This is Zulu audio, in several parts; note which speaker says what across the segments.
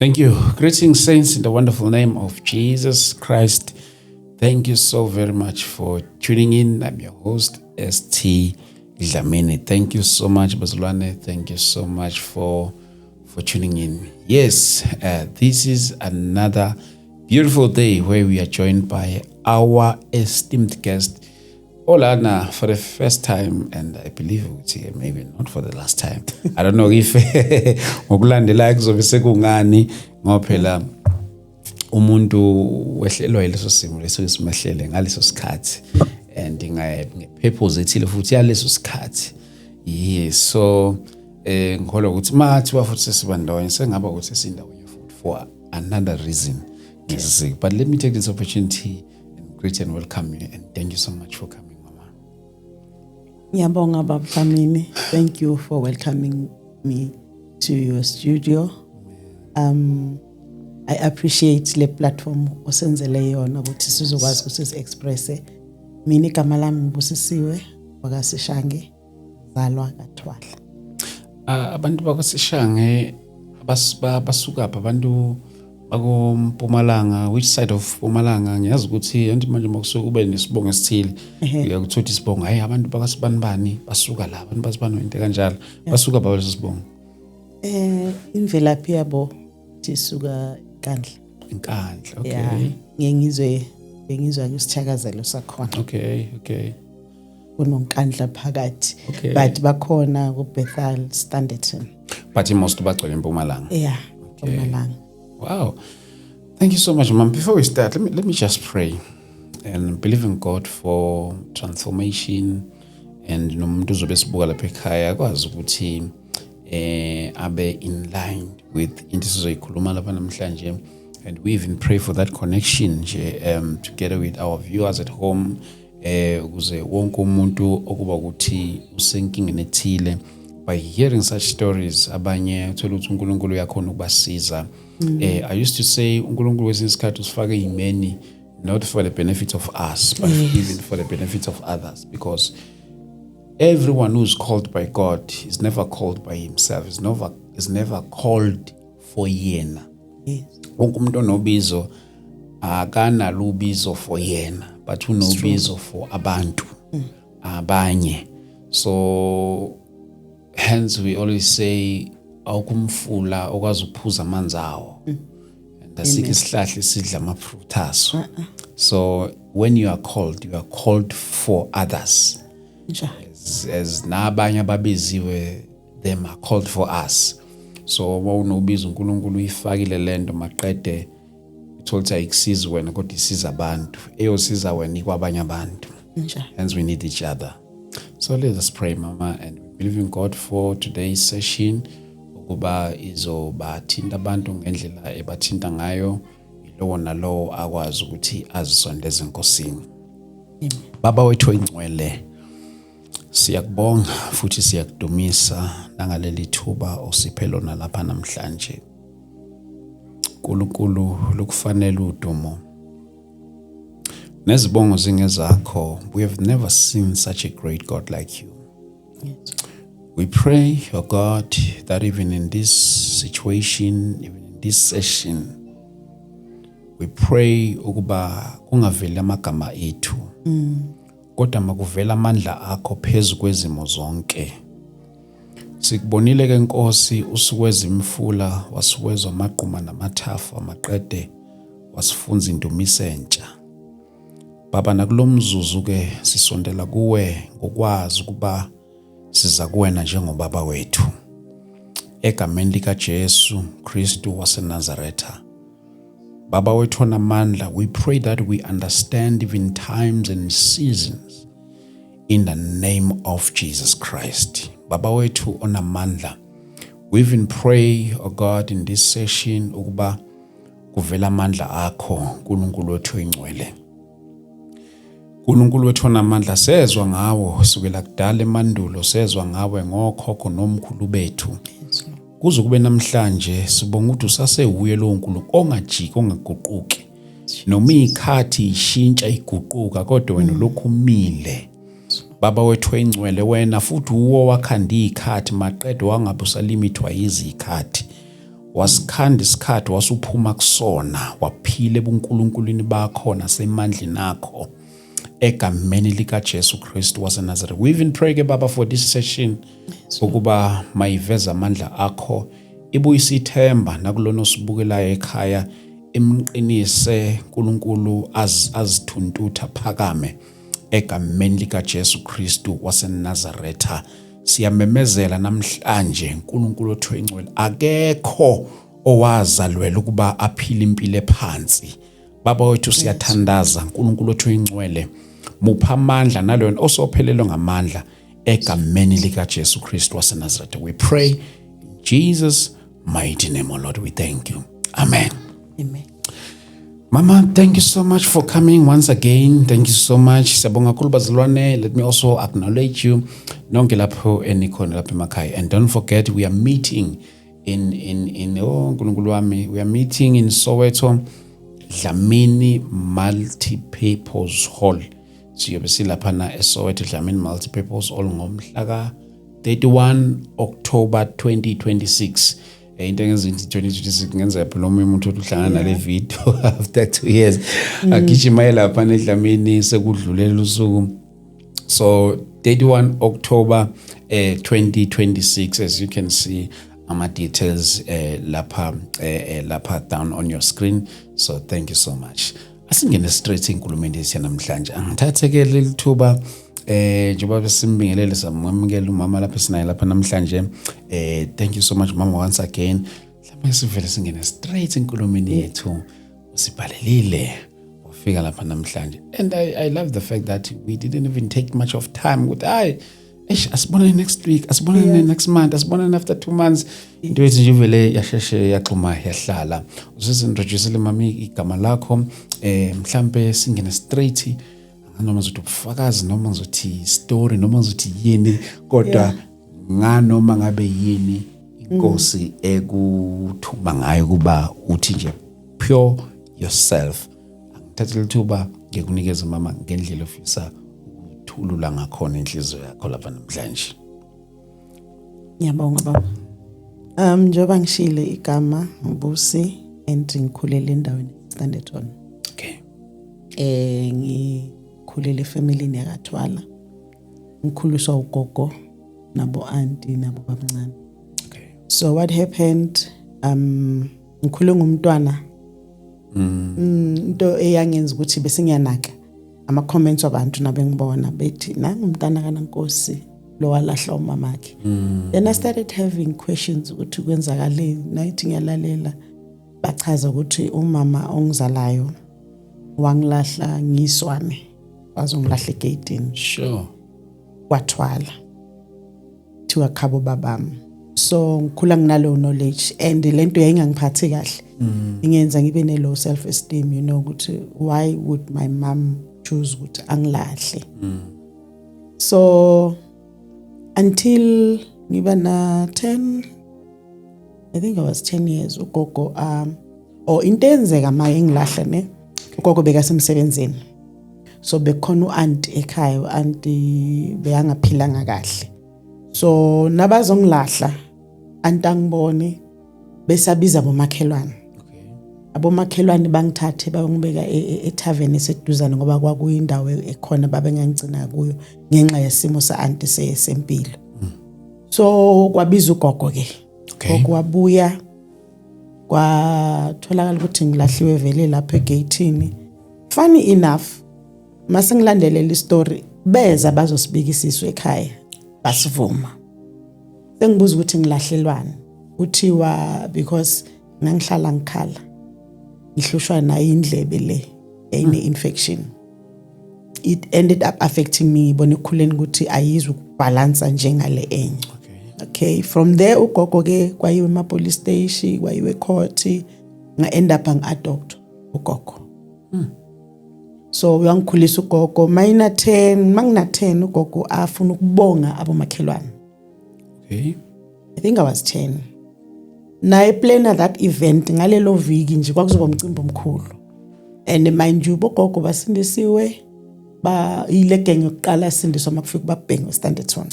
Speaker 1: Thank you. Greetings, saints, in the wonderful name of Jesus Christ. Thank you so very much for tuning in. I'm your host, ST Dlamini. Thank you so much, Bazalwane. Thank you so much for tuning in. Yes, this is another beautiful day where we are joined by our esteemed guest, olana, for the first time, and I believe ukuthi maybe not for the last time. I don't know if ngokulandelayo kuzobe sekungani, ngoba phela umuntu wehlelwa yileso simo leso esimehlele ngaleso sikhathi and nge-purpose ethile futhi yaleso sikhathi. Yes, so ngikholwa ukuthi mathiwa futhi sesibandawonye, sengaba ukuthi sesindawonye futhi for another reason ngesisiko. But let me take this opportunity and greet and welcome you and thank you so much for coming, mama.
Speaker 2: Ngiyabonga, Baba Dlamini. Thank you for welcoming me to your studio. I appreciate le platform osenzele yona ukuthi sizokwazi ukuthi si-expresse. Mina igama lami ngibusisiwe wakaSishange, zalwa kaThwahla.
Speaker 1: Abantu bakwaSishange basuka phi? Abantu bakoMpumalanga, which side of Mpumalanga? Ngiyazi ukuthi anti manje makusuke kube nesibongo esithile, uyakuthola isibongo, hayi, abantu bakasibanibani basuka la, abantu basibani, into kanjalo. Basuka ba leso sibongo?
Speaker 2: Imvelaphi yabo sisuka Nkandla.
Speaker 1: Inkandla, okay.
Speaker 2: Yeah, ngeke ngizwe ngizwa kusithakazelo sakhona. KunoNkandla phakathi. But bakhona ku Bethal, Standerton.
Speaker 1: But most bagcwele eMpumalanga.
Speaker 2: Yeah, Mpumalanga.
Speaker 1: Wow. Thank you so much, ma'am. Before we start, let me just pray and believe in God for transformation and nomuntu uzobe sibuka lapha ekhaya akwazi ukuthi abe in line with into sizoyikhuluma lapha namhlanje. And we even pray for that connection nje together with our viewers at home, ukuze wonke umuntu okuba ukuthi usenkingeni ethile, by hearing such stories, abanye uthola ukuthi uNkulunkulu uyakhona ukubasiza. I used to say uNkulunkulu kwesinye isikhathi usifake ey'meni not for the benefit of us, but even for the benefit of others, because everyone who's called by God is never called by himself, is never called for yena. Wonke umuntu onobizo akanalo ubizo for yena, but unobizo for abantu abanye. So hence we always say awukumfula okwazi ukuphuza amanzi awo and asikho isihlahla esidla ama-fruit aso. So when you are called, you are called for others.
Speaker 2: Njalo.
Speaker 1: As nabanye ababiziwe, them are called for us. So uma unobizo, uNkulunkulu uyifakile lento, maqede uthola ukuthi ayikusizi wena kodwa isiza abantu, eyosiza wena ikwabanye abantu.
Speaker 2: Njalo.
Speaker 1: Hence we need each other. So let us pray, mama, and we believe in God for today's session ukuba izobathinta abantu ngendlela ebathinta ngayo, yilowo nalowo akwazi ukuthi azisondeze eNkosini.
Speaker 2: Amen.
Speaker 1: Baba wethu oyingcwele, siyakubonga futhi siyakudumisa nangaleli thuba osiphe lona lapha namhlanje. Nkulunkulu, lokufanele udumo nezibongo zingezakho. We have never seen such a great God like you. We pray, oh God, that even in this situation, even in this session, we pray ukuba kungaveli amagama ethu, kodwa makuvela amandla akho phezu kwezimo zonke. Sikubonile ke, Nkosi, usukweza imifula, wasukweza amagquma namathafa, maqede wasifunza indumiso entsha. Baba, nakulomzuzu ke sisondela kuwe ngokwazi ukuba siza kuwena njengobaba wethu. Egameni lika Jesu Kristu waseNazaretha. Baba wethu onamandla, we pray that we understand even times and seasons in the name of Jesus Christ. Baba wethu onamandla, we even pray, oh God, in this session ukuba kuvela amandla akho, uNkulunkulu wethu oyingcwele. uNkulunkulu wethu onamandla, sezwa ngawo sukela kudala emandulo, sezwa ngawe ngokhokho nomkhulu bethu. Kuze kube namhlanje, sibonga ukuthi usasewuye lowo Nkulunkulu ongajiki, ongaguquki. Noma ikhathi ishintsha iguquka, kodwa wena lokhu umile. Baba wethu oyingcwele, wena futhi uwo wakhanda izikhathi, maqede wangabe usalimithwa yizikhathi. Wasikhanda isikhathi, wasuphuma kusona, waphila ebuNkulunkulwini bakho nasemandleni akho, egameni lika Jesu Kristu waseNazaretha. We even pray ke, Baba, for this session ukuba mayiveza amandla akho, ibuyise ithemba nakulona osibukelayo ekhaya, imqinise uNkulunkulu, azithuntutha phakame egameni lika Jesu Kristu waseNazaretha. Siyamemezela namhlanje, uNkulunkulu othwengcwele, akekho owazalwela ukuba aphile impilo ephansi. Baba wethu, siyathandaza, uNkulunkulu othwengcwele, mupha amandla nalona osophelelwe ngamandla, egameni lika Jesu Kristu waseNazaretha. We pray in Jesus' mighty name, O Lord, we thank you. Amen.
Speaker 2: Amen.
Speaker 1: Mama, thank you so much for coming once again. Thank you so much. Siyabonga kakhulu, bazalwane. Let me also acknowledge you nonke lapho enikhona lapha emakhaya. And don't forget, we are meeting in, oh Nkulunkulu wami, we are meeting in Soweto, Dlamini Multi-Purpose Hall. Siyobe silapha na eSoweto, Dlamini Multi-Purpose Hall, ngomhla ka 31 October 2026. Into engenza ukuthi 2026, ngenza phela omunye umuntu othi uhlangana nale video after 2 years, agijima lapha eDlamini sekudlulela usuku. So 31 October 2026, as you can see ama details lapha down on your screen. So thank you so much. Asingene straight enkulumeni yethu namhlanje. Angithathe ke leli thuba, njengoba besimbingelele, samamukela umama lapha sinaye lapha namhlanje. Thank you so much, mama, once again. Mhlawumbe sivele singene straight enkulumeni yethu. Usibhalelile, wafika lapha namhlanje, and I love the fact that we didn't even take much of time ukuthi hayi, eish, asibonane next week, asibonane next month, asibonane after 2 months. Into yethu nje vele yasheshe yaxhuma yahlala. Usuzintroducele, mami, igama lakho, mhlambe singene straight, noma ngizothi ubufakazi, noma ngizothi story, noma ngizothi yini, kodwa nganoma ngabe yini inkosi ekuthuma ngayo kuba uthi nje pure yourself. Angithathe lithuba ngikunikeze, mama, ngendlela ofisa ukuthulula ngakhona inhliziyo yakho lapha namhlanje.
Speaker 2: Ngiyabonga, baba. Njengoba ngishile, igama uBusi and ngikhulele endaweni Standerton. Ngikhulele efamilini yakaThwala. Ngikhuliswa ugogo nabo auntie nabo babncane. So what happened, ngikhule ngumntwana into eyangenza ukuthi bese ngiyanaka ama comments wabantu nabengibona bethi nangumntana kaNankosi lo walahla umamakhe. Then I started having questions ukuthi kwenzakaleni. Nayithi ngiyalalela, bachaza ukuthi umama ongizalayo wangilahla ngiswane, wazongilahla egeyitini kwathwala thiwa khabo babami. So ngikhula nginalo knowledge and lento yayingangiphathi kahle, ingenza ngibe ne low self esteem, ukuthi why would my mom choose ukuthi angilahle? So until ngiba na 10, I think I was 10 years, ugogo or into eyenzeka maye ngilahla ne, ugogo bekasemsebenzini, so bekukhona u-auntie ekhaya. U-auntie beyangaphilanga kahle, so nabazongilahla, auntie angibone, besabiza abomakhelwane. Abomakhelwane bangithathe bayongibeka ethaveni eseduzane, ngoba kwakuyindawo ekhona babengangigcina kuyo ngenxa yesimo sa-auntie sempilo. So kwabiza ugogo ke. Gogo wabuya, kwatholakala ukuthi ngilahliwe vele lapha egeyithini. Funny enough, mase ngilandelela istory, beza bazosibika isisu ekhaya, basivuma. Sengibuza ukuthi ngilahlelwani, kuthiwa because ngangihlala ngikhala, ngihlushwa nayo indlebe le eyine infection. It ended up affecting me, ngibona ekukhuleni ukuthi ayizwe ukubhalansa njengale enye. Okay, from there ugogo ke kwayiwe ema police station, kwayiwe court, nga end up ngi-adopt ugogo. So uyangikhulisa ugogo. Mayina 10, mangina 10, ugogo afuna ukubonga abomakhelwane. I think I was 10. Naye plana that event ngalelo viki nje, kwakuzoba umcimbi omkhulu. And mind you, bogogo basindisiwe, ba ile genge yokuqala asindiswa makufika babhengo Standerton.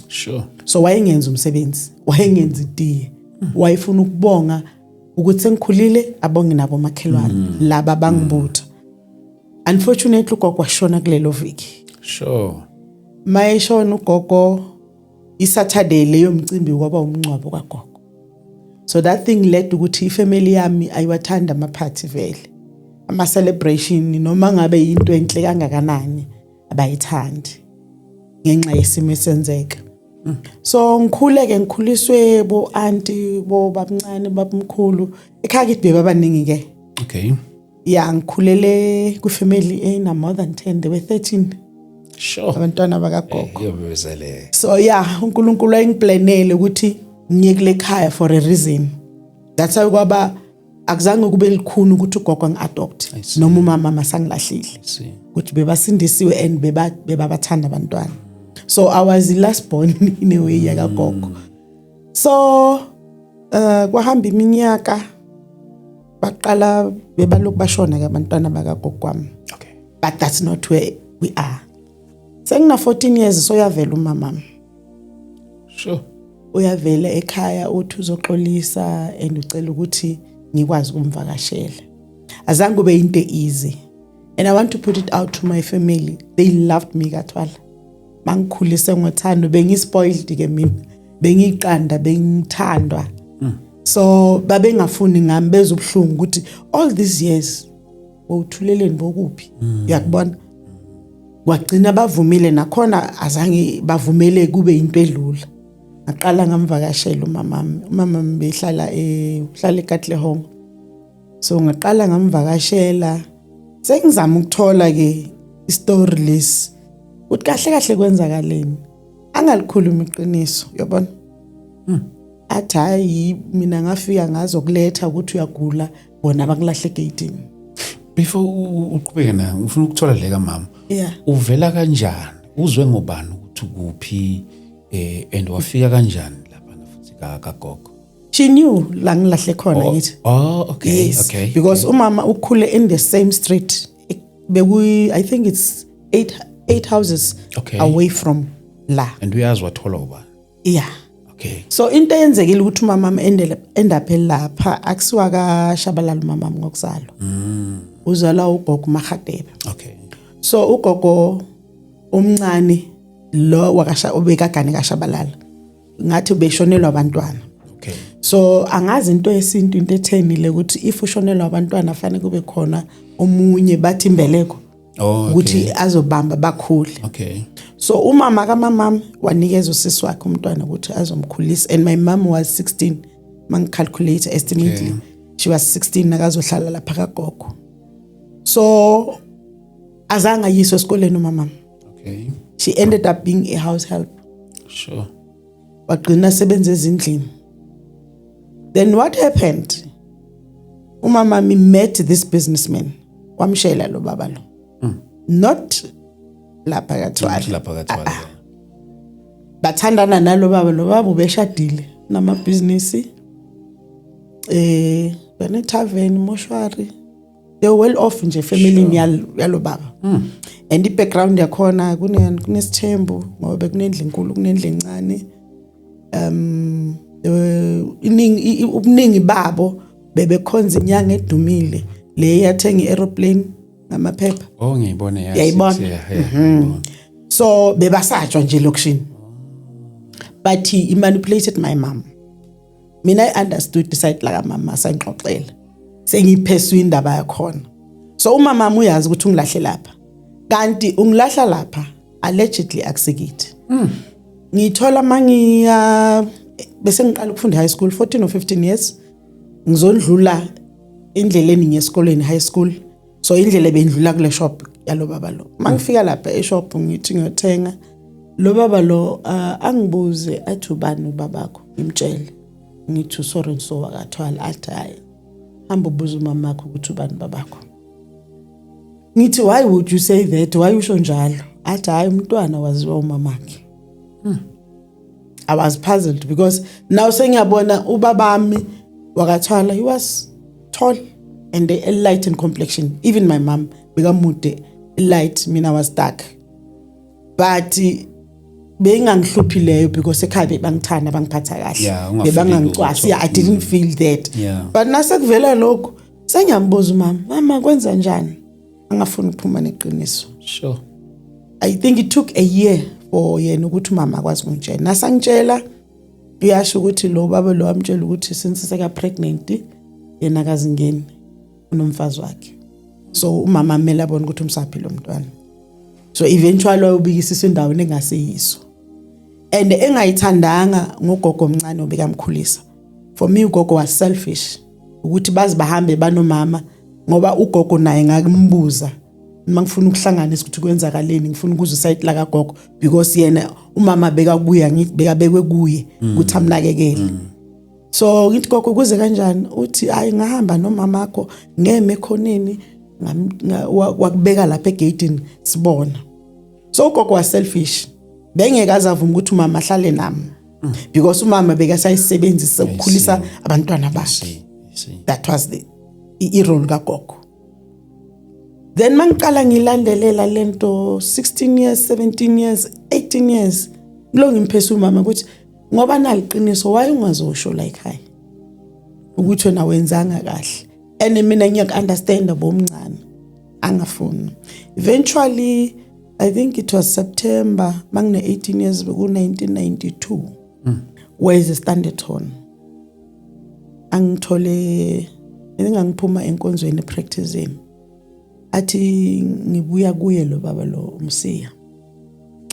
Speaker 2: So wayengenza umsebenzi, wayengenza itiye. Wayefuna ukubonga Ukuthi sengikhulile, abonge nabo makhelwane laba bangibutha. Unfortunately, ugogo washona kulelo viki. Mayeshona ugogo, iSaturday leyo mcimbi kwaba umncwabo kagogo. So that thing led ukuthi ifamily yami ayiwathanda amaphathi vele, ama celebration, noma ngabe into enhle kangakanani, abayithandi ngenxa yesimo esenzeka. So ngikhule ke, ngikhuliswe bo auntie, bo babamncane, babamkhulu ekhaya kithi, bebabaningi ke. Ya, ngikhulele kwifamily ena more than 10. There were 13 abantwana bakagogo.
Speaker 1: Iyobezele.
Speaker 2: So yeah, uNkulunkulu wayengiplanele ukuthi ngiye kule khaya for a reason. That's why kwaba akuzange kube likhuni ukuthi ugogo angi-adopt
Speaker 1: I see.
Speaker 2: noma umama masangilahlile,
Speaker 1: See.
Speaker 2: ukuthi bebasindisiwe and bebabathanda abantwana. So I was the last born in a way yakagogo. So kwahamba iminyaka, baqala bebalokhu bashona ke abantwana bakagogo wami. But that's not where we are. Sengina 14 years, so uyavela umama. Uyavela ekhaya, uthi uzoxolisa and ucela ukuthi ngikwazi ukumvakashela. Azange kube into easy, and I want to put it out to my family, they loved me kathwala, bangikhulise ngothando. Bengispoiled ke mina, bengiqanda, bengithandwa, so babengafuni ngami bezubuhlungu ukuthi all these years bowuthuleleni, bokuphi, uyakubona. Kwagcina bavumile nakhona, azange bavumele kube into edlula. Ngaqala ngamvakashela umamami. Umamami behlala uhlala eKatlehong, so ngaqala ngamvakashela, sengizama ukuthola ke istory lesi ukuthi kahle kahle kwenzakaleni. Angalikhuluma iqiniso, uyabona, athi hayi, mina ngafika ngazokuletha ukuthi uyagula, bona bakulahle egeyitini.
Speaker 1: Before uqhubeke na, ngifuna ukuthola le kamama. Uvela kanjani? Uzwe ngobani ukuthi kuphi and wafika kanjani lapha futhi ka kagogo?
Speaker 2: She knew la ngilahle khona, ngithi.
Speaker 1: Oh, okay.
Speaker 2: Yes, because umama ukhule in the same street. Bekuyi, I think it's eight houses away from la.
Speaker 1: And uyazi wathola ubani?
Speaker 2: Yeah. So into eyenzekile ukuthi umama endele end up lapha, akusiwa kaShabalala umama ngokuzalwa. Uzalwa ugogo Mahadebe. So ugogo omncane lo wakasha obekagane kaShabalala, ngathi ubeshonelwa abantwana. So angazi into yesintu, into etheni le ukuthi if ushonelwa abantwana fanele kube khona omunye, bathi imbeleko, ukuthi azobamba bakhule. So umama kamamami wanikeza usisi wakhe umntwana ukuthi azomkhulisa, and my mom was 16, mangicalculate estimately. She was 16 nakazohlala lapha kagogo. So azange ayiswe esikoleni umama. She ended up being a house help. Wagcina sebenza ezindlini. Then what happened, umama mi met this businessman, wamshela lo baba lo, not lapha kaThwala.
Speaker 1: Lapha kaThwala.
Speaker 2: Bathandana nalo baba. Lo baba ubeshadile, namabhizinisi, bene tavern, moshwari. They were well off nje family yalo baba, and i-background yakhona kunesithembu ngoba bekunendlu enkulu, kunendlu encane. They were iningi, ubuningi babo bebekhonza inyanga edumile le yathenga i-aeroplane ngamaphepha.
Speaker 1: Oh, ngiyibone, yes.
Speaker 2: Uyayibona?
Speaker 1: Yeah, ngiyibona.
Speaker 2: So bebasatshwa nje elokishini, but he manipulated my mom. Mina I understood the side la mama, sangixoxela, sengiyipheswe indaba yakhona. So umama uyazi ukuthi ungilahle lapha, kanti ungilahla lapha allegedly akusikithi. Ngithola mangiya bese ngiqala ukufunda high school, 14 or 15 years, ngizondlula endleleni ngiyesikolweni high school. So indlela bendlula kule shop yalo baba lo. Mangifika lapha eshop, ngithi ngiyothenga, lo baba lo angibuze athi, "Ubani ubabakho?" Ngimtshele, ngithi, "Sorry, so wakathwala." Athi, "Hayi, hamba ubuza umama wakho ukuthi ubani babakho." Ngithi, "Why would you say that? Why usho njalo?" Athi, "Hayi, umntwana waziwa umamakhe." I was puzzled because now sengiyabona ubabami wakathwala, he was tall and a light in complexion. Even my mom bekamude, light, mina was dark, but Beyingangihluphi leyo because ekhaya bebangithanda, bangiphatha kahle.
Speaker 1: Yeah, ungafili
Speaker 2: Bebangangicwasi.
Speaker 1: lutho.
Speaker 2: Yeah, I didn't feel that. But nasekuvela lokho, sengiyambuza umama, "Mama, kwenza njani?" Angafuni ukuphuma neqiniso. I think it took a year for yena ukuthi umama akwazi ukungitshela. Nasangitshela, uyasho ukuthi lo baba lo wamtshela ukuthi since seka pregnant yena akazingeni, unomfazi wakhe. So umama kumele abone ukuthi umsaphi lo mntwana. So eventually wayobikisisa endaweni engasiyiso. And engayithandanga ngogogo omncane obekamkhulisa. For me, ugogo was selfish ukuthi bazi bahambe banomama, ngoba ugogo naye ngakumbuza uma ngifuna ukuhlanganisa ukuthi kwenzakaleni, ngifuna ukuzwa iside la kagogo, because yena umama bekakuya, ngithi bekabekwe kuye ukuthi amnakekele. So ngithi, "Gogo, kuze kanjani?" Uthi, "Hayi, ngahamba nomama wakho, ngeme ekhoneni, wakubeka lapha egate sibona." So ugogo was selfish, bengeke azavuma ukuthi umama ahlale nami because umama bekasayisebenzisa ukukhulisa abantwana bakhe.
Speaker 1: See, see.
Speaker 2: That was the i-role kagogo. Then mangiqala ngilandelela lento, 16 years, 17 years, 18 years, lo ngimphesa umama ukuthi ngoba naliqiniso, why ungazosho la ekhaya ukuthi wena wenzanga kahle and mina ngiyaku-understand bomncane? Angafuni. Eventually, I think it was September mangine 18 years, beku-1992, weze Standerton angithole. I think angiphuma enkonzweni, epracticing, athi ngibuya kuye lo baba lo umsiya,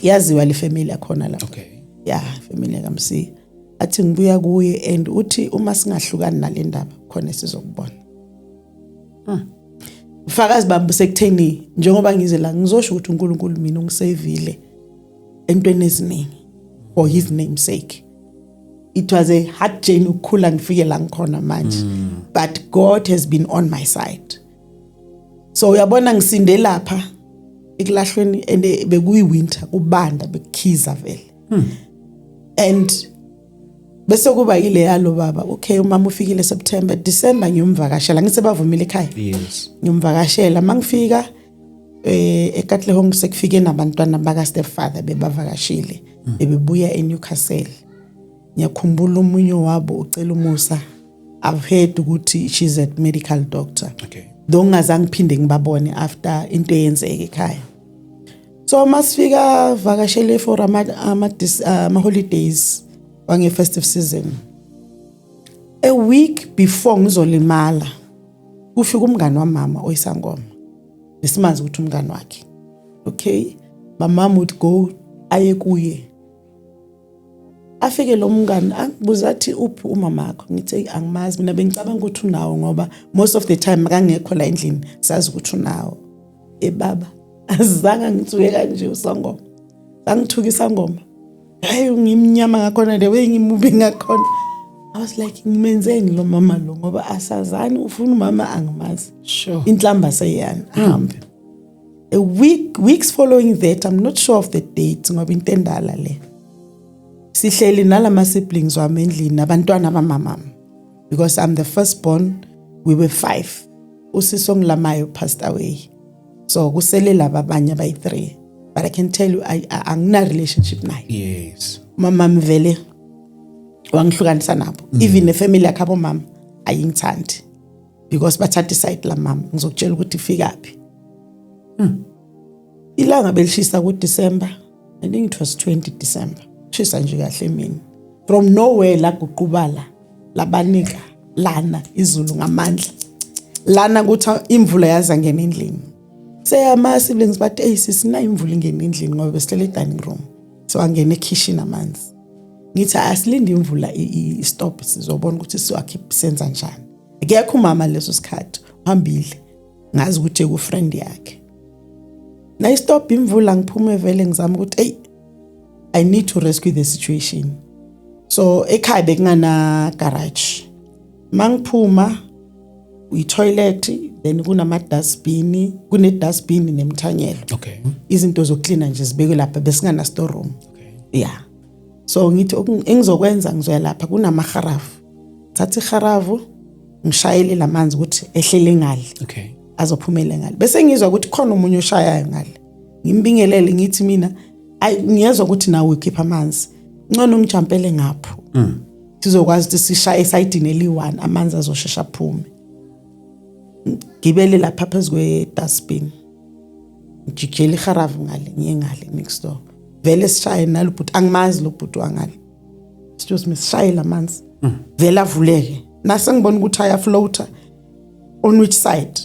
Speaker 2: yaziwa le family yakhona lapha. Yeah, family kaMsiya. Athi ngibuya kuye and uthi uma singahlukani nale ndaba khona sizokubona. Ufakazi bami sekutheni njengoba ngize la, ngizosho ukuthi uNkulunkulu mina ungisavile entweni eziningi for his name's sake. It was a hard journey ukukhula ngifike la ngikhona manje, but God has been on my side. So uyabona, ngisinde lapha ekulahlweni and bekuyi winter, kubanda, bekukhiza vele. And bese kuba yile yalo baba. Okay, umama ufikile September, December ngiyomvakashela, ngisebavumile ekhaya. Ngiyomvakashela, mangifika eKatlehong sekufike nabantwana baka stepfather bebavakashile, bebebuya eNewcastle. Ngiyakhumbula omunye wabo ucela umusa, I've heard ukuthi she's a medical doctor. Though ngingazange ngiphinde ngibabone after into eyenzeke ekhaya. So masifika vakashele for ama holidays wange festive season, a week before ngizolimala, kufika umngani wamama oyisangoma, besimazi ukuthi umngani wakhe. Okay, my mom would go aye kuye. Afike lo mngani angibuza athi, "Uphi umama wakho?" Ngithi, "Angimazi mina, bengicabanga ukuthi unawo ngoba most of the time akangekho la endlini, sazi ukuthi unawo." Ebaba, azange ngithuke kanje usangoma, angithuka isangoma. Hayi, ngimnyama ngakhona, the way ngimubi ngakhona. I was like, "Ngimenzeni lo mama lo?" Ngoba asazani, ufuna umama, angimazi. Inhlamba seyiyana ahambe. A week, weeks following that, I'm not sure of the date ngoba into endala le, sihleli nalama siblings wami endlini nabantwana bamamama, because I'm the first born. We were five. Usisi ongilamayo passed away, so kusele laba abanye abayi-3, but I can tell you angina relationship naye. Mama vele wangihlukanisa nabo. Even nefamily yakhe abomama ayingithandi because bathatha iside la mama. Ngizokutshela ukuthi ifikaphi. Ilanga belishisa ku-December, I think it was 20 December, shisa nje kahle emini. From nowhere laguqubala, labanika lana izulu ngamandla lana, kuthi imvula yaza ngena endlini. Seyama siblings bathi, "Hey sisi, na imvula ingena endlini," ngoba besihlele e-dining room, so angena ekitchen amanzi. Ngithi, "Asilinde imvula i-stop, sizobona ukuthi siwakhipha senza njani." Akekho umama leso sikhathi, uhambile, ngazi ukuthi ku friend yakhe. Na istop imvula, ngiphume vele, ngizama ukuthi hey, I need to rescue the situation. So ekhaya bekungana garage. Mangiphuma i-toilet, then kunama dustbin, kune dustbin nemthanyelo. Izinto zokuklina nje zibekwe lapha, besingana storeroom. Yeah, so ngithi engizokwenza, ngizoya lapha kunamaharafu, thatha iharafu ngishayele lamanzi ukuthi ehlele ngale. Azophumele ngale. Bese ngizwa ukuthi khona omunye oshayayo ngale. Ngimbingelele, ngithi mina, Ayi, ngiyezwa ukuthi nawe ukhipha amanzi, ngcono ngijampele ngapho, sizokwazi ukuthi sishaye esayidini eli-one, amanzi azoshesha aphume. Gibele lapha phezu kwe-dustbin, ngijikijela iharavu ngale, ngiye ngale next door. Vele sishaye nalo bhuti, angimazi lo bhuti wangale. Excuse me, sishaye lamanzi, vele avuleke. Nase ngibona ukuthi ayafloata on which side.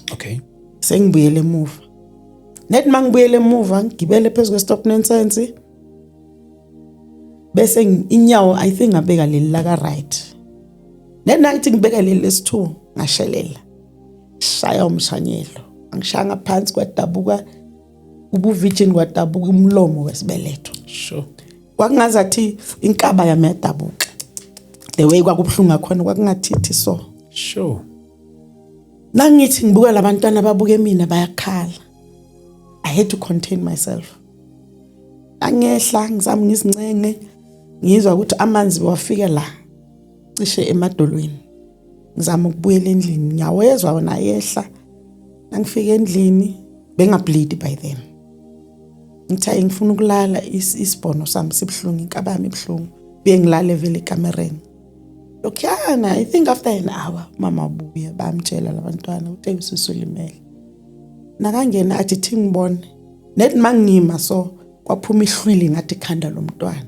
Speaker 2: Sengibuyele emuva. Nethi mangibuyele emuva, ngigibele phezu kwe-stop nonsense, bese inyawo, I think ngabeka leli la ka right. Nethi nangithi ngibeka leli lesi-2, ngashelela, shaya umshanyelo, angishanga phansi, kwadabuka ubuvirgin, kwadabuka umlomo wesibeletho. Kwakungazathi inkaba yami yadabuka, the way kwakubuhlungu ngakhona, kwakungathithi so. Nangithi ngibuka labantwana babuke mina, bayakhala. I had to contain myself. Angehla, ngizama ngizincenge, ngizwa ukuthi amanzi wafika la cishe emadolweni. Ngizama ukubuyela endlini, ngiyawezwa wona ayehla. Nangifika endlini bengableed by then. Ngithi, "Hayi, ngifuna ukulala, isibhono sami sibuhlungu, inkaba yami ibuhlungu." Buye ngilale vele ekamereni lokhuyana. I think after an hour mama ubuya, bamtshela labantwana ukuthi usisi ulimele. Nakangena athi, "Thi ngibone." Nethi mangima so, kwaphuma ihlwili ngathi ikhanda lomntwana.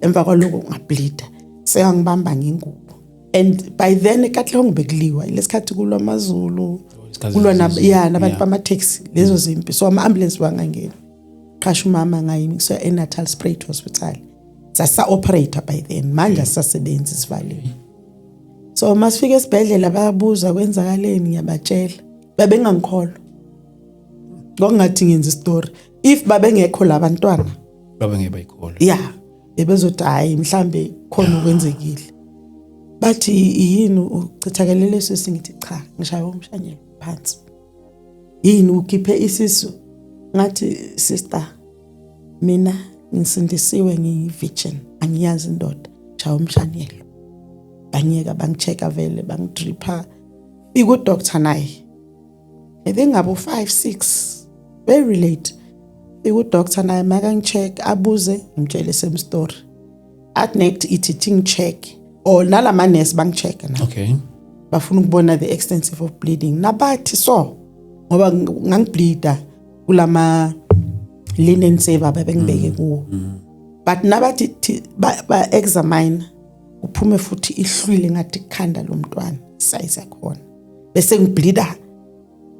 Speaker 2: Emva kwaloko ngableeda, seyangibamba ngengubo, and by then eKatlehong bekuliwa lesikhathi, kulwa amaZulu.
Speaker 1: Isikhathi
Speaker 2: Kulwa ya, nabantu bama-taxi, lezo zimpi, so ama-ambulance wangangeni. Qasha umama, ngayimisa eNatalspruit Hospital. Sasa-operate by then, manje asisasebenzi, sivaliwe. So masifika esibhedlela bayabuza kwenzakaleni, ngiyabatshela, babengangikholwa, kwakungathi ngenza isitori. If babengekho labantwana,
Speaker 1: babe ngeke bayikholwe.
Speaker 2: Ya, bebezothi hayi, mhlambe khona okwenzekile. Bathi, "Yini, uchithakelele isisu?" Ngithi, "Cha, ngishaye umshanyelo phansi." "Yini, ukhiphe isisu?" Ngathi, "Sister, mina ngisindisiwe, ngiyi-virgin, angiyazi indoda, shaya umshanyelo." Bangiyeka, bangichecka vele, bangidripha. Fika udoctor naye, I think ngabo 5 6, very late. Fika udoctor naye, makangicheck, abuze, ngimtshele same story. Athi next ithi thi ngicheck or nalama nurse bangicheck na. Bafuna ukubona the extensive of bleeding. Nabathi so ngoba ngangibleeda kulama linen saver babengibeke kuwo, but nabathi ba examine, kuphume futhi ihlwile ngathi ikhanda lomntwana, size yakhona, bese ngibleeda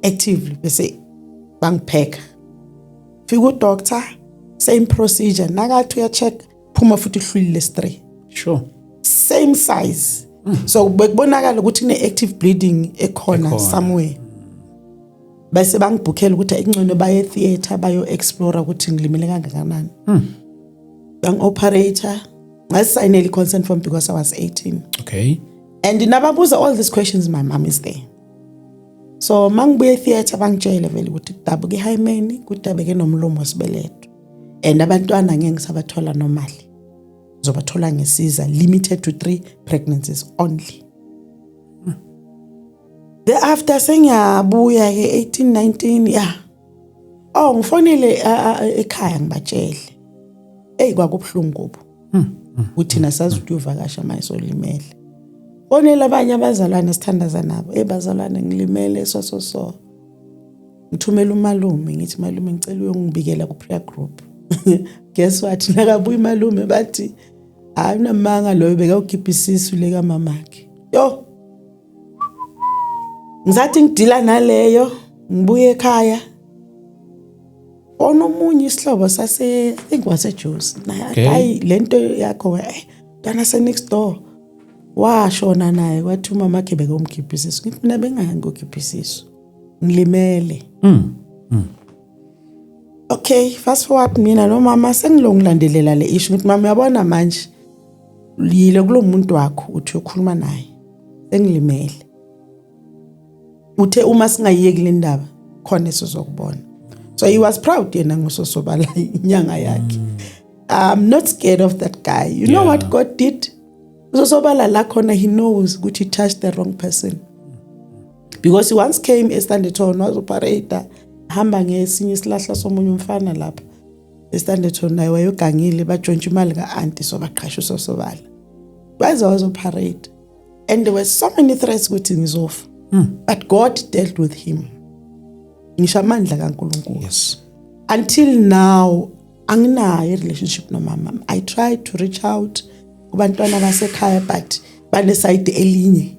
Speaker 2: actively. Bese bangipheka. Fika udoctor, same procedure. Nakathi uyacheck, phuma futhi ihlwile lesi-3. Same size, so bekubonakala ukuthi kune-active bleeding ekhona
Speaker 1: Ekhona.
Speaker 2: somewhere. Bese bangibhukhela ukuthi ingcono baye theatre, bayo-explore ukuthi ngilimele kangakanani. Bangi-operate, ngasayinela i-consent form because I was 18. And nababuza all these questions, my mom is there. So mangibuye theatre, bangitshele vele ukuthi kudabuka ihymen, kudabeke nomlomo wesibeletho, and abantwana ngeke ngisabathola normally, ngizobathola nge-caesar, limited to three pregnancies only. Thereafter sengiyabuya ke 18 19, yeah, oh, ngifonele ekhaya, ngibatshele. Hey, kwakubuhlungu kubo ukuthi nasazi ukuthi uyovakasha manje solimele. Fonela abanye abazalwane sithandaza nabo, hey bazalwane, ngilimele so so so. Ngithumela umalume, ngithi, "Malume, ngicela uyongibikela ku prayer group." Guess what, nakabuya umalume bathi, "Hayi, unamanga loyo, bekawukhipha isisu le kamamakhe." Yo, ngisathi ngidila naleyo, ngibuye ekhaya, ona omunye isihlobo sase, I think waseJozi naye. Hayi, lento yakho, mntana se next door washona naye, kwathi umama wakhe bekomkhipha isisu. Ngithi, "Mina bengayi ngokhipha isisu, ngilimele." Okay, fast forward, mina nomama sengilongilandelela le issue. Ngithi, "Mama, uyabona manje yile kulo muntu wakho, uthi uyokhuluma naye, sengilimele." Uthe uma singayiyeki le ndaba, khona esizokubona. So he was proud yena ngososobala inyanga yakhe. I'm not scared of that guy. You know what God did? Usosobala la khona, he knows ukuthi he touched the wrong person, because he once came eStanderton, wazoparade, hamba ngesinye isilahla somunye umfana lapha. eStanderton, naye wayogangile, batshontsha imali ka-aunty, so baqhasha usosobala, waze wazo-parade, and there were so many threats ukuthi ngizofa, but God dealt with him, ngisho amandla kaNkulunkulu. Until now anginayo i-relationship nomama. I tried to reach out kubantwana basekhaya, but bane-side elinye,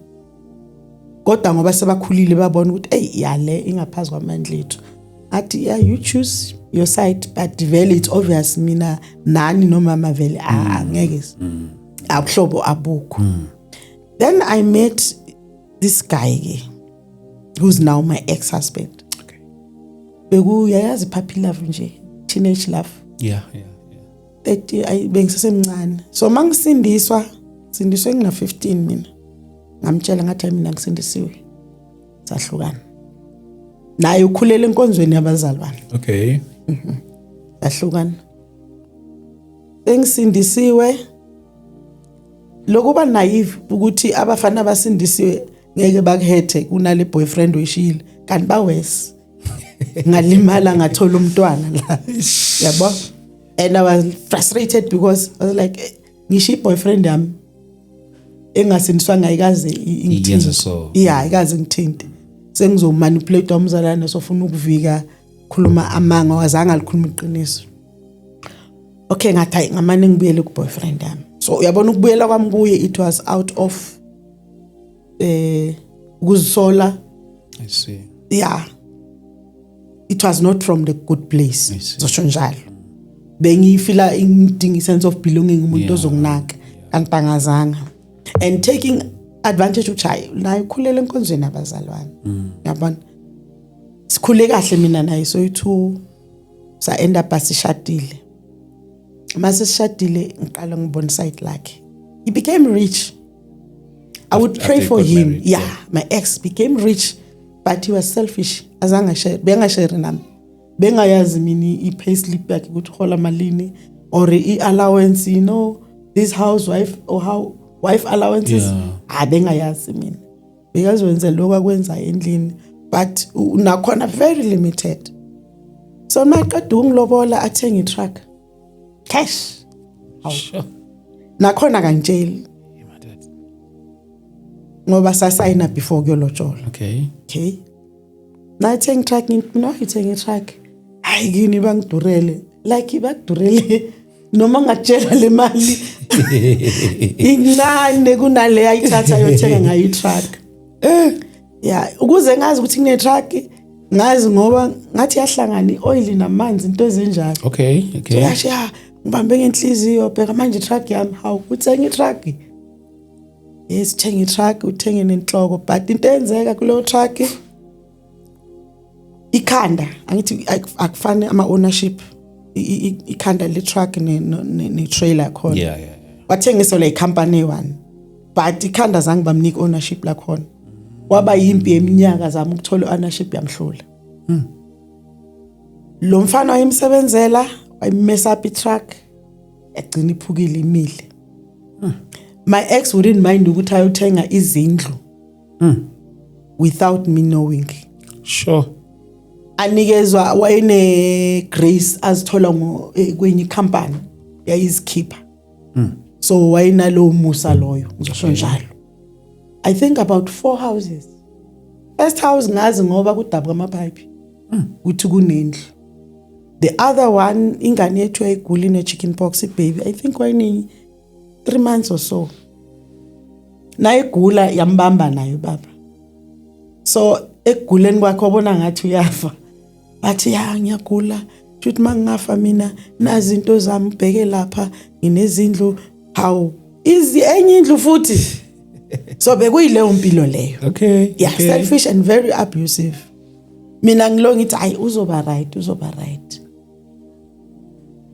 Speaker 2: kodwa ngoba sebakhulile babona ukuthi eyi, yale ingaphazu kwamandla ethu. Athi, "Yeah, you choose your side," but vele it's obvious mina nani nomama vele angeke, abuhlobo abukho. Then I met this guy ke who's now my ex-husband. Bekuyayazi puppy love nje, teenage love. 30, bengisesemncane, so mangisindiswa, sindiswe ngina 15 mina. Ngamtshela ngathi, "Hayi, mina ngisindisiwe." Sahlukana. Naye ukhulela enkonzweni yabazalwane. Sahlukana sengisindisiwe. Lokuba naive ukuthi abafana abasindisiwe ngeke bakuhethe kunale boyfriend oyishiyile, kanti bawes ngalimala, ngathola umntwana la, yabo. And I was frustrated because I was like, ngisho i-boyfriend yami engasindiswanga ayikaze ingithinte.
Speaker 1: Iyenze so.
Speaker 2: Yeah, ayikaze ngithinte. Sengizomanipulate umzalwane sofuna ukuvika, khuluma amanga, wazange alikhuluma iqiniso. Okay, ngathi hayi, ngamane ngibuyele ku boyfriend yami. So uyabona, ukubuyela kwami kuye, it was out of ukuzisola.
Speaker 1: I see.
Speaker 2: Yeah, it was not from the good place.
Speaker 1: I see.
Speaker 2: Zosho njalo, bengiyifila ngidinga sense of belonging, umuntu ozonginaka, kanti angazanga and taking advantage ukuthi hayi, naye ukhulela enkonzweni abazalwane, yabona. Sikhule kahle mina naye soyi-two, sa end up asishadile. Mase sishadile, ngiqala ngibona side lakhe, he became rich. I would pray
Speaker 1: After you
Speaker 2: for
Speaker 1: got
Speaker 2: him.
Speaker 1: married,
Speaker 2: Yeah,
Speaker 1: yeah.
Speaker 2: my ex became rich, but he was selfish. Azange share, bengashare nami, bengayazi mina i-pay slip yakhe ukuthi uhola malini or i-allowance, this housewife or how wife allowances. Ah, bengayazi mina, bekazowenza lokho akwenza endlini, but nakhona very limited. So maqeda ukungilobola, athenga i-truck cash. Nakhona kangitsheli.
Speaker 1: Yeah, my dad.
Speaker 2: Ngoba sasayina before kuyolotsholwa. Okay, nathenga i-truck. Ngithi mina, ithenga i-truck? Hayi, kini bangidurele, like bakudurele noma ngakutshela le mali incane kunale ayithatha yothenga ngayo i-truck. Ya, ukuze ngazi ukuthi kune-truck, ngazi ngoba ngathi yahlangana i-oil namanzi, into ezinjalo. Yasho, ya, ngibambe ngenhliziyo, bheka manje i-truck yami. Hawu, uthenga i-truck? Yes, uthenga i-truck, uthenge nenhloko, but into eyenzeka kuleyo truck, ikhanda, angithi akufani ama-ownership, ikhanda le-truck ne-trailer khona. Wathengiselwa le company eyi-one, but ikhanda zange bamnika ownership lakhona. Kwaba yimpi yeminyaka zama ukuthola i-ownership, yamhlula. Lo mfana wayemsebenzela wayimess up i-truck, yagcina iphukile, imile. My ex wouldn't mind ukuthi ayothenga izindlu without me knowing. Anikezwa, wayene grace azithola kwenye company yayizikhipha, so wayenalowo musa loyo, ngizosho njalo. I think about four houses. First house ngazi ngoba kudabuka amapipe ukuthi kunendlu. The other one, ingane yethu yayigula, ine chicken pox, baby, I think wayene 3 months or so. Nayigula, yambamba nayo baba, so ekuguleni kwakhe wabona ngathi uyafa, bathi, "Ya, ngiyagula, futhi mangingafa mina nazi into zami, ubheke lapha, nginezindlu." Hawu, izi enye indlu futhi. So bekuyileyo mpilo leyo. Yeah. Selfish and very abusive. Mina ngilo ngithi, "Hayi, uzoba right, uzoba right."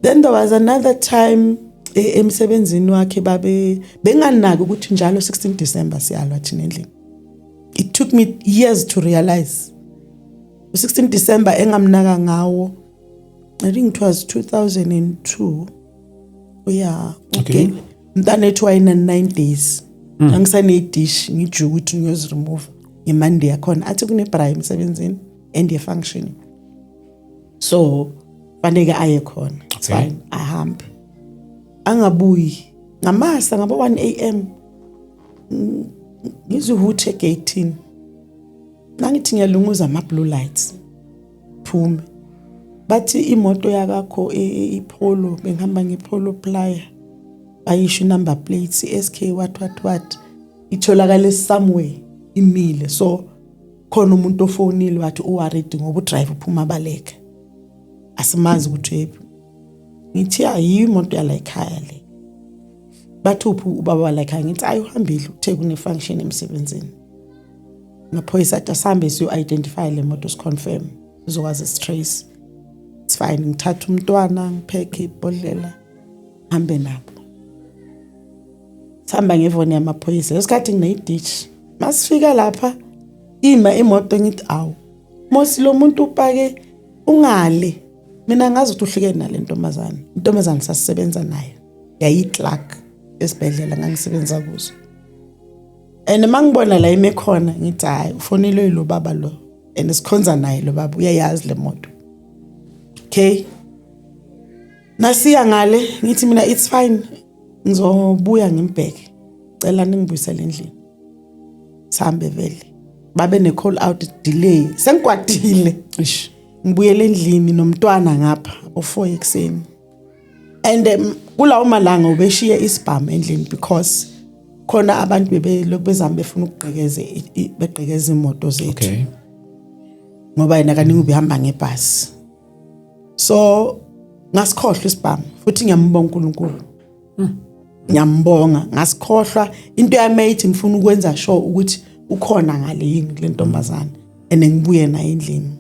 Speaker 2: Then there was another time, emsebenzini wakhe babe benganaki ukuthi njalo 16 December siyalwa thina endlini. It took me years to realize u16 December engamnaka ngawo, I think it was 2002, yeah. Umntana ethu wayena 9 days, angisanedish, ngijuka ukuthi ngiyoziremove ngeMonday yakhona, athi kunebraai emsebenzini and ye-function, so faneke aye khona. It's fine, ahambe, angabuyi. Ngamasa ngabo 1 am, ngizwe uhuthe egate. Nangithi ngiyalunguza, ama-blue lights phume, bathi imoto yakakho, iPolo, bengihamba ngePolo Playa, bayisho number plates SK what what what, itholakale somewhere imile. So khona umuntu ofonile wathi uworried ngoba udriver uphuma baleka, asimazi ukuthi uyephi. Ngithi ayiyo imoto yala ekhaya le. Bathi uphi ubaba wala ekhaya? Ngithi ayi, uhambile, uthe kune-function emsebenzini. Amaphoyisa athi asihambe siyo-identify le moto, siconfirm, sizokwazi sitrace. It's fine. Ngithatha umntwana, ngiphekhe ibhodlela, hambe nabo, sihamba ngevoni yamaphoyisa. Lesikhathi ngineyiditshi. Masifika lapha, ima imoto. Ngithi awu mosi, lo muntu upake ungale. Mina ngazi ukuthi uhlukene nale ntombazane. Intombazane sasisebenza nayo, yayi-clerk esibhedlela ngangisebenza kuso. And mangibona la ime khona, ngithi hayi, ufonelwe yilo baba lo, and sikhonza naye lo baba, uyayazi le moto. Okay, nasiya ngale. Ngithi mina it's fine, ngizobuya ngimbheke, cela ningibuyisele endlini. Sihambe vele, babe ne-call out delay, sengikwatile.
Speaker 1: Ish.
Speaker 2: Ngibuyele endlini nomntwana ngapha o4 ekuseni. And kulawo malanga ubeshiye isibhamu endlini because khona abantu bebelokhu bezama befuna ukugqekeza begqekeza imoto zethu, ngoba yena kaningi ubehamba ngebhasi. So ngasikhohlwa isibhamu futhi. Ngiyambonga uNkulunkulu, ngiyambonga, ngasikhohlwa. Into yami eyithi ngifuna ukwenza sure ukuthi ukhona ngale yini kule ntombazana and ngibuye naye endlini.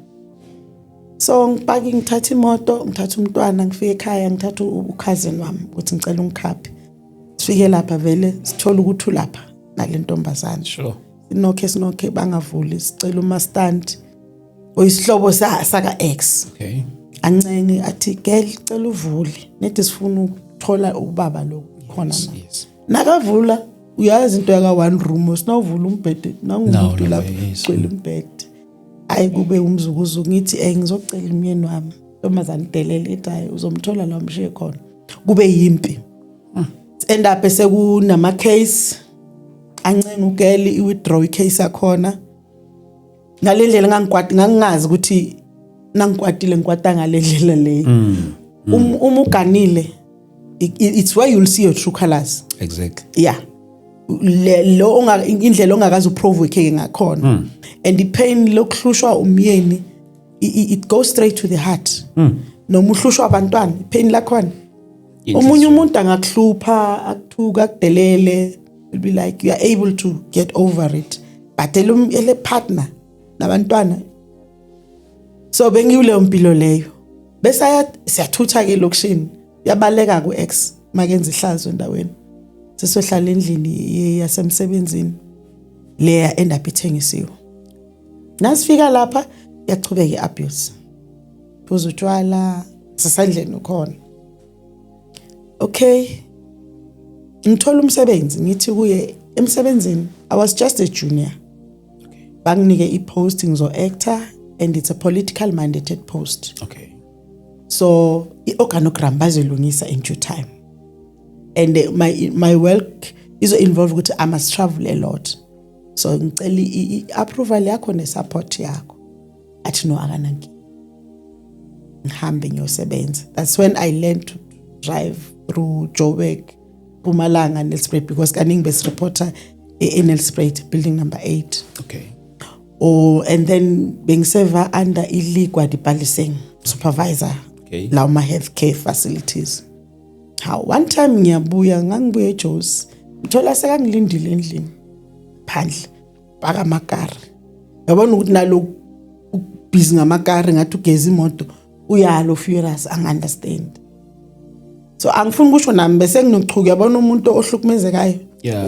Speaker 2: So ngipaki, ngithatha imoto, ngithatha umntwana, ngifike ekhaya, ngithatha ucousin wami ukuthi ngicela ungikhaphe. Sifike lapha vele, sithola ukuthi ulapha nale ntombazana. Sinokhe, sinokhe, bangavuli. Sicela umastand oyisihlobo saka ex ancenge, athi girl, cela uvule, nethi sifuna ukuthola ubaba lo khona na. Nakavula, uyazi into yaka one room, sinawuvula umbhede nangumuntu
Speaker 1: No,
Speaker 2: lapho gcwele umbhede. Ayi, kube umzukuzuku. Ngithi ngizocela umyeni wami. Ntombazane idelele, ithi hayi, uzomthola la umshiye khona. Kube yimpi, end up sekunama case. Ancenga ugirl, i-withdraw icase yakhona. Ngale ndlela ngangikwati, ngangingazi ukuthi nangikwatile ngikwata ngale ndlela leyo. Uma uganile, it's where you'll see your true colors. Yeah, le lo indlela ongakaze uprovoke ngakhona and ipain lokuhlushwa umyeni, it goes straight to the heart. Noma uhlushwa abantwana, ipain lakhona. Omunye umuntu angakuhlupha, akuthuka, akudelele, you'll be like you are able to get over it, but ele partner nabantwana. So bengikuleyo mpilo leyo. Bese siyathutha ke elokishini, yabaleka ku-ex makenza ihlazo endaweni. Sisohlala endlini yasemsebenzini leya end up ithengisiwe. Nasifika lapha, yachubeka i-abuse, phuza utshwala sisandleni ukhona. Okay, ngithola umsebenzi. Ngithi kuye emsebenzini, I was just a junior, banginike i-post, ngizo-acta and it's a political mandated post. So i-organogram bazoyilungisa in due time and my work izo-involve ukuthi I must travel a lot, so ngicela i-approval yakho ne-support yakho. Athi no, akanankinga, ngihambe ngiyosebenza. That's when I learned to drive through Joburg, Mpumalanga, Nelspruit, because kaningi besireporta e-Nelspruit, building number 8. Or and then bengiseva under iLigwa Dipaleseng supervisor lawo ma healthcare facilities. How one time ngiyabuya, ngangibuye eJozi, ngithola sekangilindile endlini phandle, paka amakari. Yabona ukuthi nalo busy ngamakari, ngathi ugeza imoto, uyalo furious, angi-understand. So angifuni kusho nami bese nginochuku. Yabona umuntu ohlukumezekayo,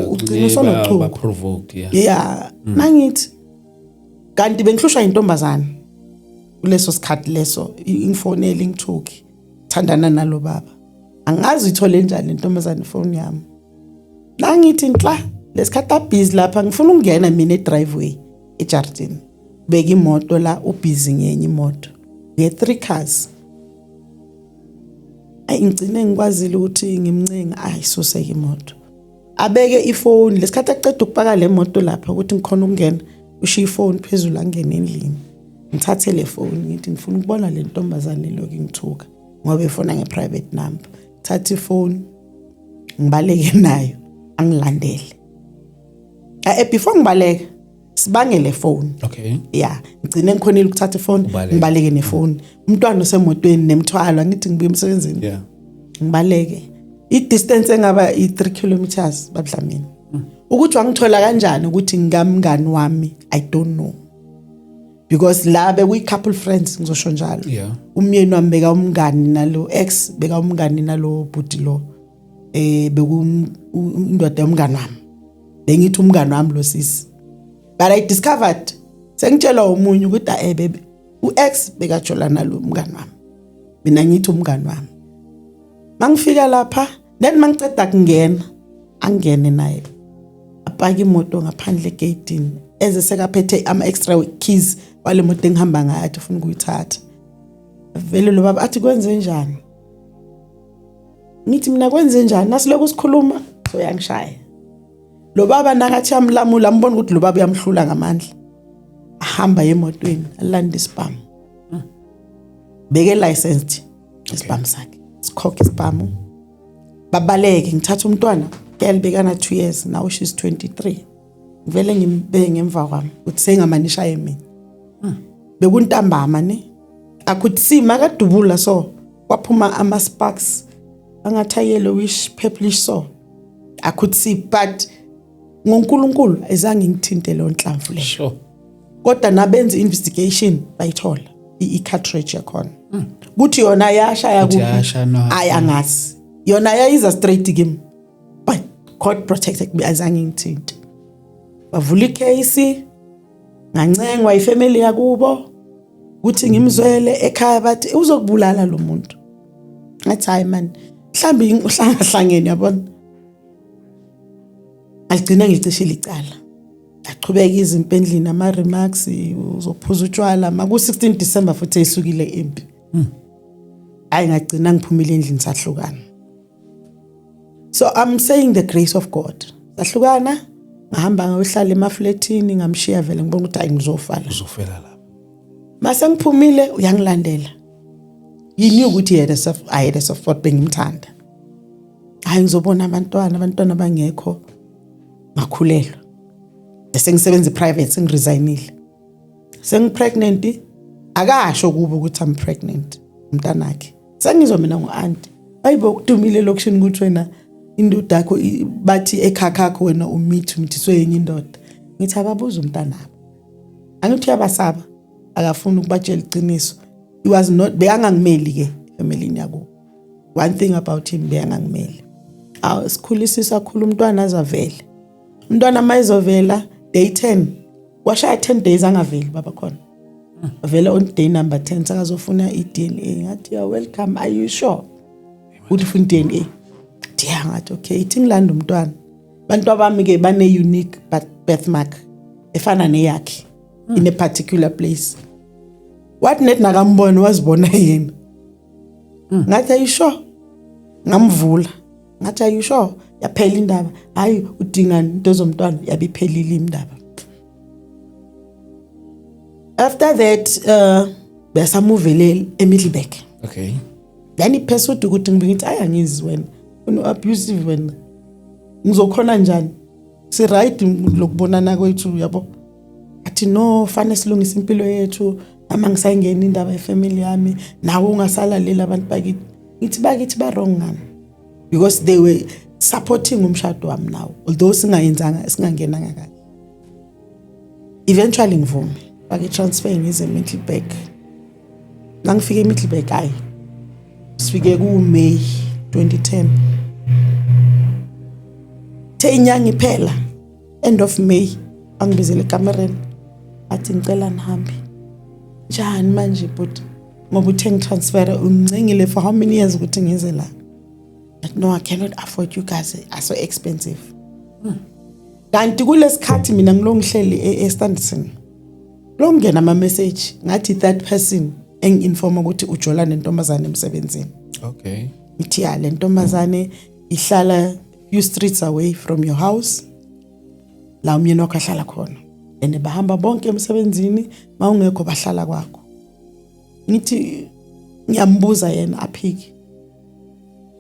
Speaker 2: ugcina usonochuku.
Speaker 1: Ba provoked, yeah.
Speaker 2: Yeah, mangithi kanti bengihlushwa intombazana kuleso sikhathi leso, ingifonela ingithuki, thandana nalo baba. Angazi ithole njani lentombazana ifoni yami. Nangithi nhla lesikhathi abusy lapha, ngifuna ukungena mina e-driveway, ejardini, beka imoto la, ubusy ngenye imoto, nge three cars. Ayi, ngigcine ngikwazile ukuthi ngimncenga ayisuse imoto, abeke ifoni. Lesikhathi aqeda ukupaka le moto lapha ukuthi ngikhona ukungena, ushiya ifoni phezulu, angene endlini. Ngithathe le phone, ngithi ngifuna ukubona le ntombazane lokhu ngithuka ngoba efona nge-private number. Thatha ifoni, ngibaleke nayo, angilandele. Before ngibaleka, sibange le phone. Ya, ngigcine ngikhonile ukuthatha ifoni.
Speaker 1: Ubaleke.
Speaker 2: Ngibaleke nefoni, umntwana usemotweni nemthwalo, angithi ngibuye emsebenzini. Ngibaleke i-distance engaba i-3 kilometers, babudlamini. Ukuthi wangithola kanjani ukuthi ngingamngani wami, I don't know, because la bekuyi-couple friends, ngizosho njalo. Umyeni wami beka umngani nalo ex, beka umngani nalo bhuti lo, beku indoda yomngani wami. Bengithi umngani wami lo sisi, but I discovered sengitshelwa omunye ukuthi bebe u-ex bekajola nalo mngani wami, mina ngithi umngani wami. Mangifika lapha, then mangiceda kungena, angene naye, apaka imoto ngaphandle egeyidini, eze sekaphethe ama-extra keys wale moto engihamba ngayo, athi ufuna ukuyithatha. Vele lo baba athi, "Kwenze njani?" Ngithi mina, "Kwenze njani?" Nasilokhu sikhuluma, so yangishaya lo baba. Nakathi amlamula, ambona ukuthi lo baba uyamhlula ngamandla, ahamba emotweni, alanda isibhamu, beke licensed isibhamu sakhe, sikhokhe isibhamu, babaleke. Ngithatha umntwana kuyalibekana 2 years, now she's 23. Ngivele ngimbeke ngemva kwami ukuthi sengamane ishaye mina. Bekuntambama ne, I could see makadubula, so kwaphuma ama sparks angathi yellowish, purplish, so I could see, but ngoNkulunkulu azange ngithinte leyo nhlamvu leyo. Kodwa nabenza investigation bayithola i-cartridge yakhona kuthi yona yashaya
Speaker 1: Kuthi
Speaker 2: kuphi.
Speaker 1: yasha na-
Speaker 2: Ayi, angazi, yona yayiza straight kimi, but God protected me, azange ngithinte. Bavula icase, ngancengwa ifamily yakubo ukuthi ngimzwele ekhaya, bathi uzokubulala lo muntu. Ngathi hayi man, mhlambi uhlangahlangene, yabona. Aligcina ngicishile icala, aqhubeka izimpi endlini, ama-remarks, uzophuza utshwala. Maku-16 December futhi esukile impi. Hayi, ngagcina ngiphumile endlini, sahlukana. So I'm saying the grace of God. Sahlukana, ngahamba ngayohlala emafletini, ngamshiya vele, ngibona ukuthi hayi, ngizofa la.
Speaker 1: Uzofela lapha.
Speaker 2: Mase ngiphumile, uyangilandela. He knew ukuthi he had a soft, I had a soft spot, bengimthanda. Hayi, ngizobona abantwana, abantwana bangekho, ngakhulelwa. Bese ngisebenza private, sengiresignile, sengipregnant. Akasho kubo ukuthi I'm pregnant umntanakhe. Sengizwa mina ngo-aunty, ayibo, kudumile elokishini ukuthi wena indoda yakho bathi ekhakhakho wena umithi umithiswe yenye indoda. Ngithi ababuza umntanabo, angithi uyabasaba, akafuni ukubatshela iqiniso. He was not, bekangangimeli ke efamilini yakubo. One thing about him, bekangangimeli. Awu, sikhulisa, sakhula umntwana, azavele umntwana. Mayizovela day 10, kwashaya 10 days angaveli baba khona, vele on day number 10 sakazofuna i-DNA. Ngathi, "You are welcome, are you sure uthi ufuna i-DNA?" Ndiya, ngathi okay, ithi ngilanda umntwana. Abantu abami ke bane unique birthmark efana neyakhe in a particular place. Wathi net nakambona wazibona yena. Ngathi, "Are you sure?" Ngamvula, ngathi, "Are you sure?" Yaphela indaba. Hayi, udinga into zomntwana, yabe iphelile indaba. After that besamuvele eMiddelburg. Then ipursued ukuthi ngibe ngithi ayi, angizi wena, uno abusive wena, ngizokhona njani si right lokubonana kwethu, yabo. Athi no, fanele silungise impilo yethu, ama ngisayingena indaba yefamily yami, nawe ungasalaleli abantu bakithi. Ngithi bakithi ba wrong ngami because they were supporting umshado wami nawo, although singayenzanga, singangenanga kahle. Eventually ngivume bake transfer ngize eMiddelburg. Nangifika eMiddelburg, hayi, sifike ku May 2010, the inyanga iphela, end of May, angibizele ekamereni, athi ngicela nihambe. Njani manje but ngoba uthe ngitransfer, ungincengile for how many years ukuthi ngize la? But no, I cannot afford, you guys are so expensive. Kanti kulesikhathi mina ngilo ngihleli eStanderton, lo ngena ama message, ngathi third person engi-inform ukuthi ujola nentombazane emsebenzini. Ngithi, ya, le ntombazane ihlala few streets away from your house, la umyeni wakho ahlala khona, and bahamba bonke emsebenzini, mawungekho bahlala kwakho. Ngithi ngiyambuza, yena aphike,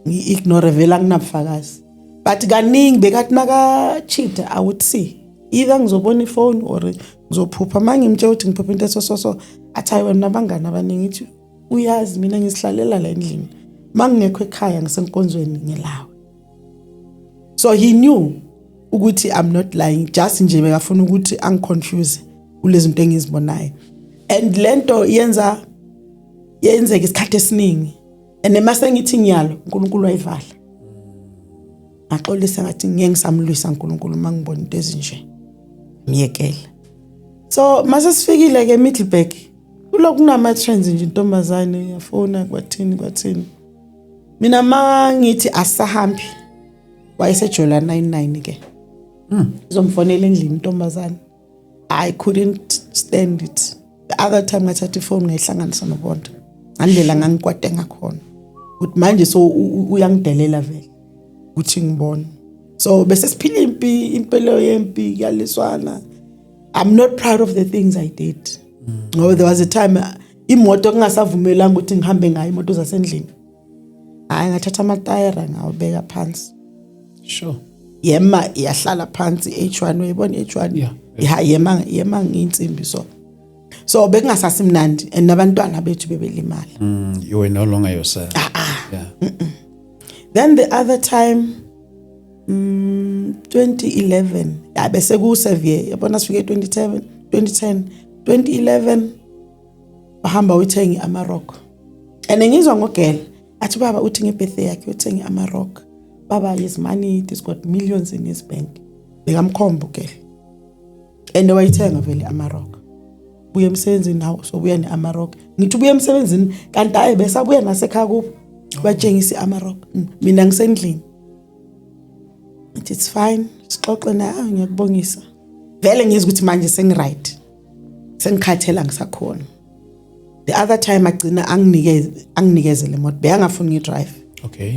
Speaker 2: ngi-ignore vele, anginabufakazi. But kaningi bekathi maka-cheat, I would see either ngizobona ifoni or ngizophupha. Uma ngimtshela ukuthi ngiphupha into esososo, athi, "Hayi, wena nabangani abaningi." Ngithi, "Uyazi mina ngisihlalela la endlini, uma ngingekho ekhaya ngisenkonzweni ngilawe." So he knew ukuthi I'm not lying, just nje bekafuna ukuthi angiconfuse kulezi zinto engizibonayo. And lento yenza yenzeka isikhathi esiningi, and mase ngithi ngiyalo, uNkulunkulu wayivala. Ngaxolisa, ngathi ngeke ngisamlwisa uNkulunkulu uma ngibona into ezinje, ngiyekela. So mase sifikile ke Middelburg, kulokhu kunama trends nje, intombazane yafona, kwathini kwathini. Mina mangithi asahambi, wayesejola 99 ke, izomfonela endlini intombazane. I couldn't stand it. The other time ngathatha ifoni, ngayihlanganisa nobonto ngandlela ngangikwate ngakhona ukuthi manje so uyangidelela vele ukuthi ngibone. So bese siphila impi, impilo yempi, kuyaliswana. I'm not proud of the things I did, ngoba there was a time imoto kungasavumelanga ukuthi ngihambe ngayo, imoto zasendlini. Hayi, ngathatha amatayera ngawabeka phansi. Yema, iyahlala phansi H1, uyayibona H1?
Speaker 1: Yeah.
Speaker 2: Ya, yema ngiyinsimbi. So bekungasasimnandi and nabantwana bethu bebelimala.
Speaker 1: You were no longer yourself.
Speaker 2: Ah ah. Then the other time, 2011, ya, bese ku severe, yabona, sifike 2010, 2010, 2011, bahamba uyithenga i-Amarok, and ngizwa ngogela athi, "Baba uthi ngebirthday yakhe uyothenga i-Amarok. Baba, his money, he's got millions in his bank." Bekamkhomba ugela, and wayithenga vele i-Amarok. Buya emsebenzini nawo, sobuya ne-Amarok. Ngithi ubuya emsebenzini, kanti hayi, besabuya nasekhaya kubo, batshengisa i-Amarok. Mina ngisendlini, ngithi, "It's fine." Sixoxe naye. "Ah, ngiyakubongisa vele." Ngizwe ukuthi manje sengi-right, sengikhathela, ngisakhona. The other time agcina anginikeze le moto, bekangafuni ngidrive.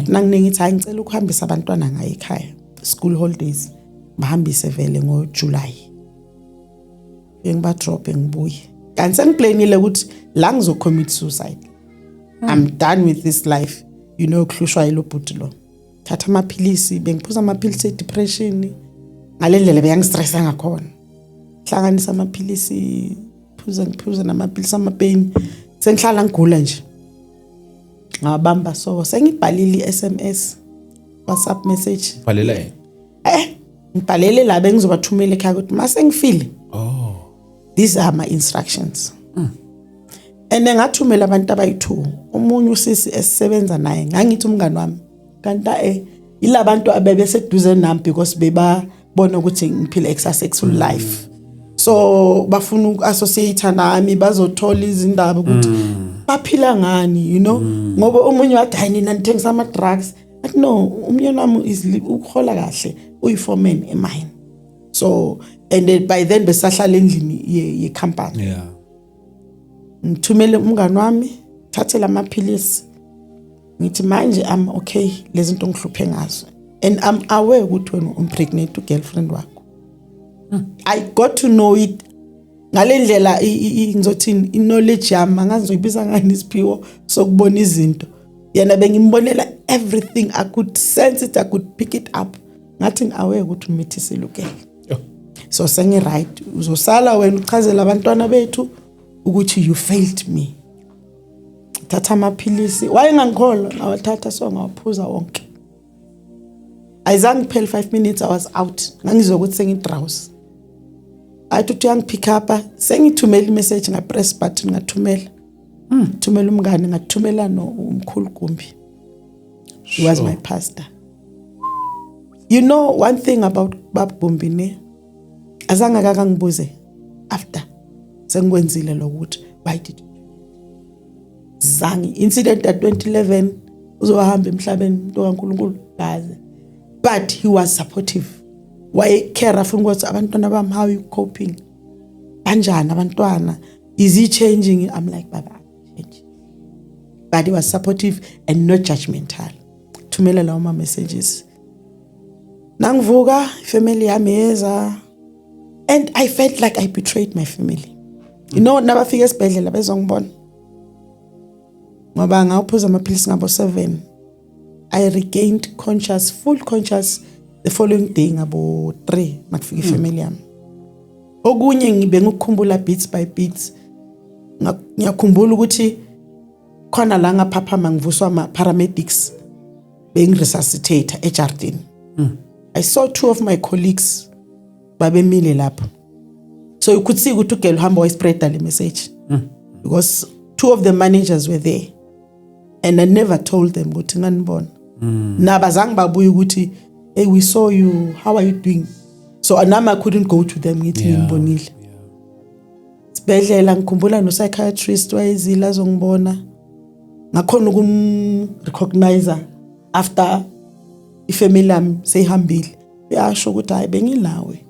Speaker 2: Nanginike, ngithi, "Hayi, ngicela ukuhambisa abantwana ngayo ekhaya, school holidays, bahambise vele ngoJuly." Ngibadrop, ngibuye, kanti sengiplanile ukuthi la ngizocommit suicide. I'm done with this life, kuhlushwa yilo bhuti lo. Thatha amaphilisi, bengiphuza amaphilisi e-depression ngale ndlela beyangistressa ngakhona. Hlanganisa amaphilisi, phuza, ngiphuza namaphilisi amapain, sengihlala ngigula nje. Ngabamba, so sengibhalile i-SMS, WhatsApp message.
Speaker 1: Bhalela yena?
Speaker 2: Ngibhalele la bengizobathumela ekhaya ukuthi mase ngifile,
Speaker 1: Oh.
Speaker 2: these are my instructions. And ngathumela abantu abayi-2. Omunye usisi esisebenza naye, ngangithi umngani wami, kanti yilabantu abebeseduze nami, because bebabona ukuthi ngiphila a successful life, so bafuna uku-associate nami, bazothola izindaba ukuthi baphila ngani, ngoba omunye wathi, "Hayi, nina nithengisa ama-drugs." Athi, "No, umyeni wami is ukuhola kahle, uyi-foreman emine." So and then by then besahlala endlini ye-company. Ngithumele umngani wami, thathe lamaphilisi, ngithi, "Manje I'm okay, lezi zinto ngihluphe ngazo, and I'm aware ukuthi wena umpregnant ugirlfriend wakho." I got to know it ngale ndlela. Ngizothini, i-knowledge yami, angazi ngizoyibiza ngani, isiphiwo sokubona izinto. Yena bengimbonela everything, I could sense it, I could pick it up. Ngathi, "Ngi-aware ukuthi umithisile ugirl."
Speaker 1: Yo.
Speaker 2: So sengi-right, uzosala wena uchazela abantwana bethu ukuthi you failed me. Thatha amaphilisi. Wayengangikholwa, ngawathatha, so ngawaphuza wonke. Ayizange kuphela 5 minutes, I was out. Ngangizwa ukuthi sengi-drowsy. Athi uthi uyangipick up, sengithumela imessage, ngapress button, ngathumela, thumela umngane, ngathumela no umkhulu Gumbi. He was my pastor. You know one thing about Bab Gumbi ne, azange akangibuze after sengikwenzile lokuthi, "Why did you?" Zange. Incident at 2011, uzohamba emhlabeni umuntu kaNkuluNkulu kaze, but he was supportive. Waye care, afuna ukuthi abantwana bami, "How you coping? Kanjani abantwana? Is he changing?" I'm like, "Baba, change." But he was supportive and not judgmental. Thumela lawo ma messages. Nangivuka, family yami yeza and I felt like I betrayed my family. Nabafika esibhedlela bezongibona, ngoba ngawuphuza amaphilisi ngabo 7. I regained conscious, full conscious the following day ngabo 3 makufika ifamily yami. Okunye ngibe ngikukhumbula bits by bits. Ngiyakhumbula ukuthi khona la ngaphaphama ngivuswa ama paramedics bengiresuscitate ejardini. I saw two of my colleagues babemile lapho, so you could see ukuthi ugirl uhamba wayispreada le message because two of the managers were there and I never told them ukuthi nganibona. Nabazange babuye ukuthi, "Hey, we saw you, how are you doing?" So nami I couldn't go to them ngithi nginibonile. Sibhedlela ngikhumbula no psychiatrist wayezila azongibona, ngakhona ukum recognize after ifamily yami seyihambile. Uyasho ukuthi, "Hayi, bengilawe,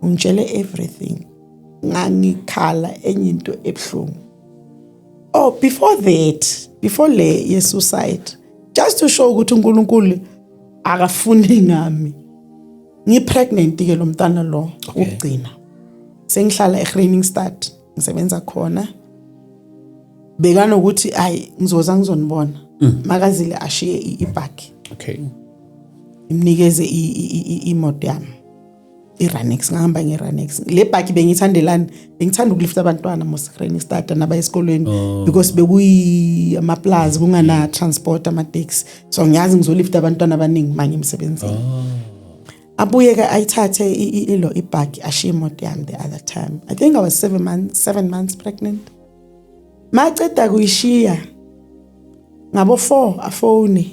Speaker 2: ungitshele everything." Ngangikhala enye into ebhlungu. Oh, before that, before le ye suicide, just to show ukuthi uNkulunkulu akafuni ngami, ngi-pregnant ke lo mntana lo. Ukugcina sengihlala eGroeningstad, ngisebenza khona. Bekanokuthi ayi, ngizoza ngizonibona. Makazile ashiye ibhaki. Imnikeze imoto yami, i-Ranex. Ngahamba nge-Ranex. Le bhaki bengiyithandelani? Bengithanda ukulifta abantwana mos Kroonstad nabaya esikolweni because bekuyi amaplazi, kungana transport, ama-taxi, so ngiyazi ngizolifta abantwana abaningi manje emsebenzini. Abuye ke ayithathe ilo ibhaki, ashiye imoto yami. The other time I think I was 7 months pregnant. Maceda kuyishiya ngabo 4, afone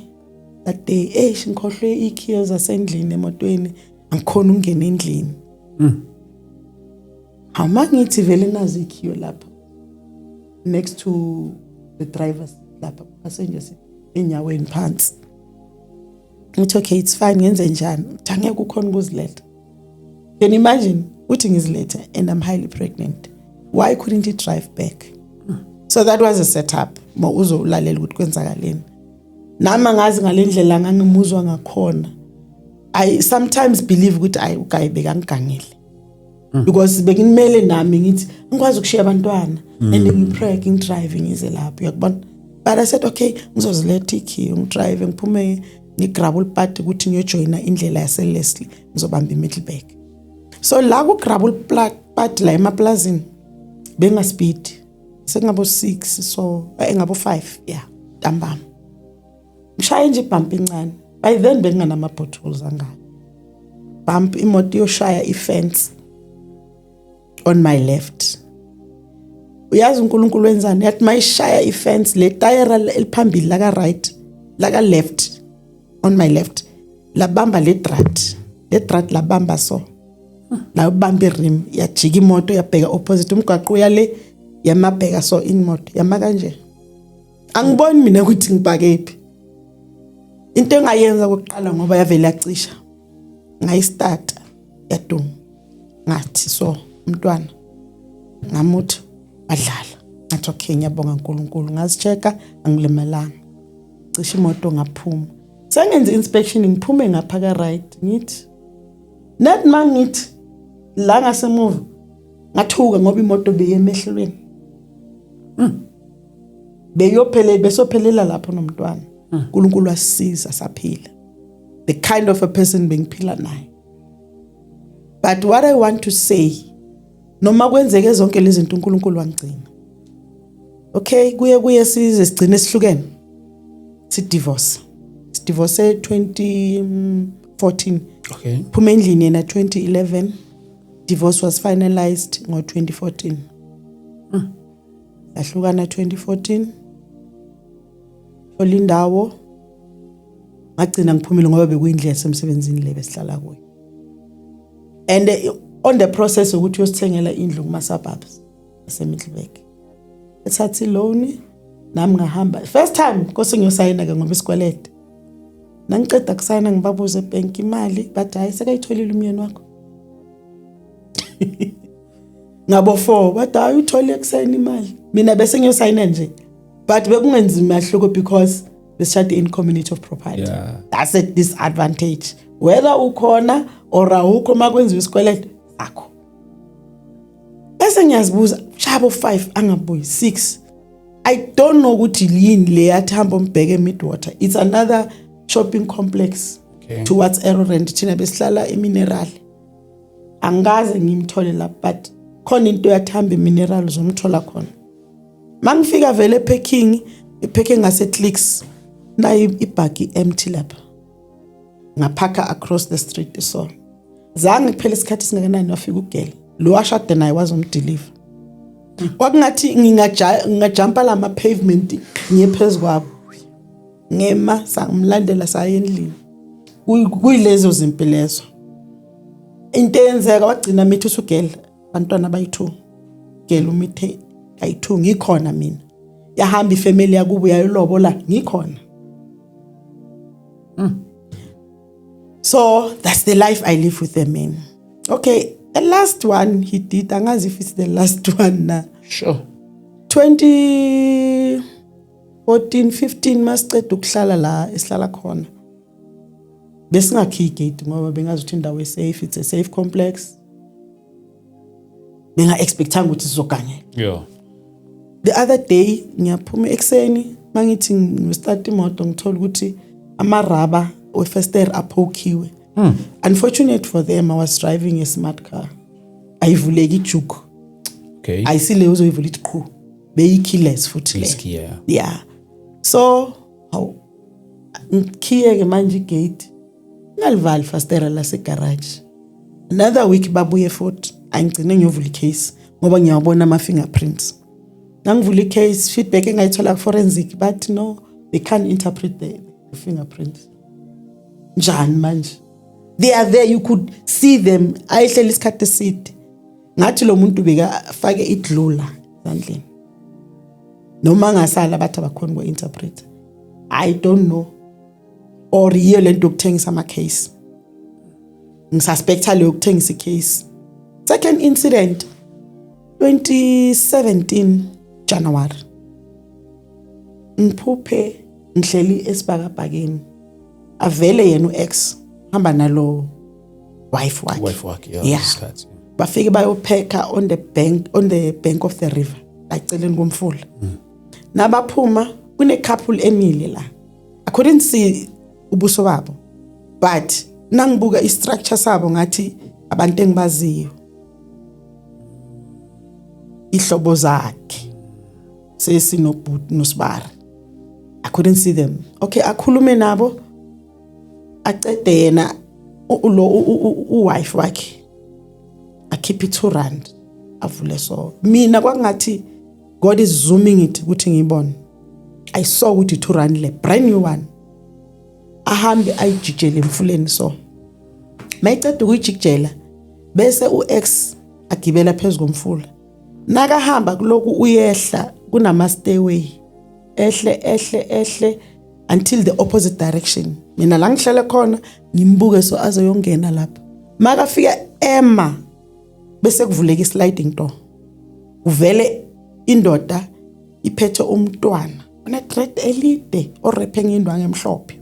Speaker 2: that day, "Eish, ngikhohlwe ikhiyo zasendlini emotweni, angikhona ukungena endlini." Hawu, ngithi vele nazo ikhiyo lapha next to the drivers, lapha passenger seat, enyaweni phansi. Ngithi, "Okay, it's fine, ngenze njani?" Uthi angeke ukhona ukuziletha. Can you imagine uthi ngizilethe and I'm highly pregnant? Why couldn't he drive back? So that was a setup. Ma uzolalela ukuthi kwenzakaleni, nami angazi ngale ndlela ngangimuzwa ngakhona. I sometimes believe ukuthi ayi, uguy bekangigangile because bekumele nami ngithi ngikwazi ukushiya abantwana and ngipreg, ngidrive ngize lapho, uyakubona. But I said, "Okay, ngizoziletha ikhiyo." Ngidrive ngiphume ngiGrabbelpad ukuthi ngiyojoyina indlela yaseLeslie, ngizobamba iMiddelburg. So la kuGrabbelpad la emaplazini bengaspeed, sengabo 6, so engabo 5, yeah, ntambama. Ngishaye nje ibump encane. By then benginganama potholes angaka. Bump, imoto iyoshaya ifence on my left. Uyazi uNkulunkulu wenzani? Yathi mayishaya ifence, le tayera eliphambili laka right, laka left, on my left, labamba le draad, le draad labamba, so labamba irim, yajika imoto yabheka opposite umgwaqo, uyale yamabheka. So imoto yama kanje, angiboni mina ukuthi ngibhakephi. Into engayenza kokuqala, ngoba yavele yacisha, ngayistarta, yaduma. Ngathi so umntwana ngamuthi wadlala. Ngathi, "Okay, ngiyabonga uNkulunkulu." Ngazichecka, angilimalanga. Cisha imoto, ngaphuma, sengenza inspection. Ngiphume ngapha ka right, ngithi nathi mangithi la ngasemuva, ngathuka ngoba imoto beyemehlelweni, beyophelela, besophelela lapho nomntwana. uNkulunkulu wasisiza saphila. The kind of a person bengiphila naye. But what I want to say, noma kwenzeke zonke lezi zinto, uNkulunkulu wangigcina. Okay, kuye size sigcine sihlukene, si divorce, sidivorce 2014. Phuma endlini yena 2011, divorce was finalized ngo-2014. Sahlukana 2014, thola indawo. Ngagcina ngiphumile ngoba bekuyindlu yasemsebenzini le besihlala kuyo and on the process ukuthi uyosithengela indlu kuma suburbs aseMiddelburg, ethatha iloan. Nami ngahamba first time kose ngiyosayina ke ngoba isikwelede. Nangiceda kusayina, ngibabuze ebhenki imali, bathi, "Hayi, sekayitholile umyeni wakho." Ngabo 4 bathi, "Hayi, uthole kusayina imali." Mina bese ngiyosayina nje, but bekungenzi mahluko because Besishade in community of property. That's a disadvantage, whether ukhona or awukho. Makwenziwa isikweletu sakho, bese ngiyazibuza, shabo 5 angabuyi, 6, I don't know ukuthi yini le yathi hamba umbheke eMidwater. It's another shopping complex towards Aerorand. Thina besihlala eMineral. Angikaze ngimthole lapha, but khona into yathi hamba eMineral, uzomthola khona. Mangifika vele eparking, iparking ngase Clicks, nayi ibhaki empty lapha. Ngaphaka across the street. So zange kuphela isikhathi singakanani, wafika ugirl lo washada naye, wazomdeliver. Kwakungathi ngingajumpa lama pavement ngiye phezu kwabo. Ngema, sangimlandela, saya endlini. Kuyilezo zimpi lezo. Into eyenzeka, wagcina mithi usugirl abantwana bayi-2. Girl umithe ayi-2 ngikhona mina. Yahamba ifamily yakubo yayolobola ngikhona. So that's the life I live with the man. Okay, the last one he did, angazi if it's the last one na. 2014 15, masiceda ukuhlala la esihlala khona, besingakhiyi igate ngoba bengazi ukuthi indawo esafe, it's a safe complex. Benga expectanga ukuthi sizogangela. The other day ngiyaphuma ekuseni, mangithi ngistart imoto, ngithola ukuthi amaraba wefester aphokhiwe. Unfortunate for them, I was driving a smart car, ayivuleki ijuku. Ayisile uzoyivula ithi qhu, beyi-keyless futhi le.
Speaker 1: Risky, yeah.
Speaker 2: Yeah, so hawu, ngikhiye-ke manje igate, ngalivali fastera lasegarage. Another week babuye futhi, angigcine ngiyovula icase ngoba ngiyawabona ama-fingerprints. Nangivula icase, feedback engayithola ku-forensic bathi no, they can't interpret the fingerprints. Njani manje? They are there, you could see them. Ayihleli isikhathi eside, ngathi lo muntu bekafake iglue la ezandleni noma angasala, bathi abakhona ku-interpret. I don't know, or yiyo lento yokuthengisa ama-case. Ngisuspecta leyo yokuthengisa icase. Second incident, 2017 January, ngiphuphe ngihleli esibhakabhakeni, avele yena u-ex, hamba nalo wife wakhe.
Speaker 1: Wife wakhe, yeah. Isikhathi.
Speaker 2: Bafike bayophekha on the bank of the river, laceleni komfula. Nabaphuma, kune couple emile la. I couldn't see ubuso babo, but nangibuka istructure sabo, ngathi abantu engibaziyo, ihlobo zakhe sesinobhuti nosibari. I couldn't see them. Okay, akhulume nabo, acede yena lo uwife wakhe akhiphe i-R2, avule. So mina kwakungathi God is zooming it ukuthi ngiyibone. I saw ukuthi i-R2 le, brand new one. Ahambe ayijikijele emfuleni. So mayiceda ukuyijikijela, bese u-ex agibela phezu komfula. Nakahamba kuloku uyehla, kunama stairway, ehle, ehle, ehle until the opposite direction. Mina la ngihlele khona ngimbuke, so azoyongena lapha. Makafika ema, bese kuvuleka i-sliding door, kuvele indoda iphethe umntwana one-dread elide, owraphe ngendwangu emhlophe.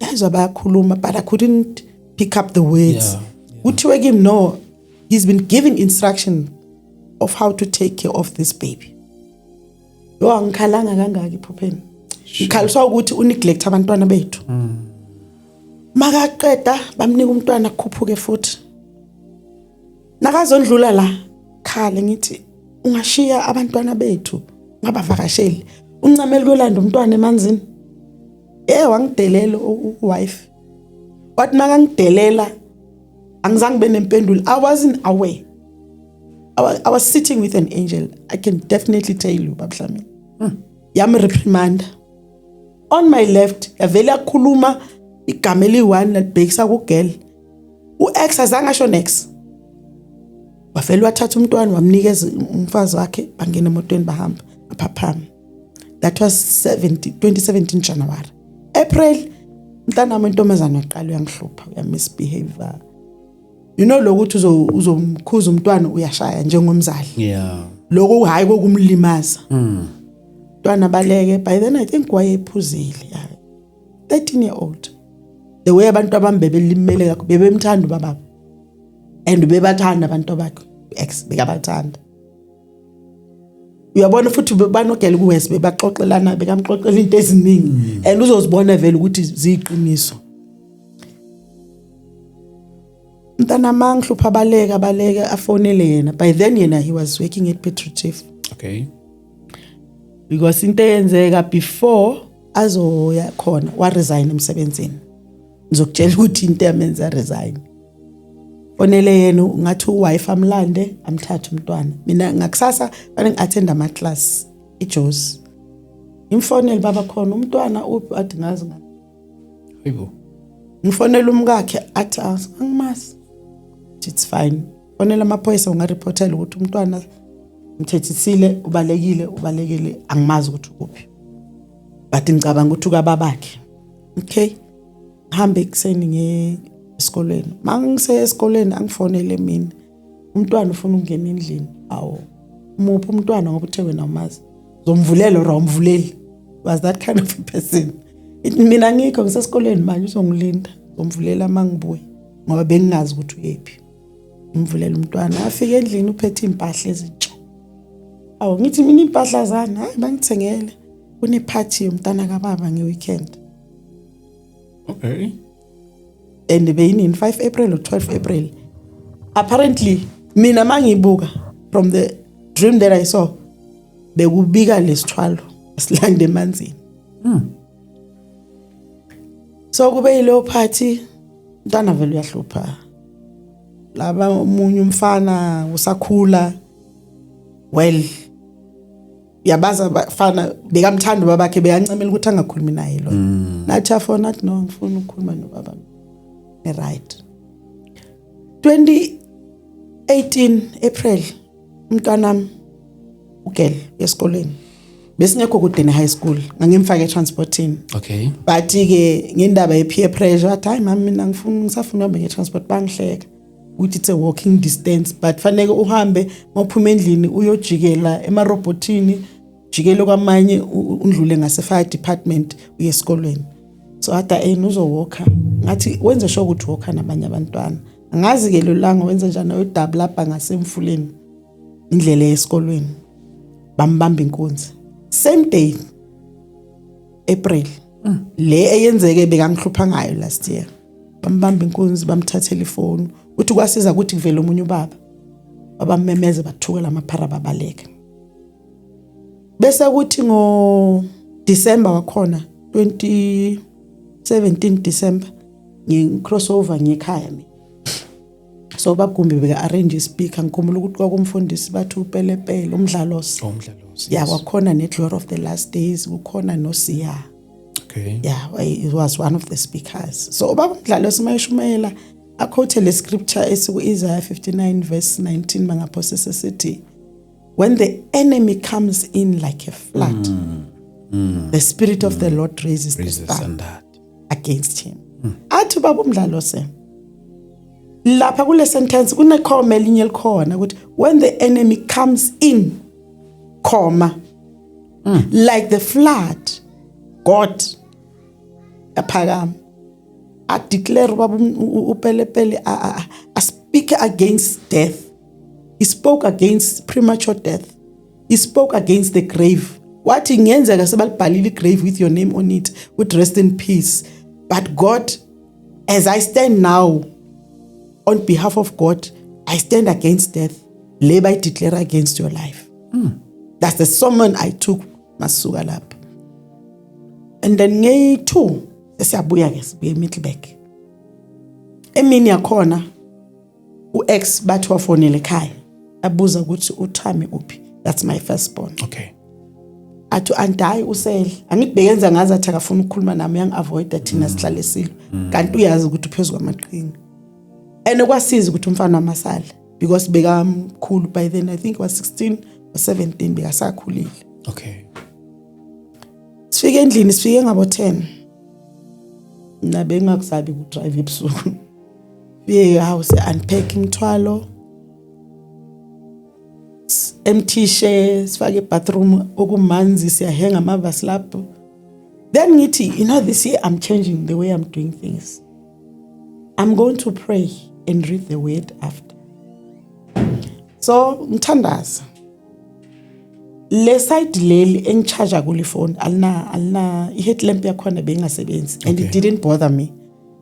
Speaker 2: Yazwa bayakhuluma, but I couldn't pick up the words. Kuthiwe kimi, no, he's been giving instruction of how to take care of this baby. Yo, angikhalanga kangaka ephupheni. Ngikhaliswa ukuthi uneglect abantwana bethu. Makaqeda bamnika umntwana, kukhuphuke futhi. Nakazondlula la, khale ngithi ungashiya abantwana bethu ngabavakasheli, uncamela kuyolanda umntwana emanzini. Wangidelela uwife. Wathi makangidelela, angizange be nempendulo. I wasn't aware. I was sitting with an angel. I can definitely tell you, Bab'Dlamini. Yam reprimand. On my left, yavele yakhuluma igama eliyi-one, lalibhekisa kugirl. U-ex azange asho nex. Wavele wathatha umntwana, wamnikeza umfazi wakhe, bangena emotweni, bahamba, baphaphama. That was 70, 2017 January. April, mntanami intombazane yaqala uyangihlupha, uyamisbehave. You know lokuthi uzomkhuza umntwana, uyashaya njengomzali. Lokho hayi kokumlimaza. Mntwana baleke. By then I think wayephuzile, yeah. 13 year old. The way abantu abami bebelimele kakho, bebemthanda ubaba and bebathanda abantu bakhe, ex bekabathanda, uyabona. Futhi banogela kuwes, bebaxoxelana, bekamxoxela into eziningi and uzozibona vele ukuthi ziyiqiniso. Mntana mangihlupha, baleka, baleka, afonele yena. By then yena he was working at Piet Retief. Because into eyenzeka before azoya khona, wa resign emsebenzini. Ngizokutshela ukuthi into yamenza resign. Fonele yena, ngathi uwife amlande, amthathe umntwana. Mina ngakusasa fanele ngi-attend ama class iJozi. Ngimfonele, baba khona umntwana uphi? Athi ngazi nga.
Speaker 1: Hayibo.
Speaker 2: Ngifonela umkakhe, athi angimazi. It's fine, fonela amaphoyisa, ungareportela ukuthi umntwana mthethisile, ubalekile, ubalekile, angimazi ukuthi ukuphi, but ngicabanga ukuthi ukababakhe. Okay, hambe ekuseni nge esikolweni. Mangise esikolweni, angifonele mina, umntwana ufuna ukungena endlini. Awu, muphi umntwana? Ngoba uthe wena umazi, zomvulela or awumvuleli? Was that kind of a person. Ithi mina ngikho, ngisesikolweni manje, uzongilinda, zomvulela mangibuye, ngoba bengingazi ukuthi uyephi. Ngimvulela umntwana, afike endlini uphethe impahla ezintsha. Awu, ngithi mina, impahla zani? Hayi, bangithengele, kunephathi yomntana kababa nge-weekend. And beyinini, 5 April or 12 April apparently. Mina mangibuka from the dream that I saw, bekubika lesithwalo silande emanzini. So kube yileyo party, umntwana vele uyahlupha laba, omunye umfana usakhula. Well, yabaza abafana bekamthanda ubabakhe, beyancamela ukuthi angakhulumi naye lo. Nathi afona, athi no, ngifuna ukukhuluma nobaba. Right, 2018 April, umntwanami ugirl esikolweni, besingekho kude ne-high school, ngangimfake etransportini. But ke ngendaba ye-peer pressure, wathi hayi mama, mina ngifuna, ngisafuna uhambe nge-transport. Bangihleka ukuthi it's a walking distance, but faneke uhambe, mawuphuma endlini uyojikela emarobhothini, jikele kwamanye, undlule ngase-fire department, uye esikolweni. So ada eni uzowalka, ngathi wenze sure ukuthi walka nabanye abantwana. Angazi-ke lo langa wenze njani, uyodabulapha ngasemfuleni indlela esikolweni, bambamba inkunzi same day April le eyenzeke bekangihlupha ngayo last year. Bambamba inkunzi, bamthathela ifoni. Uthi kwasiza ukuthi kuvele omunye ubaba, babamemeze, bathukela amaphara, babaleka. Bese kuthi ngo December wakhona, 2017 December, ngi-crossover ngekhaya mina. So babugumbi beka arrange speaker, ngikhumbula ukuthi kwakumfundisi bathi upelepele umdlalosi.
Speaker 1: Oh, umdlalosi.
Speaker 2: Ya, kwakhona ne-Glory of the Last Days, kukhona noSiya. Yeah, he was one of the speakers. So ubaba umdlalosi mayeshumayela, aquote le scripture esiku-Isaiah 59 verse 19, mangaphosese, sithi when the enemy comes in like a flood, the spirit of the Lord raises
Speaker 1: Raise
Speaker 2: the
Speaker 1: the
Speaker 2: standard
Speaker 1: standard.
Speaker 2: against him. Athi ubaba umdlalose lapha kule sentence kunekhoma elinye elikhona ukuthi when the enemy comes in comma like the flood, God aphakama, adeclare ubaba upelepele, a speak against death. He spoke against premature death, he spoke against the grave. Wathi ngenzeka sebalibhalile igrave with your name on it with rest in peace, but God, as I stand now on behalf of God, I stand against death le bayideclare against your life. That's the sermon I took masuka lapha. And then ngeyi-2 sesiyabuya ke, sibuye eMiddelburg. Emini yakhona u-ex bathi wafonela ekhaya, abuza ukuthi uThami uphi, that's my firstborn. Athi anti hayi, usele. Angithi bekenza ngazi athi akafuna ukukhuluma nami, uyangi-avoida, thina sihlale silo, kanti uyazi ukuthi uphezu kwamaqhinga. And kwasiza ukuthi umfana wamasala because bekamkhulu by then, I think was 16 or 17, bekasakhulile. Sifike endlini, sifike ngabo 10. Mina bengakusabi ukudrive ebusuku. Fike, hawu, se unpack imithwalo. Empthishe, sifake ebathroom okumanzi, siyahenga amavasi lapho. Then ngithi, this year I'm changing the way I'm doing things. I'm going to pray and read the word after. So ngithandaza, le side leli engicharge kule phone alina i-headlamp yakhona, bengasebenzi and it didn't bother me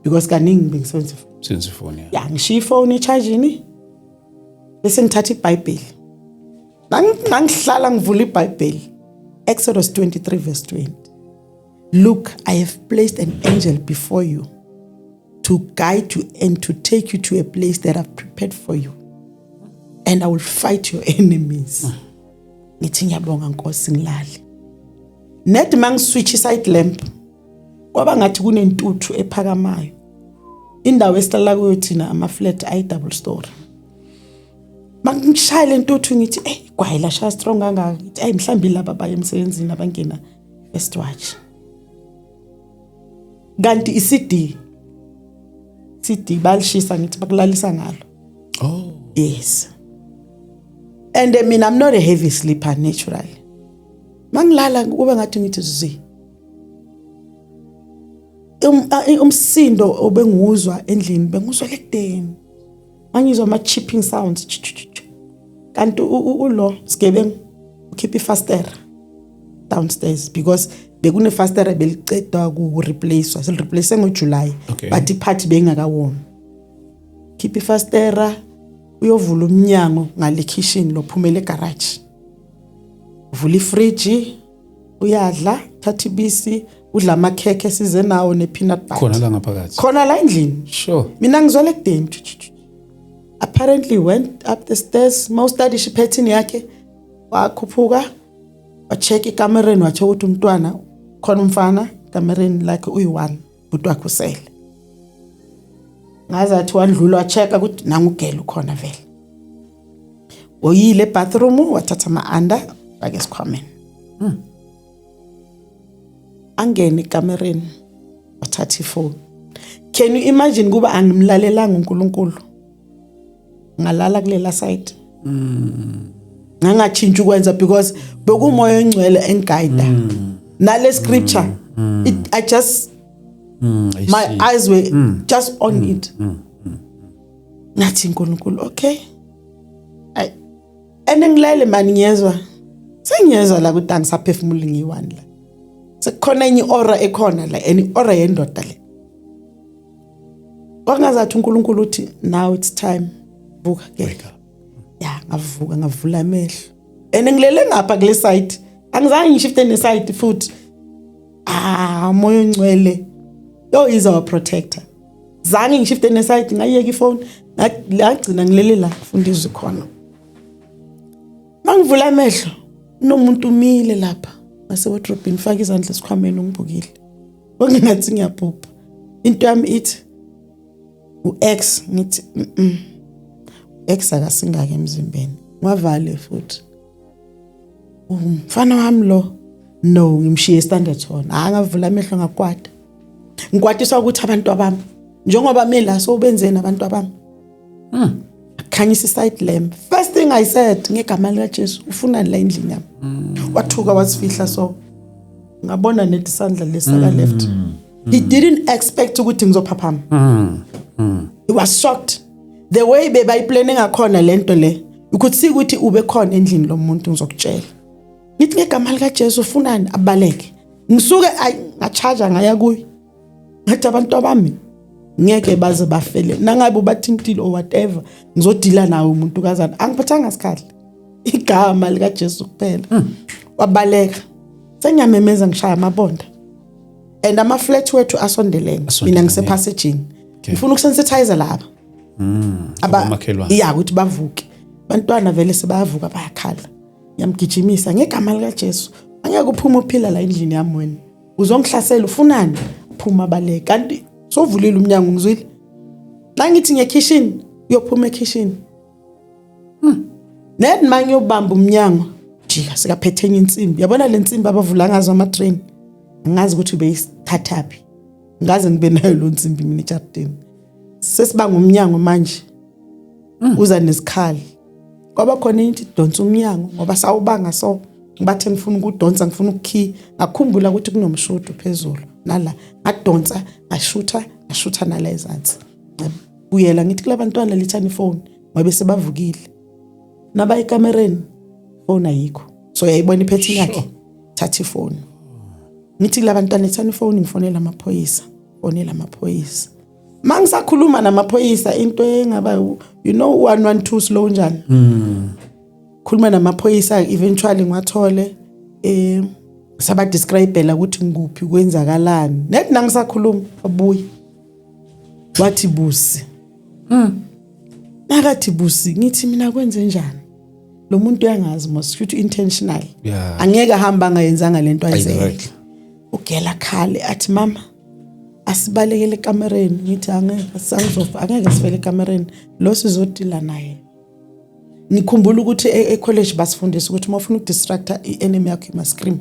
Speaker 2: because kaningi bengisebenzisa ifoni.
Speaker 1: Since ifoni, yeah.
Speaker 2: Ya, ngishiya ifoni echargini bese ngithatha iBhayibheli. Nangihlala ngivula iBhayibheli, Exodus 23 verse 20: "Look, I have placed an angel before you to guide you and to take you to a place that I've prepared for you, and I will fight your enemies." Ngithi ngiyabonga Nkosi, ngilale. Net mangiswitch side lamp, kwaba ngathi kunentuthu ephakamayo. Indawo esihlala kuyo thina, ama flat ayi double story. Mangishaya lentuthu ngithi, "Eh, gwayi lashaya strong kangaka." Ngithi, "Hey, mhlambi laba baye emsebenzini abangena first watch." Kanti i-CD CD balishisa, ngithi bakulalisa ngalo.
Speaker 1: Oh.
Speaker 2: Yes, and I mean, I'm not a heavy sleeper naturally. Mangilala kube ngathi ngithi zi umsindo obengiwuzwa endlini, benguzwa lekudeni, mangizwa ama chipping sounds ch- ch- ch- ch. Kanti ulo sigebengu ukhipha ifastera downstairs because bekunefastera belicedwa ku-replacewa, selireplace ngoJuly. But iphathi bengakawomi. Khipha ifastera, uyovula umnyango ngale kitchen lophumela egarage, uvula ifridge, uyadla, thatha ibisi, udla amakhekhe size nawo ne-peanut butter.
Speaker 1: Khona la ngaphakathi?
Speaker 2: Khona la endlini. Mina ngizwela ekudeni. Tsh, tsh, tsh. Apparently went up the stairs, mawustadisha ipattern yakhe, wakhuphuka, wacheck ekamereni, wathola ukuthi umntwana khona, umfana kamereni lakhe uyi-one, bhuti wakhe usele. Ngazathi wandlula, wachecka ukuthi nangugela ukhona vele. Uyile ebathroom, wathatha ama-under, fake esikhwameni, angene ekamereni, wathatha ifoni. Can you imagine kuba angimlalelanga uNkulunkulu, ngalala kulela side, ngangatshintsha ukwenza because bekumoya ongcwele engiguide nale scripture. I just
Speaker 1: I
Speaker 2: my
Speaker 1: see.
Speaker 2: eyes were just on it. Ngathi uNkulunkulu, okay. Ay, and ngilele mani, ngiyezwa, sengiyezwa la ukuthi angisaphefumuli ngiyi-one la, sekukhona enye i-aura ekhona la, and i-aura yendoda le. Kwakungazathi uNkulunkulu uthi, "Now it's time, vuka ke."
Speaker 1: Wake up.
Speaker 2: Ya, ngavuka, ngavula amehlo and ngilele ngapha kule side, angizange ngishifte neside futhi. Ah, moya ongcwele yo is our protector. Zange ngishifte neside, ngayiyeka ifoni, ngagcina ngilele la ngifunda izwi khona. Mangivula amehlo, nomuntu umile lapha ngase-wardrobe, faka izandla esikhwameni, ungibukile. Kwangathi ngiyaphupha. Into yami ithi u-ex, ngithi ex akasingaka emzimbeni. Ngwavale futhi, umfana wami lo, no, ngimshiye Standerton. Hayi, ngavula amehlo, ngakwata, ngikwatiswa ukuthi abantu abami njengoba mina so benzeni abantu abami. Khanyisa iside lamp, first thing I said, "Ngegama lika Jesu, ufunani la endlini yami?" Wathuka, wasifihla, so ngabona nethi isandla lesaka left. He didn't expect ukuthi ngizophaphama. He was shocked the way bebayiplane ngakhona lento le. You could see ukuthi ube khona endlini lo muntu. Ngizokutshela, ngithi, "Ngegama lika Jesu, ufunani?" Abaleke. Ngisuke ngacharge, ngaya kuye, ngathi, "Abantu abami ngeke baze bafele nangabe ubathintile or whatever, ngizodila nawe umuntu kazana." Angiphathanga sikhathi, igama lika Jesu kuphela. Wabaleka. Sengiyamemeza, ngishaya amabonda, and ama flat wethu asondelene. Mina
Speaker 1: Asondelene.
Speaker 2: ngisepassagini, ngifuna ukusensitize laba
Speaker 1: Abomakhelwane.
Speaker 2: Ya, ukuthi bavuke. Bantwana vele sebayavuka, bayakhala. Ngiyamgijimisa, "Ngegama lika Jesu, angeke uphume uphila la endlini yami wena, uzongihlasela, ufunani?" Phuma, baleka. Kanti sovulile umnyango, ngizwile la ngithi ngekitchen, uyophuma ekitchen. Ned mangiyobamba umnyango, jika, sikaphethe enye insimbi. Yabona le nsimbi abavula ngazo ama train, angazi ukuthi ubeyisithathaphi, ngaze ngibe nayo lo nsimbi mina ejardini. Sesibanga umnyango manje, uza nesikhali. Kwaba khona into idonsa umnyango, ngoba sawubanga, so ngibathe ngifuna ukudonsa, ngifuna ukukhiya, ngakhumbula ukuthi kunomshudo phezulu nala, ngadonsa, ngashutha, ngashutha nala ezansi. Ngabuyela, ngithi kulabantwana, "Lethani ifoni," ngoba sebavukile. Naba ekamereni, phone ayikho, so yayibona iphethe yakhe, thatha ifoni. Ngithi kulabantwana, "Lethani ifoni, ngifonela amaphoyisa." Fonela amaphoyisa. Mangisakhuluma namaphoyisa, into engaba, you know, 112 slow njani, khuluma namaphoyisa, eventually ngiwathole, saba describela ukuthi ngikuphi, kwenzakalani. Nethi nangisakhuluma, abuye wathi, "Busi." Nakathi, "Busi," ngithi mina, "Kwenze njani lo muntu? Uyangazi mos, futhi intentional." Angeke ahamba angayenzanga lento ayizele. Ugela khale, athi, "Mama, asibalekele ekamereni." Ngithi, "Angeke, sangizofa, angeke sifele ekamereni lo, sizodila naye." Ngikhumbula ukuthi e-college basifundisa ukuthi uma ufuna ukudistracta i-enemy yakho, you must scream,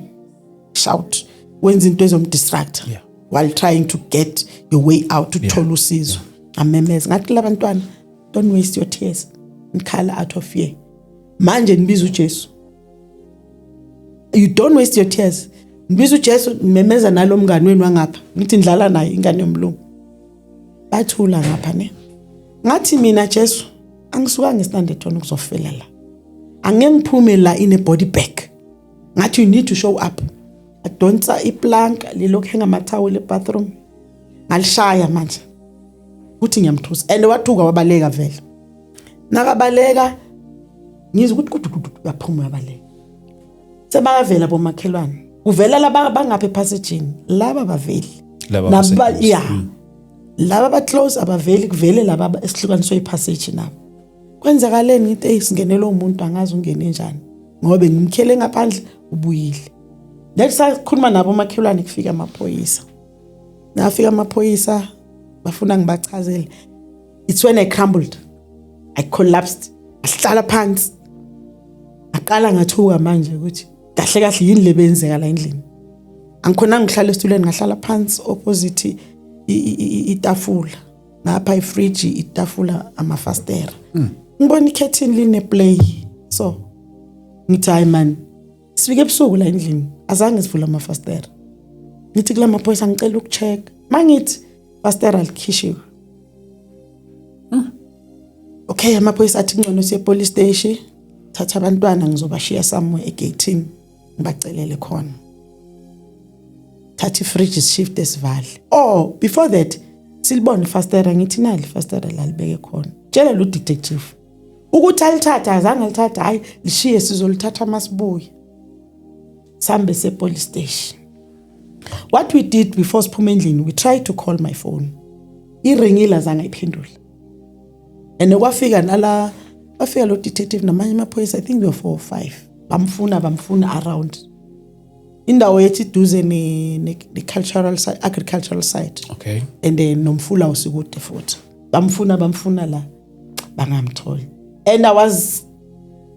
Speaker 2: shout, wenza into ezomdistracta while trying to get your way out, uthola usizo. Amemeza, ngathi kulabantwana, "Don't waste your tears, nikhala out of fear. Manje nibiza uJesu. You don't waste your tears, nibiza uJesu, nimemeza nalo mngani wenu wangapha." Ngithi ndlala naye ingane yomlungu. Bathula ngapha ne. Ngathi mina, "Jesu, angisukanga eStanderton ukuzofela la, angeke ngiphume la in a body bag." Ngathi, "You need to show up." Adonsa iplank lilokhu engamathawula ebathroom, ngalishaya manje kuthi ngiyamthusa, and wathuka, wabaleka vele. Nakabaleka, ngizwe ukuthi kudu kudu, uyaphuma, uyabaleka. Sebayavela bomakhelwane, kuvela laba bangapha ephasejini, laba baveli.
Speaker 1: Laba
Speaker 2: Naba
Speaker 1: abaseduze.
Speaker 2: Yeah, laba ba-close abaveli, kuvele laba esihlukaniswe ipassage nabo. "Kwenzakaleni?" Ngithi, "Hey, singenele umuntu, angazi ungene njani, ngoba bengimkhele ngaphandle, ubuyile." Lethi sakhuluma nabo omakhelwane, kufika amaphoyisa. Nafika amaphoyisa, bafuna ngibachazele. It's when I crumbled, I collapsed, ngahlala phansi, ngaqala ngathuka manje ukuthi kahle kahle yini le benzeka la endlini. Angikhona ngihlala esitulweni, ngahlala phansi opposite itafula, ngapha ifridge, itafula, amafastera. Ngibona ikhethini line play, so ngithi, "Hayi man, sifike ebusuku la endlini, azange sivule amafastera." Ngithi kula maphoyisa, "Ngicela ukucheck." Mangithi fastera likhishiwe. Okay, amaphoyisa athi ngcono siye police station, thatha abantwana, ngizobashiya somewhere egate, ngibacelele khona. Thatha ifridge, shift, esivale. Oh, before that silibone ifastera. Ngithi, "Nali ifastera lalibeke khona." Tshela lo detective ukuthi alithatha, azange alithatha. "Hayi, lishiye, sizolithatha masibuye." Sambe se police station. What we did before siphume endlini, we tried to call my phone. Iringile, azange ayiphendule. And kwafika nala, bafika lo detective namanye amaphoyisa, I think there were four or five. Bamfuna, bamfuna around indawo yethu, iduze ne cultural site, agricultural site. And then nomfula usikude futhi. Bamfuna, bamfuna la, bangamtholi. And I was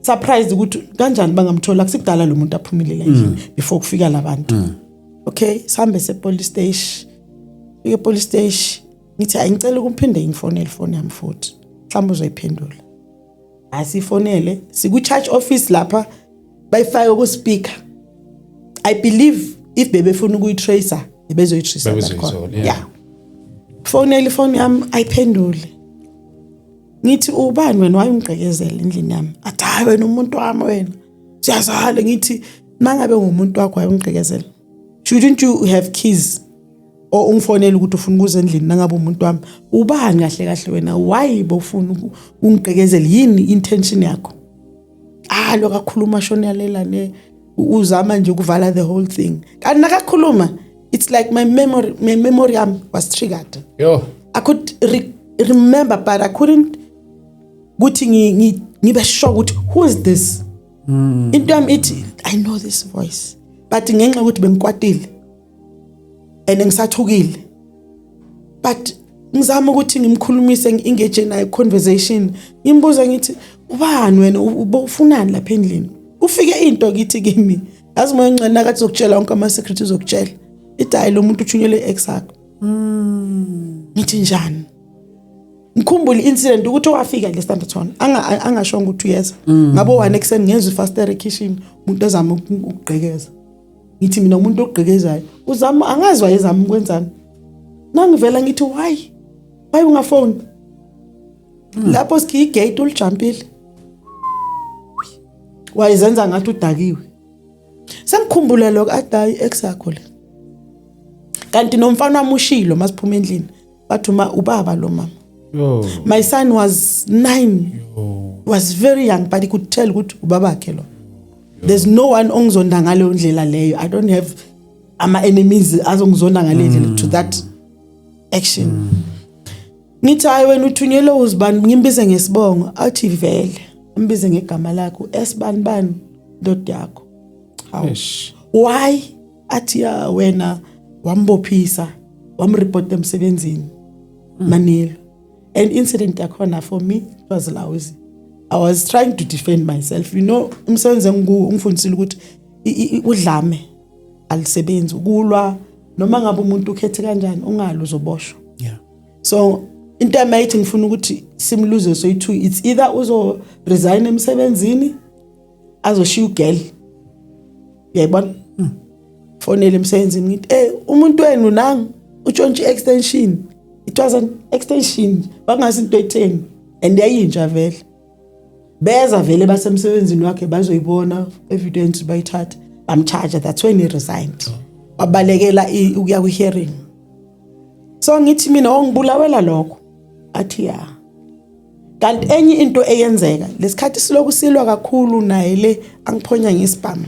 Speaker 2: surprised ukuthi kanjani bangamthola, akusikudala lo muntu aphumile la endlini before kufika labantu. Okay, sihambe se police station. Fike police station, ngithi, "Hayi, ngicela ukuphinde ngifonele ifoni yami futhi, mhlawumbe uzoyiphendula." Asifonele, siku charge office lapha, bayifake ku speaker. I believe if bebefuna ukuyitracer, bebezoyitracer.
Speaker 1: Bebezoyithola, yeah.
Speaker 2: Yeah, fonela ifoni yami, ayiphendule. Ngithi, "Ubani wena? Wayungigqekezela endlini yami." Athi, "Hayi wena, umuntu wami wena, siyazala." Ngithi, "Mangabe ngumuntu wakho, wayungigqekezela, shouldn't you have keys or ungifonele ukuthi ufuna ukuza endlini? Nangabe umuntu wami, ubani kahle kahle wena? Why bofuna ungigqekezela? Yini intention yakho?" Ah, lo kakhuluma shonalela ne, uzama nje ukuvala the whole thing. Kanti nakakhuluma, it's like my memory yami was triggered.
Speaker 1: Yo.
Speaker 2: I could remember, but I couldn't kuthi ngibe sure ukuthi who is this. Into yami ithi, "I know this voice," but ngenxa yokuthi bengikwatile and ngisathukile, but ngizama ukuthi ngimkhulumise, ngi-engage naye conversation, ngimbuza, ngithi, "Ubani wena? Ufunani lapha endlini?" Ufike into kithi kimi, yazi, moya ongcwele nakathi uzokutshela wonke ama-secret, uzokutshela. Ithi, "Hayi, lo muntu uthunyelwe ex yakho." Ngithi, "Njani?" Ngikhumbule incident ukuthi owafika le Standerton angashongo ukuthi uyeza. Ngabo 1 ekuseni ngezwe faster kitchen, umuntu ezama ukugqekeza. Ngithi mina umuntu ogqekezayo uzama, angazi wayezama ukwenzani. Nangivela ngithi, Why ungafoni?" Lapho sikhiya igate, ulijumpile, wayezenza ngathi udakiwe. Sengikhumbula lokho, athi, "Hayi, ex yakho le." Kanti nomfana wami ushilo masiphuma endlini, bathi uma ubaba lo mama.
Speaker 1: Yo.
Speaker 2: My son was 9.
Speaker 1: Yo.
Speaker 2: Was very young, but he could tell ukuthi ubabakhe lo. There's no one ongizonda ngaleyo ndlela leyo. I don't have ama enemies azongizonda ngale ndlela to that action. Ngithi, "Hayi, wena uthunyelwe uzibani?" Ngimbize ngesibongo, athi vele ambize ngegama lakho, esibani bani, ndoda yakho. Hawu.
Speaker 1: Eish.
Speaker 2: Why? Athi, "Ya, wena wambophisa, wamreport emsebenzini manilo." And incident yakhona, for me it was lousy. I was trying to defend myself. Umsebenzi engikuwo ungifundisile ukuthi udlame alisebenzi, ukulwa noma ngabe umuntu ukhethe kanjani, ungali, uzoboshwa. So into emayithi ngifuna ukuthi simluze soyi-two, it's either uzo resign emsebenzini, azoshiya ugirl, uyayibona. Fonele emsebenzini, ngithi, "Umuntu wenu nangu utshontshe i-extension." It was an extension, bangasi into etheni, and yayintsha vele. Beza vele basemsebenzini wakhe, bazoyibona evidence, bayithatha, bamcharge. That's when he resigned, wabalekela ukuya kwi-hearing. So ngithi mina, "Ongibulawela lokho?" Athi, "Ya." Kanti enye into eyenzeka lesikhathi siloku silwa kakhulu naye le, angiphonya ngesibhamu.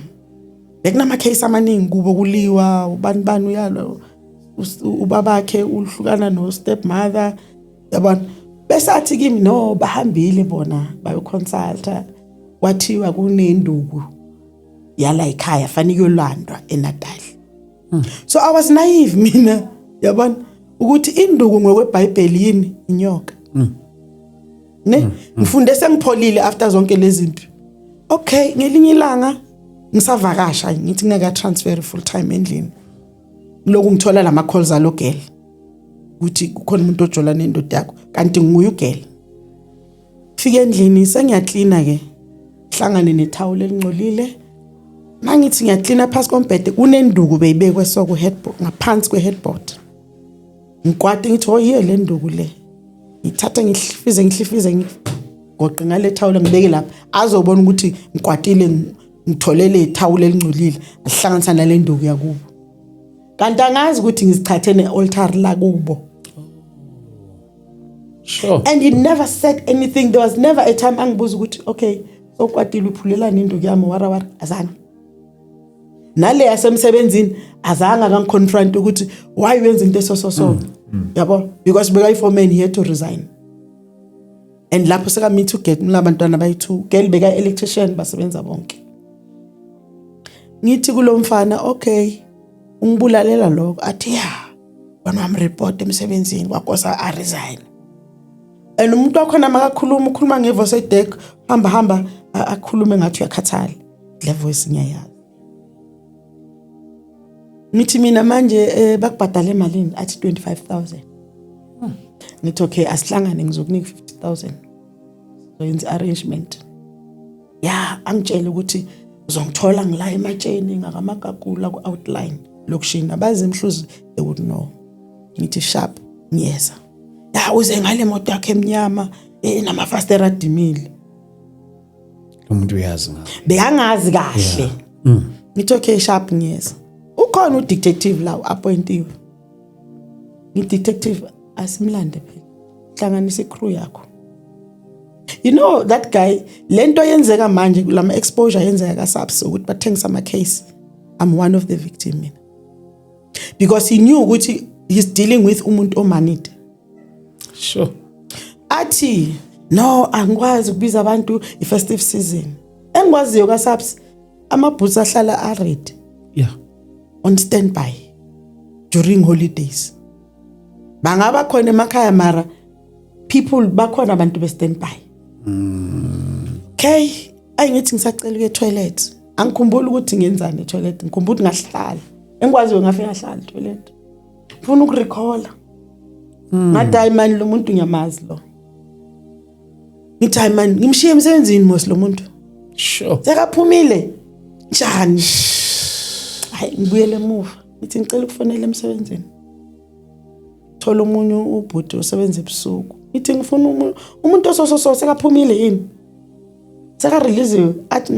Speaker 2: Bekunama case amaningi kubo, kuliwa ubani bani uyalwa, ubabakhe uhlukana no stepmother, yabona. Bese athi kimi, no, bahambile bona bayoconsulta, kwathiwa kunenduku yala ekhaya, fanele kuyolandwa eNatal. So I was naive mina, yabona, ukuthi induku ngokweBhayibheli yini? Inyoka, ne. Ngifunde sengipholile after zonke lezi zinto. Okay, ngelinye ilanga ngisavakasha, ngithi ngeke transfer full time endlini, lokhu ngithola lama calls alo girl ukuthi kukhona umuntu ojola nendoda yakho, kanti nguye ugirl. Fika endlini, sengiyaklina ke, hlangane nethawula elingcolile. Mangithi ngiyaklina, phasi kombhede kunenduku beyibekwe so ku headboard, ngaphansi kwe-headboard. Ngikwate, ngithi, "Oh, yiyo le nduku le." Ngithatha, ngihlifize, ngihlifize, ngigoqe ngale thawula, ngibeke lapha azobona ukuthi ngikwatile, ngitholele ithawula elingcolile, ngihlanganisa nale nduku yakubo, kanti angazi ukuthi ngizichathe ne-altar lakubo. And he never said anything. There was never a time angibuza ukuthi, "Okay, sokwatile, uphulelani induku yami?" Wara wara, azange. Nale yasemsebenzini azange akangiconfront ukuthi why wenza into eso so so, yabo, because bekayi-foreman, he had to resign. And lapho sekameet uget labantwana bayi-two, girl beka-electrician, basebenza bonke. Ngithi kulo mfana, "Okay, ungibulalela lokho?" Athi, "Ya, wena wamreport emsebenzini, kwakosa aresign." And umuntu wakhona makakhuluma, ukhuluma ngevoice edek, hamba hamba akhulume ngathi uyakhathala. Le voice ngiyayazi. Ngithi mina, "Manje bakubhadale emalini?" Athi, "25,000." Ngithi, "Okay, asihlangane, ngizokunika 50,000, soyenza arrangement." Ya, angitshele ukuthi uzongithola ngila ematsheni ngakaMagagula ku-outline lokishini, abazi eMhluzi, they would know. Ngithi, "Sharp, ngiyeza." Ya, uze ngale moto yakhe emnyama enamafastera adimile.
Speaker 1: Umuntu uyazi ngawo.
Speaker 2: Bekangazi kahle. Ngithi, "Okay, sharp, ngiyeza." Ukhona udetective la appointiwe. Ngi-detective, asimlande phela, hlanganisa icrew yakho. You know that guy, lento yenzeka manje kulama exposure yenzeka ka SAPS ukuthi bathengisa ama case, I'm one of the victim mina, because he knew ukuthi he's dealing with umuntu omanide. Athi, "No, angikwazi ukubiza abantu, i-festive season." Engikwaziyo ka-SAPS, amaboots ahlala a-ready on standby during holidays. Bangaba khona emakhaya, mara people bakhona, abantu be-standby. Okay, ayingithi ngisacela ukuya etoilet, angikhumbuli ukuthi ngenzani etoilet, ngikhumbula ukuthi ngahlala, engikwaziyo ngafika ngahlala etoilet, ngifuna ukurecalla. Ngathi, "Hayi mani, lo muntu ngiyamazi lo." Ngithi, "Hayi man, ngimshiye emsebenzini mos lo muntu." Sekaphumile njani? Hayi, ngibuyele emuva, ngithi ngicela ukufonela emsebenzini, thola omunye ubhuti osebenza ebusuku, ngithi ngifuna umuntu osososo, sekaphumile yini, seka-releasiwe? Athi,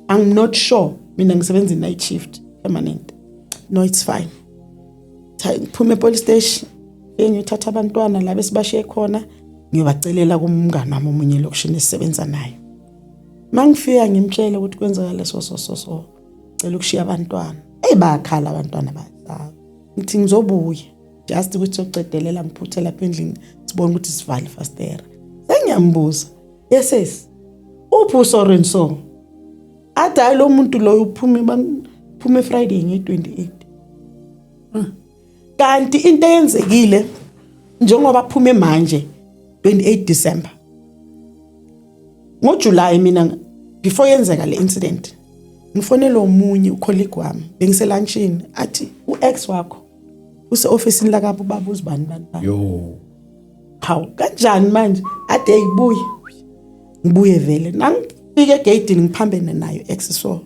Speaker 2: I'm not sure, mina ngisebenza i-night shift permanent." No, it's fine. Ngiphume e-police station, ngifike ngiyothatha abantwana la besibashiye khona, ngiyobacelela kumngani wami omunye elokishini esisebenza naye. Mangifika ngimtshele ukuthi kwenzeka leso so so so, cela ukushiya abantwana. Eyi, bayakhala abantwana, bayasaba. Ngithi ngizobuya just ukuthi sokucedelela, ngiphuthe lapha endlini, sibone ukuthi sivale ifastera. Sengiyambuza, "Yes, uphi uso and so?" Athi, "Hayi, lo muntu loyo uphume uphume Friday nge-28." Kanti into eyenzekile, njengoba aphume manje 28 December, ngoJuly mina, before yenzeka le incident, ngifonele omunye ucolleague wami, bengiselunchini, athi u-ex wakho use-ofisini lakabo baba uzibani bani bani.
Speaker 1: Yo.
Speaker 2: Hawu, kanjani manje? Ade ngibuye, ngibuye vele, nangifika egeyidini ngiphambene nayo ex, so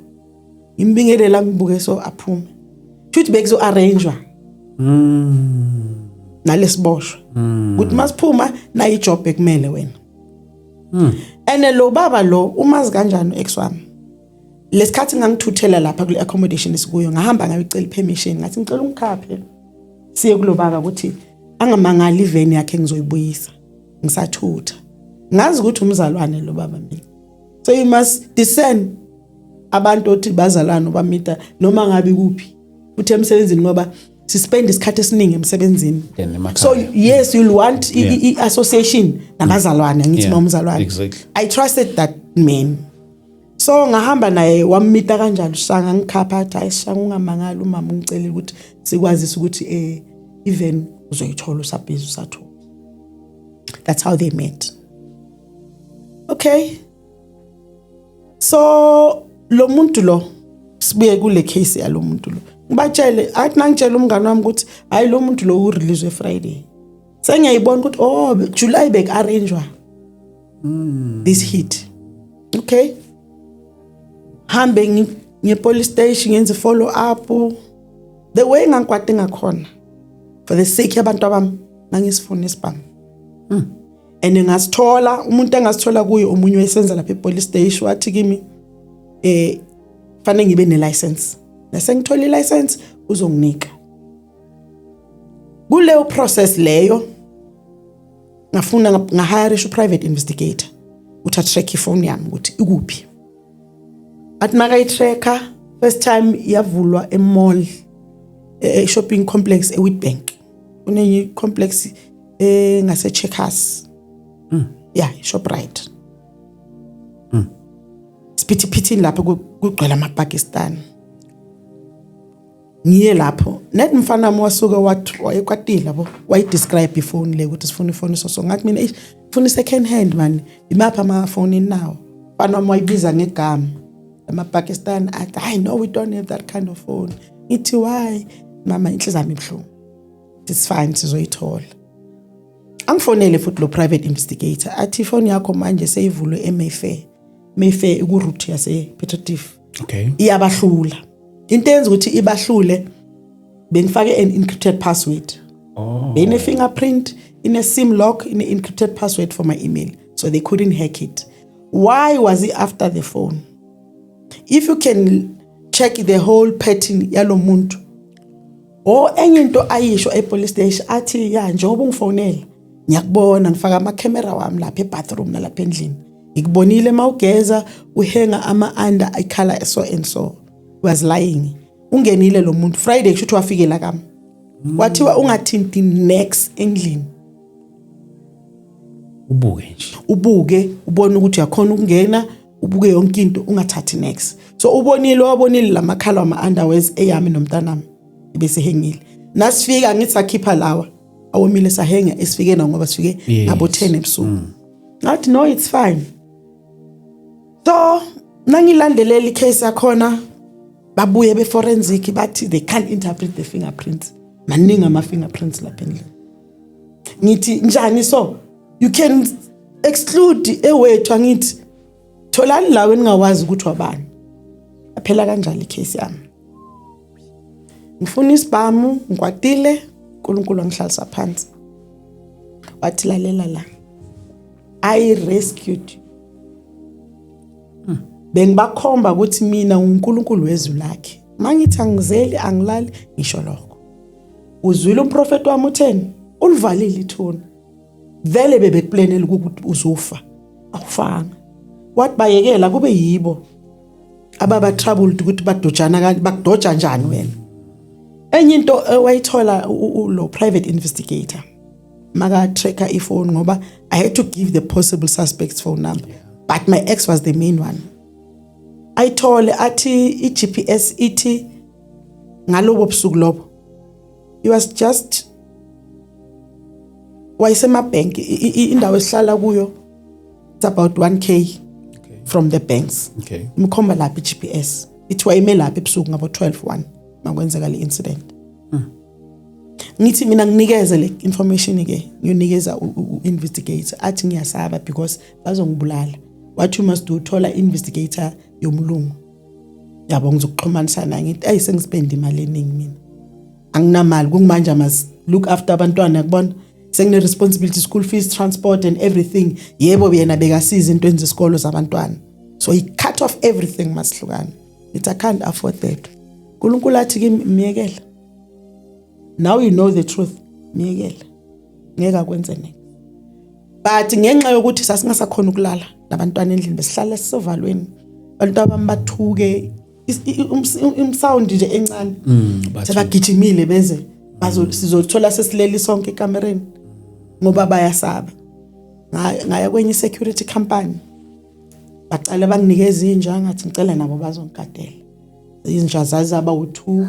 Speaker 2: ngimbingelela, ngibuke so aphume, futhi bekuzo arrangewa nalesiboshwa ukuthi masiphuma nayi ijob ekumele wena. Ene lo baba lo umazi kanjani ex wami? Lesikhathi ngangithuthela lapha kule accommodation esikuyo, ngahamba ngayocela permission, ngathi ngicela ungikhaphe siye kulo baba ukuthi angamangali, iveni yakhe ngizoyibuyisa ngisathutha. Ngazi ukuthi umzalwane lo baba mina, so you must discern abantu othi bazalwane ubamita noma ngabe kuphi futhi emsebenzini, ngoba sispend isikhathi esiningi emsebenzini.
Speaker 1: Then emakhaya.
Speaker 2: So yes, you'll want i-association nabazalwane, angithi? Umzalwane. I trusted that man, so ngahamba naye, wammita kanjalo uShanga, ngikhapha, athi, "Hayi Shanga, ungamangali, umama ungicelile ukuthi sikwazise ukuthi even uzoyithola, usabhizi usathola." That's how they met. Okay, so lo muntu lo, sibuye kule case yalo muntu lo, ngibatshele, athi nangitshela umngane wami ukuthi hayi, lo muntu lo urelease Friday, sengiyayibona ukuthi oh, July bek arrangewa this hit. Okay, hambe ngiye police station, ngenze follow up. The way ngangikwate ngakhona, for the sake yabantu abami, ngangisifuna isibhamu and ngasithola. Umuntu engasithola kuye, omunye wayesenza lapha e-police station, wathi kimi fanele ngibe ne-license, nase ngithola i-license uzonginika. Kuleyo process leyo ngafuna ngahirisha u-private investigator ukuthi atrack ifoni yami ukuthi ikuphi. Athi makayi-tracker, first time yavulwa emall, e-shopping complex eWitbank, kunenye complex engase Checkers, yeah, Shoprite, siphithiphithini lapho kugcwele amaPakistan. Ngiye lapho net, mfana wami wasuka wathi wayekwatile yabo, wayidescribe ifoni le ukuthi sifuna ifoni so so. Ngathi mina, "Eish, funa i-second hand man, imaphi amafoni nawo?" Mfana wami wayibiza ngegama, amaPakistan athi, "Hayi no, we don't have that kind of phone." Ngithi, "Why mama?" Inhliziyo yami ibuhlungu. It's fine, sizoyithola. Angifonele futhi lo private investigator, athi ifoni yakho manje seyivulwe eMayfair. Mayfair iku-route yase Piet Retief. Iyabahlula. Into eyenza ukuthi ibahlule, bengifake an encrypted password. Bene fingerprint, ine SIM lock, ine encrypted password for my email, so they couldn't hack it. Why was he after the phone? If you can check the whole pattern yalo muntu, o enye into ayisho epolice station, athi, "Ya, njengoba ungifonela ngiyakubona, ngifaka ama-camera wami lapha ebathroom nalapha endlini, ngikubonile mawugeza uhenga ama-under ikhala so and so." He was lying. Ungenile lo muntu Friday, kusho ukuthi wafikela kami, kwathiwa ungathinti next endlini.
Speaker 1: Ubuke nje.
Speaker 2: Ubuke, ubone ukuthi uyakhona ukungena, ubuke yonke into, ungathathi next. So ubonile, wabonile lamakhala wama-underwears eyami nomntanami ebesehengile. Nasifika, ngithi sakhipha lawa awomile, sahenga esifike nawo ngoba sifike ngabo 10 ebusuku. Ngathi, "No, it's fine." So nangilandelela icase yakhona, babuye be-forensic bathi they can't interpret the fingerprints, maningi ama-fingerprints lapha endlini. Ngithi, "Njani?" So you can Exclude ewethu, angithi tholani lawo eningawazi ukuthi wabani. Aphela kanjalo icase yami. Ngifuna isibhamu, ngikwatile. uNkulunkulu angihlalisa phansi, wathi, "Lalela la, I rescued you. Bengibakhomba ukuthi mina uNkulunkulu wezwi lakhe. Mangithi angizeli, angilali, ngisho lokho. Uzwile umprofeti wami utheni? Ulivalile ithuna. Vele bebekuplanela ukuthi uzofa, awufanga. Wathi bayekela kube yibo ababa troubled ukuthi badojana, bakudoja njani wena." Enye into ewayithola lo private investigator maka tracker ifone, ngoba I had to give the possible suspects phone number, but my ex was the main one. Ayithole athi iGPS ithi ngalobo busuku lobo he was just wayesemabhenki. Indawo esihlala kuyo, it's about 1K from the banks. Imkhomba lapha iGPS, ithi wayeme lapha ebusuku ngabo 12 1 makwenzeka le incident. Ngithi mina nginikeze le information ke, ngiyonikeza u-investigator. Athi ngiyasaba because bazongibulala. What you must do, thola investigator yomlungu, yabo, ngizokuxhumanisa naye. Ngithi ayi, sengispend imali eningi, mina anginamali kungimanje. I must look after abantwana, yakubona, sengine responsibility, school fees, transport and everything. Yebo, yena bekasiza into zesikolo zabantwana, so he cut off everything masihlukana. Ngithi I can't afford that. uNkulunkulu athi kimi, "Miyekela. Now you know the truth, miyekela, ngeke akwenze next." But ngenxa yokuthi sasingasakhona ukulala nabantwana endlini, besihlala sisovalweni, abantu abami bathuke imsound nje encane, sebagijimile beze bazo sizothola sesileli sonke ekamereni ngoba bayasaba. Ngaya kwenye security company, bacala banginikeza inja. Ngathi ngicela nabo bazongigadela izinja, zazaba u2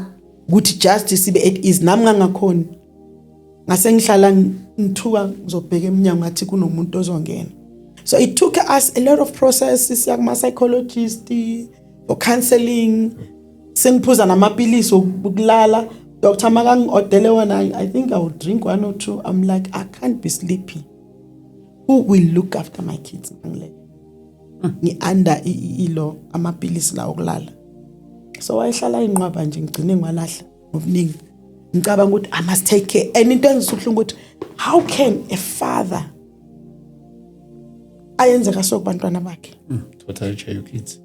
Speaker 2: ukuthi just sibe at ease. Nami ngangakhoni, ngase ngihlala ngithuka, ngizobheka eminyango ngathi kunomuntu ozongena. So it took us a lot of process, siya kuma psychologist for counseling, sengiphuza namapilisi okulala. Doctor makangi-ordele wona, I think I would drink one or two. I'm like, "I can't be sleepy. Who will look after my kids?" Ngile ngi-under ilo amapilisi la okulala. So wayehlala inqwaba nje, ngigcine ngiwalahla ngobuningi, ngicabanga ukuthi I must take care. And into engisubuhlungu ukuthi how can a father ayenze kaso kubantwana bakhe?
Speaker 1: Totally share your kids.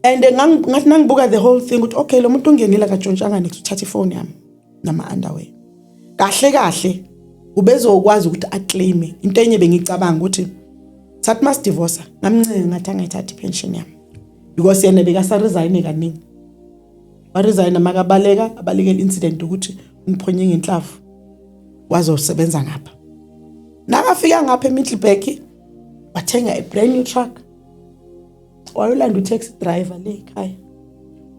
Speaker 2: And ngathi nangibuka the whole thing ukuthi okay, lo muntu ungenile, akatshontshanga next, uthatha ifoni yami nama underwear. Kahle kahle ubezokwazi ukuthi aclaim into enye. Bengicabanga ukuthi sathi masidivorce, ngamncenga ngathi angayithatha ipension yami because yena bekasa resign kaningi. Waresign makabaleka, abalekela incident ukuthi ngiphonye ngenhlavu, wazosebenza ngapha. Nakafika ngapha eMiddelburg wathenga a brand new truck, wayolanda u-taxi driver le ekhaya,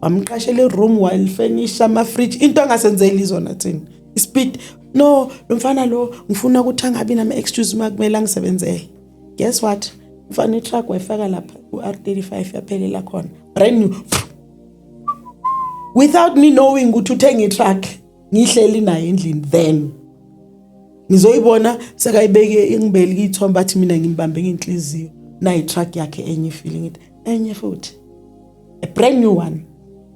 Speaker 2: wamqashela iroom, walifenisha, ama-fridge, into angasenzeli zona thina. Ispeed no lo mfana lo, ngifuna ukuthi angabi nama-excuse uma kumele angisebenzele. Guess what? Mfana, itruck wayifaka lapha ku-R35, yaphelela khona, brand new, without me knowing ukuthi uthenga itruck. Ngihleli naye endlini, then ngizoyibona sekayibeke, ingibele ithombe, athi mina ngimbambe ngenhliziyo, nayi truck yakhe enye ifile. Ngithi enye futhi, a brand new one.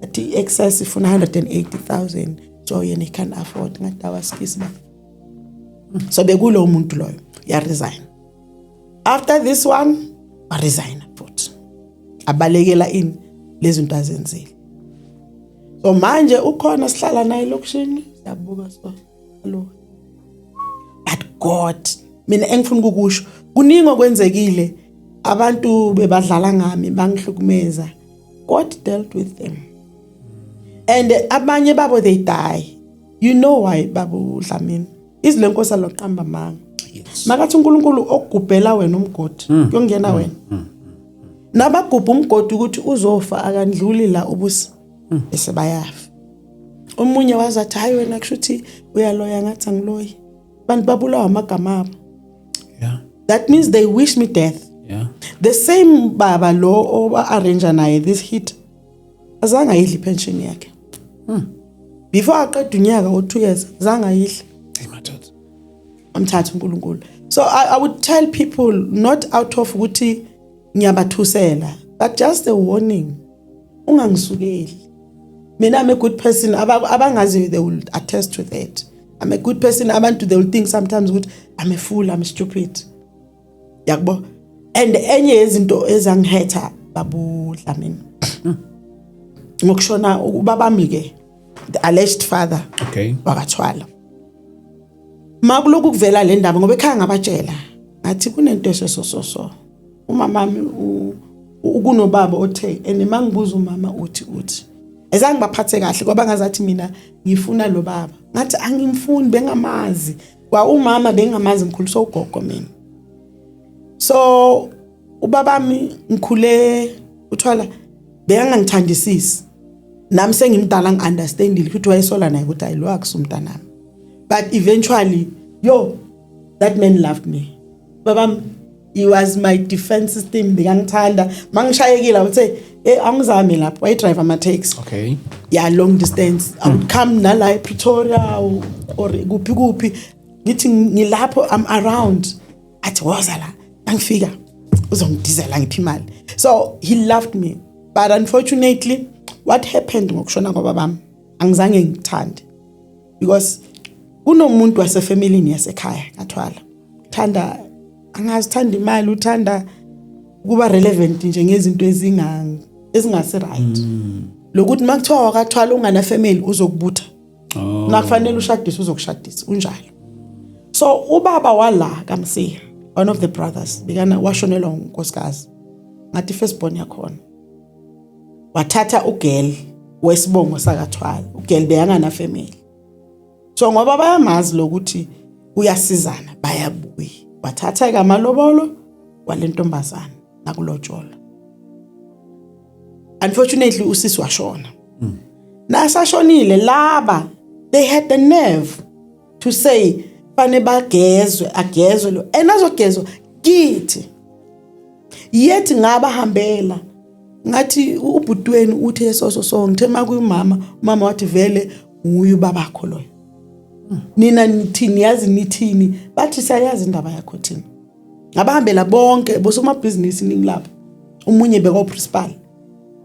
Speaker 2: Athi i-excess ifuna 180,000, so yena he can't afford. Ngathi awasikisi ba. So bekulo muntu loyo ya resign after this one, waresign futhi, abalekela ini lezi zinto azenzile. So manje ukhona, sihlala naye elokishini, siyabuka, so lo. But God, mina engifuna ukukusho, kuningi okwenzekile, abantu bebadlala ngami, bangihlukumeza. God dealt with them and abanye babo, they die. You know why, babu Dlamini? Izwi lenkosi aloqamba amanga. Makathi uNkulunkulu okugubhela wena umgodi, kuyongena wena. Nabagubha umgodi ukuthi uzofa, akandluli la ubusi, bese bayafa. Omunye wazathi, "Hayi wena, kusho ukuthi uyaloya." Ngathi angiloyi, abantu babulawa amagama abo. That means they wish me death. The same baba lo oba arrange naye this hit, azange ayidle ipension yakhe before aqeda unyaka o 2 years, azange ayidle.
Speaker 1: Hey madoda.
Speaker 2: Amthatha uNkulunkulu. So I would tell people, not out of ukuthi ngiyabathusela, but just a warning: ungangisukeli mina. I'm a good person. Abangaziyo, they will attest to that. I'm a good person. Abantu, they will think sometimes ukuthi I'm a fool, I'm stupid, yakubo. And enye yezinto ezangihetha, babuDlamini, ngokushona ubabami ke, the alleged father wakaThwala, makuloku kuvela le ndaba, ngoba ekhaya ngabatshela ngathi kunento esososo, umamami kunobaba othe, and mangibuza umama uthi ezange baphathe kahle, kwaba ngazathi mina ngifuna lo baba. Ngathi angimfuni, bengamazi kwa umama, bengamazi, ngikhuliswa ugogo mina. So ubabami, ngikhule uthwala, bekangangithandisisi. Nami sengimdala ngi-understandile ukuthi wayesola naye ukuthi hayi, lo akusumntanami. But eventually, yo, that man loved me. Babami, he was my defense system. Bekangithanda. Mangishayekile, I would say, "Angizame lapho." Waye-drive ama-taxi, yeah, long distance. I would come nala ePretoria or kuphi kuphi, ngithi ngilapho, I'm around, athi woza la. Angifika uzongidizela, ngiphi imali. So he loved me, but unfortunately what happened ngokushona kwababami, angizange ngikuthande, because kunomuntu wasefamilini yasekhaya kaThwala, thanda angazithanda imali, uthanda kuba relevant nje ngezinto ezingasi right, lokuthi makuthiwa wakaThwala ungana family, uzokubutha. Nakufanele ushadise, uzokushadisa, unjalo. So ubaba wala kaMsiya, one of the brothers, bekana washonelwa unkosikazi, ngathi first born yakhona, wathatha ugirl wesibongo sakaThwala. Ugirl beyangana family, so ngoba bayamazi lokuthi uyasizana, bayabuya, wathatha kamalobolo walentombazana nakulotshola. Unfortunately usisi washona. Nasashonile laba, they had the nerve to say fane bagezwe, agezwe lo, and azogezwa kithi. Yethi ngabahambela, ngathi ubhuti wenu uthe so so so. Ngithe makuyumama, umama wathi vele nguye ubabakho loyo. Nina nithini? Yazi nithini? Bathi siyayazi indaba yakho thina. Ngabahambela bonke bosomabhizinisi ningilapho, umunye beko principal.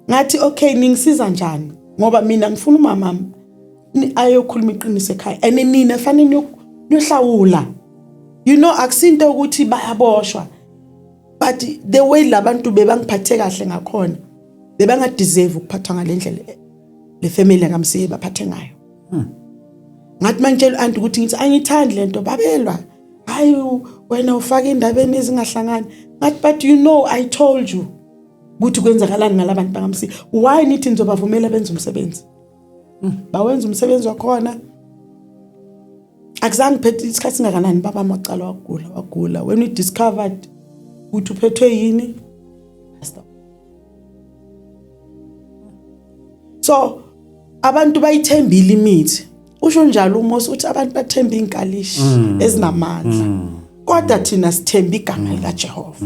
Speaker 2: Ngathi okay, ningisiza njani? Ngoba mina ngifuna umama ayokhuluma iqiniso ekhaya, and nina fanele niyohlawula. Akusinto ukuthi bayaboshwa, but the way labantu bebangiphathe kahle ngakhona, bebangadeserve ukuphathwa ngalendlela le family kaMsiye baphathe ngayo. Ngathi mangitshela u-aunty ukuthi ngithi angithandi lento, babelwa, hayi, wena ufaka indabeni ezingahlangani. Ngathi but you know, I told you ukuthi kwenzakalani ngalabantu bakaMsiye. Why nithi nizobavumela benze umsebenzi? Bawenza umsebenzi wakhona. Akuzange phethe isikhathi singakanani, baba waqala wagula, wagula. When we discovered ukuthi uphethwe yini, passed away. So abantu bayithembile imithi, usho njalo uMose uthi abantu bathemba inkalishi ezinamandla, kodwa thina sithemba igama likaJehova.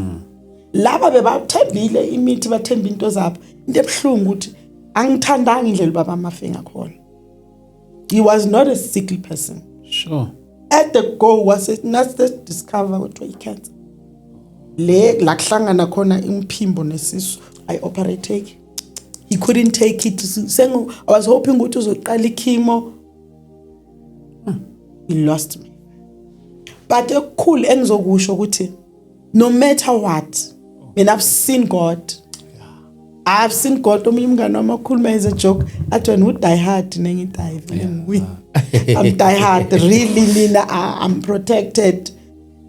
Speaker 2: Laba bebathembile imithi, bathemba into zabo. Into ebuhlungu ukuthi angithandanga indlela ubaba amafe ngakhona. He was not a sickly person. At the go was nurse discover ukuthi i-cancer le la kuhlangana khona umphimbo nesisu, I operate. He couldn't take it. Sengu I was hoping ukuthi uzoqala ichemo. He lost me. But okukhulu engizokusho ukuthi no matter what, mina I've seen God, I've seen God. Omunye umngane wami akhuluma as a joke, athi wena u-die hard, nengithi hayi, vele nguye, I'm die hard really. Mina I'm protected.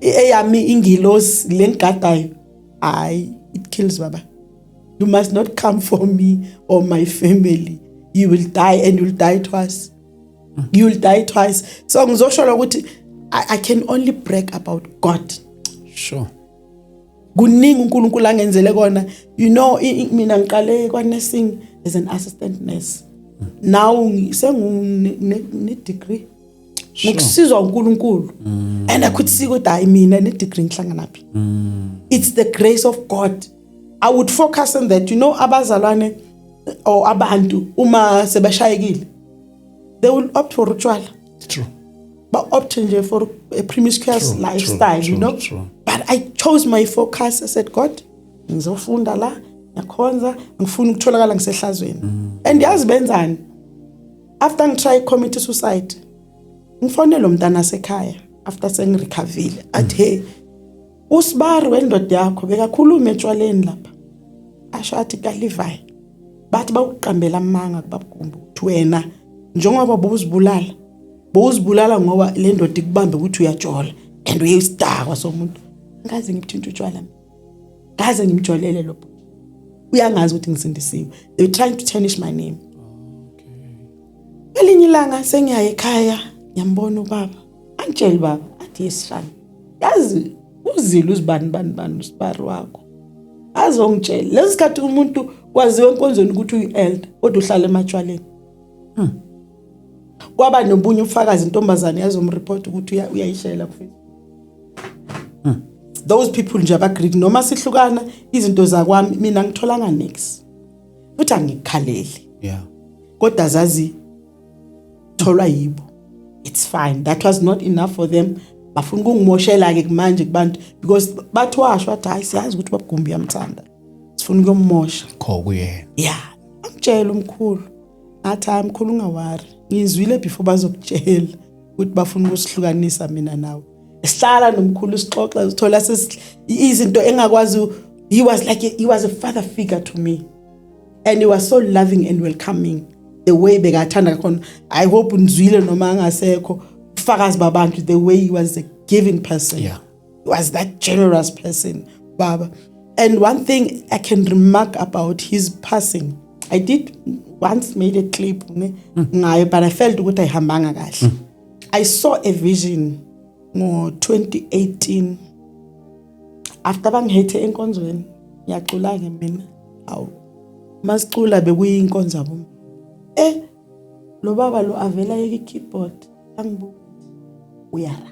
Speaker 2: Eyami ingilosi lengigadayo, hayi, it kills. Baba, you must not come for me or my family. You will die, and you will die twice, you will die twice. So ngizosho ukuthi I can only brag about God. Kuningi uNkulunkulu angenzele kona. Mina ngiqale kwa nursing as an assistant nurse. Now sengu ne degree ngokusizwa uNkulunkulu, and I could see ukuthi hayi, mina ne degree ngihlangana phi? It's the grace of God. I would focus on that. Abazalwane or abantu uma sebashayekile, they will opt for utshwala.
Speaker 1: True.
Speaker 2: Ba opt nje for a promiscuous lifestyle, you know.
Speaker 1: True.
Speaker 2: But I chose my focus. I said, "God, ngizofunda la, ngiyakhonza, ngifuna ukutholakala ngisehlazweni." And yazi benzani? After ngitry commit suicide, ngifonele umntana asekhaya after sengirecoverile, athi, "Hey, usibari wendoda yakho bekakhuluma etshwaleni lapha, asho athi kaLevi bathi bawuqambela amanga kubabugumbi ukuthi wena njengoba bowuzibulala, bowuzibulala ngoba le ndoda ikubambe ukuthi uyajola and uyesidakwa somuntu." Ngaze ngibuthinta utshwala mina, ngaze ngimjolele lo bhuti, uyangazi ukuthi ngisindisiwe. They were trying to tarnish my name. Elinye ilanga sengiyaye ekhaya, ngiyambona ubaba, angitsheli baba, athi, "Yesishana, yazi uzile uzibani bani bani usibari wakho azongitshela." Lesi sikhathi umuntu kwaziwe enkonzweni ukuthi uyi-elder, kodwa uhlala ematshwaleni. Kwaba nobunye ubufakazi, intombazane yazomreport ukuthi uyayishela ku-Facebook. Those people nje abagreedy. Noma sihlukana, izinto zakwami mina ngitholanga nix, futhi angikukhaleli, kodwa zazi tholwa yibo. It's fine, that was not enough for them. Bafuna ukungimoshela ke manje kubantu because bathi washo wathi, "Hayi, siyazi ukuthi babugumbi uyamthanda, sifuna ukuyomosha."
Speaker 1: Kho kuyena.
Speaker 2: Ya, angitshela umkhulu, athi, "Hayi mkhulu, ungaworry, ngizwile before bazokutshela ukuthi bafuna ukusihlukanisa mina nawe." Sihlala nomkhulu, sixoxa, sithola izinto engakwazi. He was like he was a father figure to me and he was so loving and welcoming, the way bekathanda khona. I hope nizwile noma angasekho ufakazi babantu, the way he was a giving person. He was that generous person, baba. And one thing I can remark about his passing, I did once made a clip ne ngayo, but I felt ukuthi ayihambanga kahle. I saw a vision ngo-2018 after bangihethe enkonzweni. Ngiyacula ke mina, awu, masicula bekuyinkonzo yabo, lo baba lo avela yeka i-keyboard, angibuka, uyaraza.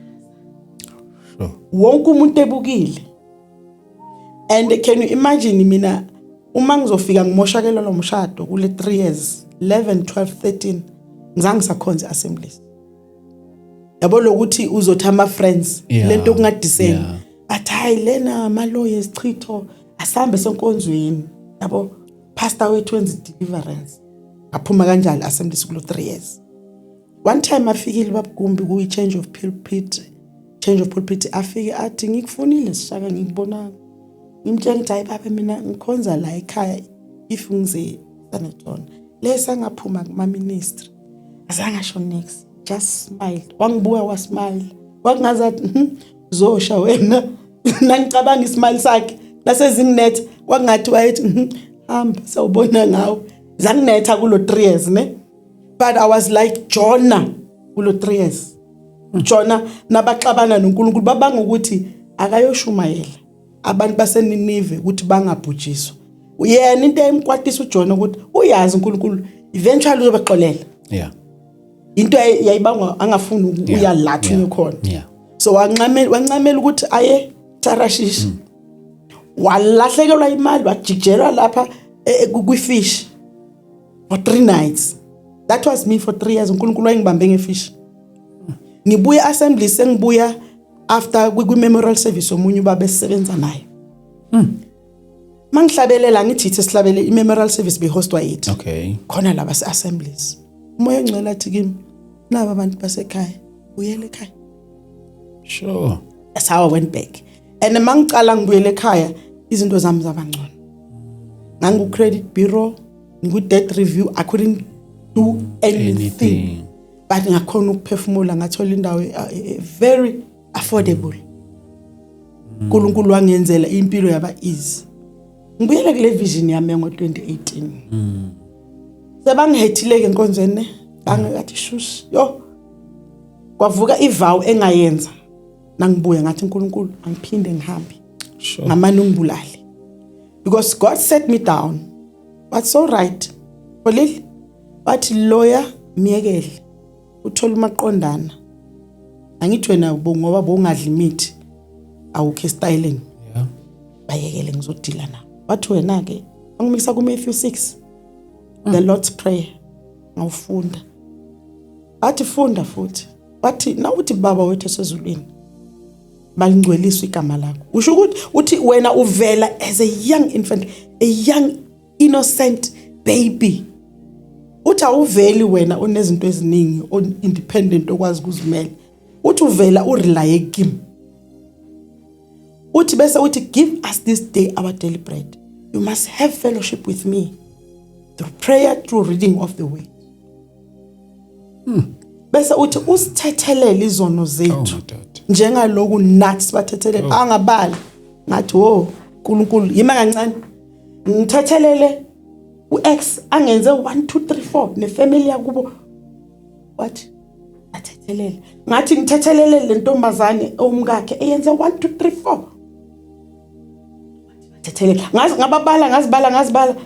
Speaker 2: Wonke umuntu ebukile. And can you imagine, mina uma ngizofika ngimoshakelwa lo mshado kule 3 years, 11, 12, 13, ngizange ngisakhonza assemblies, yabo, lokuthi uzothi ama friends lento kungadiseni, athi, "Hayi, lena amaloye esichitho, asambe senkonzweni, yabo, pastor wethu wenza deliverance." Ngaphuma kanjalo assemblies kulo 3 years. One time afikile babugumbi kuyi change of pulpit, afike athi, "Ngikufunile sishaka, ngikubonanga." Ngimtshela ukuthi, "Hayi baba, mina ngikhonza la ekhaya, if ngize sanetona lesa." Ngaphuma kuma ministry, azange asho next, just smiled, wangibuka, wasmile, kwakungazathi, zosha wena." Nangicabanga ismile sakhe nasezinginetha, kwakungathi wayethi, hamba, sawubona ngawe." Zanginetha kulo 3 years ne, but I was like Jonah kulo 3 years. Jonah nabaxabana noNkulunkulu, babanga ukuthi akayoshumayela abantu baseNinive ukuthi bangabhujiswa. Yena into eyimkwatisa uJona ukuthi uyazi uNkulunkulu eventually uzobaxolela. Into yayibangwa angafuni ukuya la thunywe khona. So wancamela ukuthi aye Tarashish, walahlekelwa imali, wajijelwa lapha kwi-fish for 3 nights. That was me for 3 years. uNkulunkulu wayengibambe ngefish. Ngibuya assembly, sengibuya after kwi-memorial service omunye ubaba esisebenza naye, mangihlabelela, ngithi yithi sihlabele i-memorial service behostwa yithi khona laba assemblies. Umoya ongcwele athi kimi, "Naba abantu basekhaya, buyele ekhaya." That's how I went back. And mangicala ngibuyele ekhaya, izinto zami zaba ngcono. Ngangu credit bureau, ngiku debt review, I couldn't do anything.
Speaker 1: Anything.
Speaker 2: But ngakhona ukuphefumula, ngathola indawo very affordable. uNkulunkulu wangenzela impilo yaba easy. Ngibuyele kule vision yami ngo 2018. Sebangihethile ke enkonzweni ne, bangathi shush yo, kwavuka ivow engayenza nangibuya, ngathi, "uNkulunkulu, angiphinde ngihambe ngamane ungibulale," because God set me down. What's so right Olili wathi, "Loya miyekele, uthola umaqondana. Angithi wena ngoba bowungadli imithi, awukho estyleni. Bayekele, ngizodila na." Wathi wena ke wangimikisa ku Matthew 6, the Lord's Prayer. Ngawufunda, athi, "Funda futhi." Wathi nawuthi, "Baba wethu esezulwini, malingcweliswe igama lakho," usho ukuthi uthi wena uvela as a young infant, a young innocent baby, uthi awuveli wena onezinto eziningi, independent, okwazi ukuzimela. Uthi uvela urely kimi. Uthi bese uthi, "Give us this day our daily bread." You must have fellowship with me through prayer, through reading of the word. Bese uthi usithethelele izono
Speaker 1: Oh
Speaker 2: zethu
Speaker 1: madoda.
Speaker 2: njengaloku nathi sibathethelele. Angabali ngathi, "Wo uNkulunkulu, yima kancane, ngithethelele uX angenze 1 2 3 4 nefamily yakubo." Wathi athethelele. Ngathi ngithethelele le ntombazane omkakhe eyenze 1 2 3 4. Thethelele. Ngazi ngababala, ngazibala, ngazibala.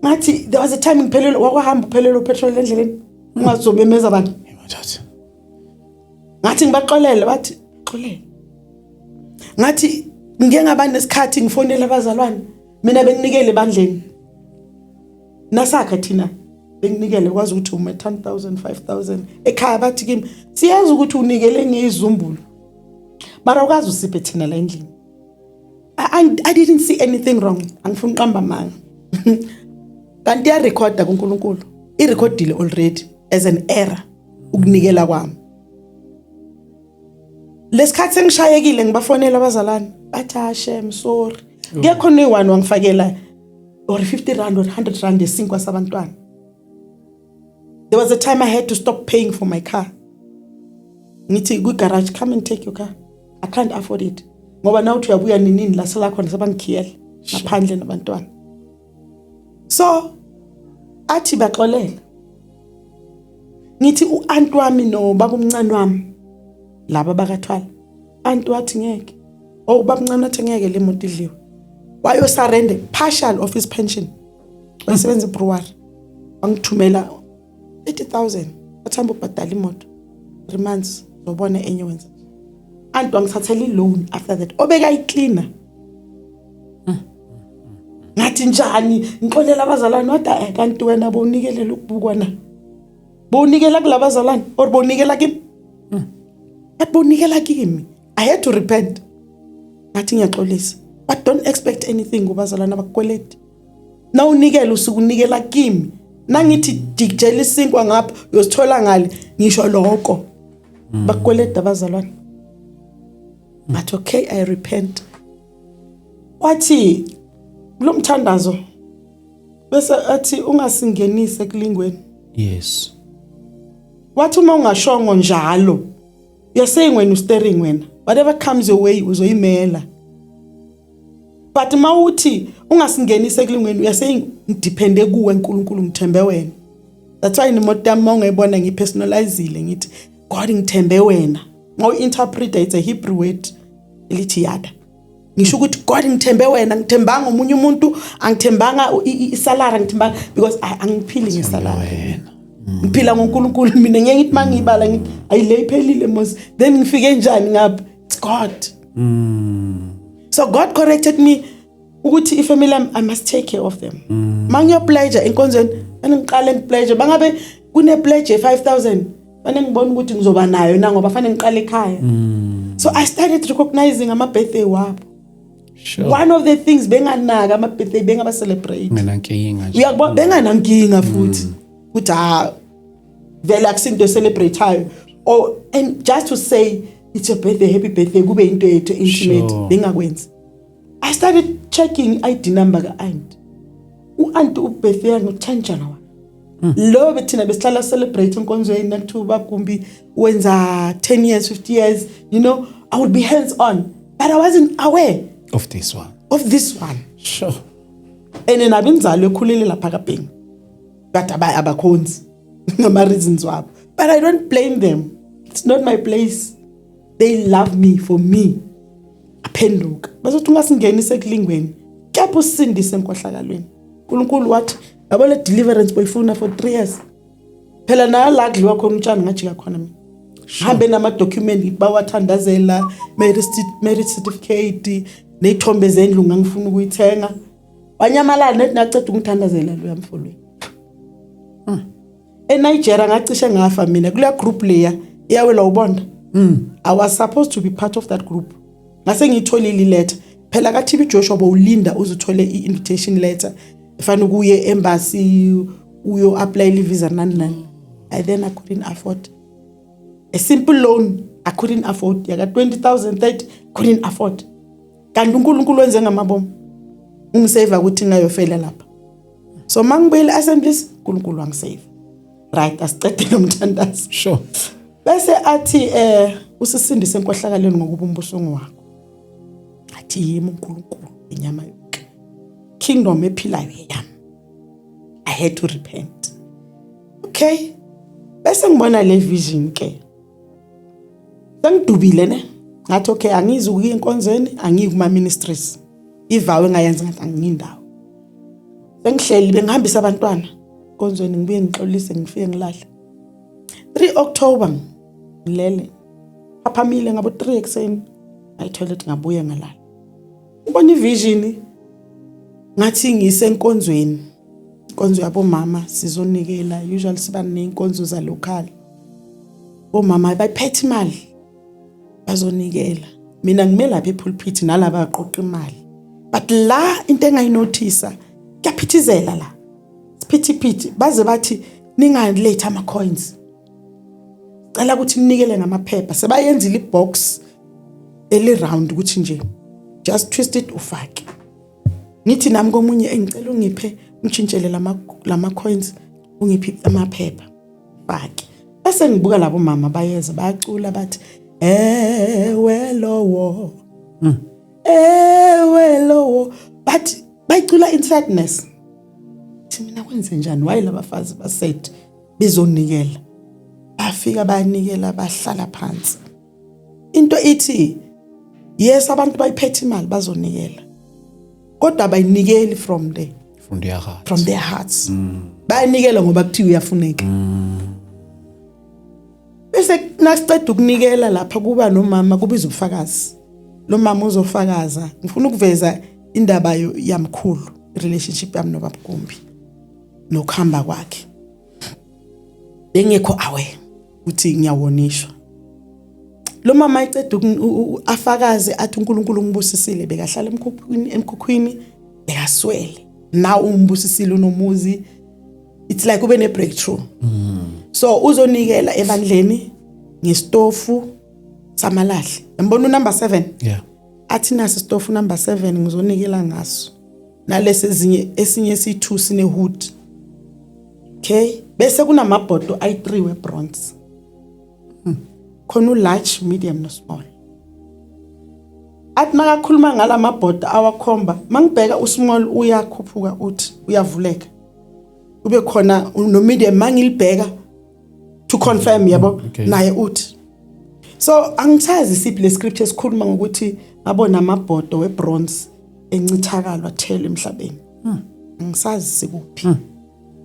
Speaker 2: Ngathi there was a time ngiphelele, wakwahamba uphelele upetrol endleleni, ungazobemeza abantu.
Speaker 1: Hey madoda.
Speaker 2: Ngathi ngibaxolele, bathi xolele. Ngathi ngike ngaba nesikhathi ngifonela abazalwane. Mina benginikele ebandleni nasakha thina, benginikele kwazi ukuthi ume 10,000, 5000 ekhaya. Bathi kimi, "Siyazi ukuthi unikele ngezumbulo, mara ukwazi usiphe thina la endlini." I didn't see anything wrong. Angifuni uqamba amanga, kanti iyarekhoda kuNkulunkulu, irekhodile already as an error ukunikela kwami. Lesikhathi sengishayekile, ngibafonela abazalwane, bathi, "Ah shem, sorry." Kuyakhona uyi-one wangifakela or R50 or R100 esinkwa sabantwana. There was a time I had to stop paying for my car. Ngithi kwi-garage, "Come and take your car, I can't afford it," ngoba nawuthi uyabuya ninini la sela khona, sebangikhiyela ngaphandle nabantwana. So athi baxolela. Ngithi u-anti wami nobaba omncane wami laba bakathwala, anti wathi ngeke, oh, ubaba omncane wathi ngeke le moto idliwe. Wayosurrender partial of his pension, wayesebenza ebrewery. Wangithumela 30,000, wathi hamba ubhadala imoto 3 months, zobona enye wenza. Anti wangithathela i-loan after that obekayicleaner. Ngathi njani ngixolela abazalwane? Wathi, "Kanti wena bowunikelela ukubukwa na? Bowunikela kulabazalwane or bowunikela kimi?" Bathi bowunikela kimi. I had to repent. Ngathi ngiyaxolisa, but don't expect anything kubazalwane, abakukweleti. Nawunikela usuke unikela kimi. Nangithi jikijela isinkwa ngapha, uyosithola ngale, ngisho lokho bakukweleta abazalwane. But okay, I repent. Wathi lo mthandazo bese athi ungasingenise ekulingweni. Wathi uma ungashongo njalo, you're saying wena usteering wena, whatever comes your way uzoyimela. But mawuthi ungasingenise ekulingweni, you are saying ngidepende kuwe uNkulunkulu, ngithembe wena. That's why imoto yami mawungayibona ngipersonalizile, ngithi, "God, ngithembe wena." Mawu-interpreta, it's a Hebrew word elithi yada. Ngisho ukuthi, "God, ngithembe wena, ngithembanga omunye umuntu, angithembanga isalary, angithembanga," because angiphili ngesalary.
Speaker 1: Wena.
Speaker 2: Ngiphila ngoNkulunkulu mina. Ngeke ngithi mangibala ngithi ayile iphelile mos, then ngifike njani ngapha? It's God. So God corrected me ukuthi ifamily yami, I must take care of them. Mangiyopledge enkonzweni, fanele ngiqale ngipledge. Bangabe kune pledge ye5000, fanele ngibone ukuthi ngizoba nayo na, ngoba fanele ngiqale ekhaya. So I started recognizing ama birthday wabo. One of the things benganaka ama birthday, bengaba celebrate.
Speaker 1: Ngenankinga nje.
Speaker 2: Uyakubona, benganankinga futhi ukuthi ha vele akusinto celebrateayo or and just to say, "It's your birthday, happy birthday," kube into yethu intimate. Bengakwenzi. I started checking ID number ka-aunt. U-aunt ubirthday ngo-10 January. Lo bethina besihlala celebrate enkonzweni, nakuthiwa ubabgumbi wenza 10 years, 50 years, I would be hands on, but I wasn't aware
Speaker 1: of this one.
Speaker 2: Of this one. And nabo inzalo ekhulele lapha kaBhengu, but abakhonzi ngama reasons wabo, but I don't blame them. It's not my place. They love me for me. Aphenduka bazothi ungasingenise ekulingweni, kepha usindise enkohlakalweni. uNkulunkulu wathi, yabo le deliverance boyifuna for 3 years phela, nayo la kudliwa khona utshani, ngajika khona mina. Hambe nama-document bawathandazela, marriage certificate ney'thombe zendlu ngangifuna ukuyithenga. Wanyamalala nethi naceda ukungithandazela loya mfolweni. ENigeria ngacishe ngafa mina kuleya group leya. Iyawela ubonda. I was supposed to be part of that group. Ngase ngiyitholile iletter phela ka-TB Joshua, bowulinda uzuthole i-invitation letter efana ukuye embassy, uyo-applyela i-visa, nani nani. I then I couldn't afford a simple loan. I couldn't afford yaka 20,000, 30, couldn't afford. Kanti uNkulunkulu wenze ngamabomu, ungisave ukuthi ngayofela lapha. So mangibuyele Assemblies, uNkulunkulu wangisave. Right, asicede lo mthandazo.
Speaker 1: Sure.
Speaker 2: Bese athi usisindise enkohlakaleni ngokuba umbuso ngowakho. Athi yimi uNkulunkulu inyama yonke, kingdom ephilayo yami. I had to repent. Okay, bese ngibona le vision ke, sengidubile ne. Ngathi okay, angizi ukuya enkonzweni, angiyi kuma ministries. Ivow engayenza, ngathi angindawo. Sengihleli, bengihambisa abantwana enkonzweni, ngibuye ngixolise, ngifike ngilahla. 3 October ngilele, phaphamile ngabo 3 ekuseni, ngayi-toilet, ngabuye ngalala. Ngibona ivision, ngathi ngisenkonzweni, inkonzo yabomama, sizonikela. Usually siba ney'nkonzo za-local, bomama bayiphethe imali bazonikela. Mina ngime lapha epulpit nalaba baqoqa imali, but la into engayinothisa, kuyaphithizela la, siphithiphithi, baze bathi ningalethi ama-coins, cela ukuthi ninikele ngamaphepha. Sebayenzile ibox eli-round ukuthi nje just twist it, ufake. Ngithi nami komunye, engicela ungiphe, ungitshintshele lama coins, ungiphe amaphepha, fake. Bese ngibuka labo mama bayeza, bayacula, bathi ewe lowo, ewe lowo, but bayicula in sadness. Thi mina kwenze njani? Waye labafazi baset bezonikela, bafika bayanikela, bahlala phansi. Into ithi yes, abantu bayiphethe imali bazonikela, kodwa abayinikeli from the
Speaker 1: From their heart.
Speaker 2: From their hearts. Bayanikela ngoba kuthiwa uyafuneka. Bese nasiceda ukunikela lapha, kuba nomama kubiza ubufakazi. Lo mama uzofakaza. Ngifuna ukuveza indaba yamkhulu, relationship yami nobabugumbi nokuhamba kwakhe. Bengekho aware ukuthi ngiyawonishwa. Lo mama eceda afakaze, athi uNkulunkulu ungibusisile, bekahlala emkhukhwini, bekaswele. Now umbusisile, unomuzi. It's like ube ne breakthrough. So uzonikela ebandleni ngesitofu samalahle. Yambona unumber 7?
Speaker 1: Yeah.
Speaker 2: Athi nasi isitofu number 7, ngizonikela ngaso. Nalesi ezinye, esinye siyi2 sine hood. Okay, bese kunamabhodo ayi3 webronze. Khona u-large, medium no small. Athi makakhuluma ngalamabhodo awakhomba, mangibheka usmall uyakhuphuka, uthi uyavuleka. Kube khona no medium, mangilibheka to confirm, yabo. Naye uthi so angisazi siphi le scripture esikhuluma ngokuthi ngabona amabhodo webronze encithakalo athele emhlabeni. Angisazi sikuphi.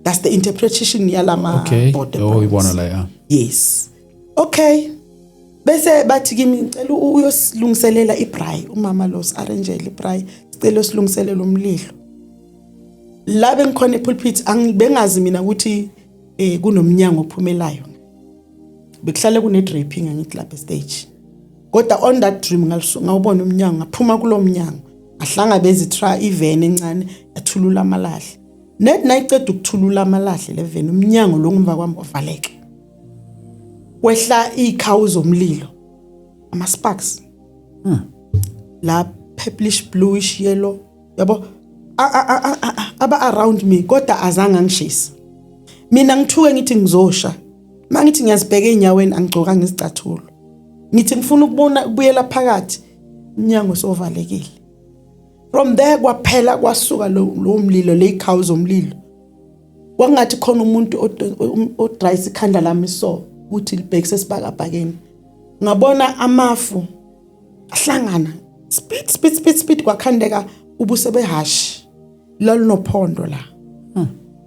Speaker 2: That's the interpretation yalama bhodo.
Speaker 1: Oh, ibona la, yeah.
Speaker 2: Yes, okay. Bese bathi kimi ngicela uyosilungiselela ibraai, umama lo arrangele ibraai, sicela usilungiselela umlilo. La bengikhona epulpit, angibengazi mina ukuthi kunomnyango ophumelayo. Bekuhlale kune draping, angithi, lapha stage. Kodwa on that dream ngawubona umnyango, ngaphuma kulo mnyango, ngahlangabeza itra ivan encane yathulula amalahle. Net nayiceda ukuthulula amalahle le van, umnyango lo ngemva kwami wavaleka, kwehla izikhawu zomlilo, ama sparks la, purplish, bluish, yellow, yabo, aba around me, kodwa azange angishisa mina. Ngithuke, ngithi ngizosha. Mangithi ngiyazibheka einyaweni, angigcokanga izicathulo. Ngithi ngifuna ukubona ukubuyela phakathi, umnyango sovalekile. From there kwaphela, kwasuka lo mlilo, leyikhawu zomlilo. Kwakungathi khona umuntu odrayisa ikhanda lami so ukuthi libhekise esibhakabhakeni. Ngabona amafu ahlangana, speed, speed, speed, speed, kwakhandeka ubuse behashi lalunophondo la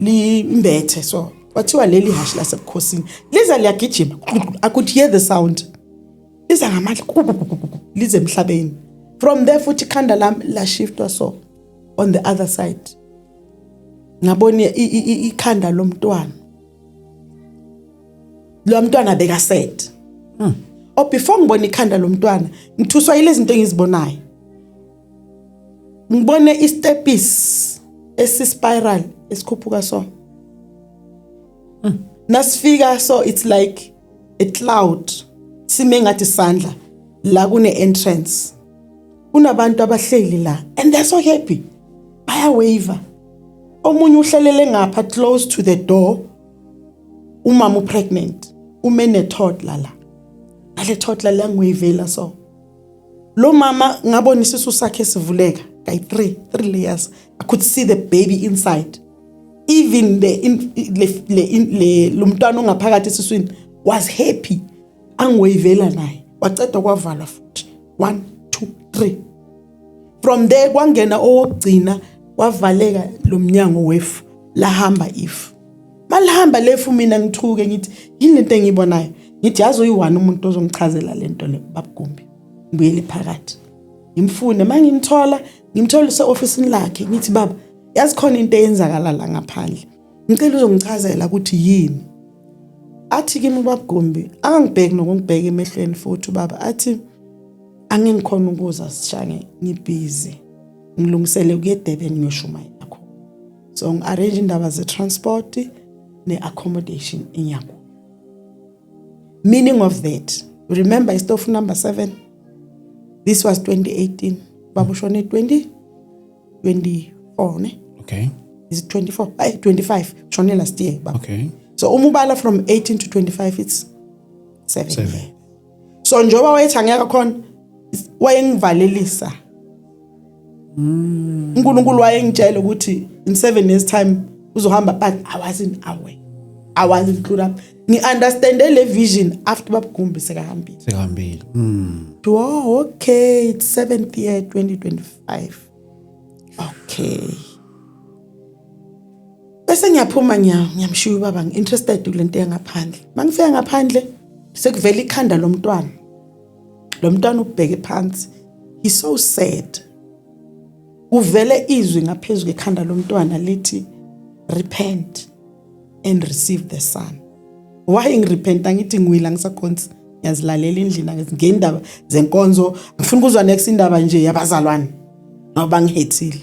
Speaker 2: limbethe. So kwathiwa leli hashi lasebukhosini liza liyagijima. I could hear the sound, liza ngamandla, lize emhlabeni. From there futhi ikhanda lami lashiftwa so on the other side, ngabona ikhanda lomntwana. Lo mntwana bekaset Or before ngibona ikhanda lomntwana, ngithuswa yilezi zinto engizibonayo. Ngibone istepis esi-spiral esikhuphuka so. Nasifika so, it's like a cloud, sime ngathi sandla la kune entrance. Kunabantu abahleli la and they're so happy, baya-wave. Omunye uhlelele ngapha close to the door. Umama upregnant, ume ne-toddler la. Nale toddler la ngiwavela so. Lo mama ngabona isisu sakhe sivuleka kayi 3 layers. I could see the baby inside. Even the in, le, le, in, le lo mntwana ongaphakathi esiswini was happy, angiwavela naye. Waceda kwavalwa futhi, 1 2 3. From there kwangena owokugcina, wavaleka lo mnyango wefu, lahamba ifu. Malihamba lefu, mina ngithuke, ngithi yini lento engiyibonayo? Ngithi yazi uyi-one umuntu ozongichazela lento le, babuGumbi. Ngibuyele phakathi, ngimfune. Uma ngimthola, ngimthola use-ofisini lakhe. Ngithi, "Baba, yazi khona into eyenzakala la ngaphandle, ngicela uzongichazela ukuthi yini." Athi kimi ubabuGumbi, angangibheki nokungibheka emehlweni futhi ubaba, athi, "Angingikhona ukuza sishange, ngibhizi, ngilungisele ukuya eDurban, ngiyoshumayela khona, so ngi-arrange indaba ze-transport ne-accommodation enyakuyo." Meaning of that, remember istofu number 7? This was 2018. Baba ushone 2024, ne?
Speaker 1: Okay.
Speaker 2: Is it 24? Ay, 25. Shone last year, baba.
Speaker 1: Okay.
Speaker 2: So uma ubala from 18 to 25, it's 7
Speaker 1: Seven.
Speaker 2: years. So njengoba wayethi angeke khona, wayengivalelisa. uNkulunkulu wayengitshela ukuthi in 7 years time uzohamba, but I wasn't aware, I wasn't clued up. Ngi-understande le vision after babuGumbi sekahambile.
Speaker 1: Sekahambile.
Speaker 2: Oh, okay, it's seventh year, 2025. Okay, bese ngiyaphuma, ngiyamshiya ubaba, ngi-interested kule nto yangaphandle. Mangifika ngaphandle, sekuvela ikhanda lomntwana. Lo mntwana ubheke phansi, he's so sad. Kuvele izwi ngaphezulu kwekhanda lomntwana lithi, "Repent and receive the Son." Why ngirepenta? Ngithi ngiwila, ngisakhonzi, ngiyazilalela endlini, ngendaba zenkonzo ngifuna ukuzwa next indaba nje yabazalwane ngoba ngihethile.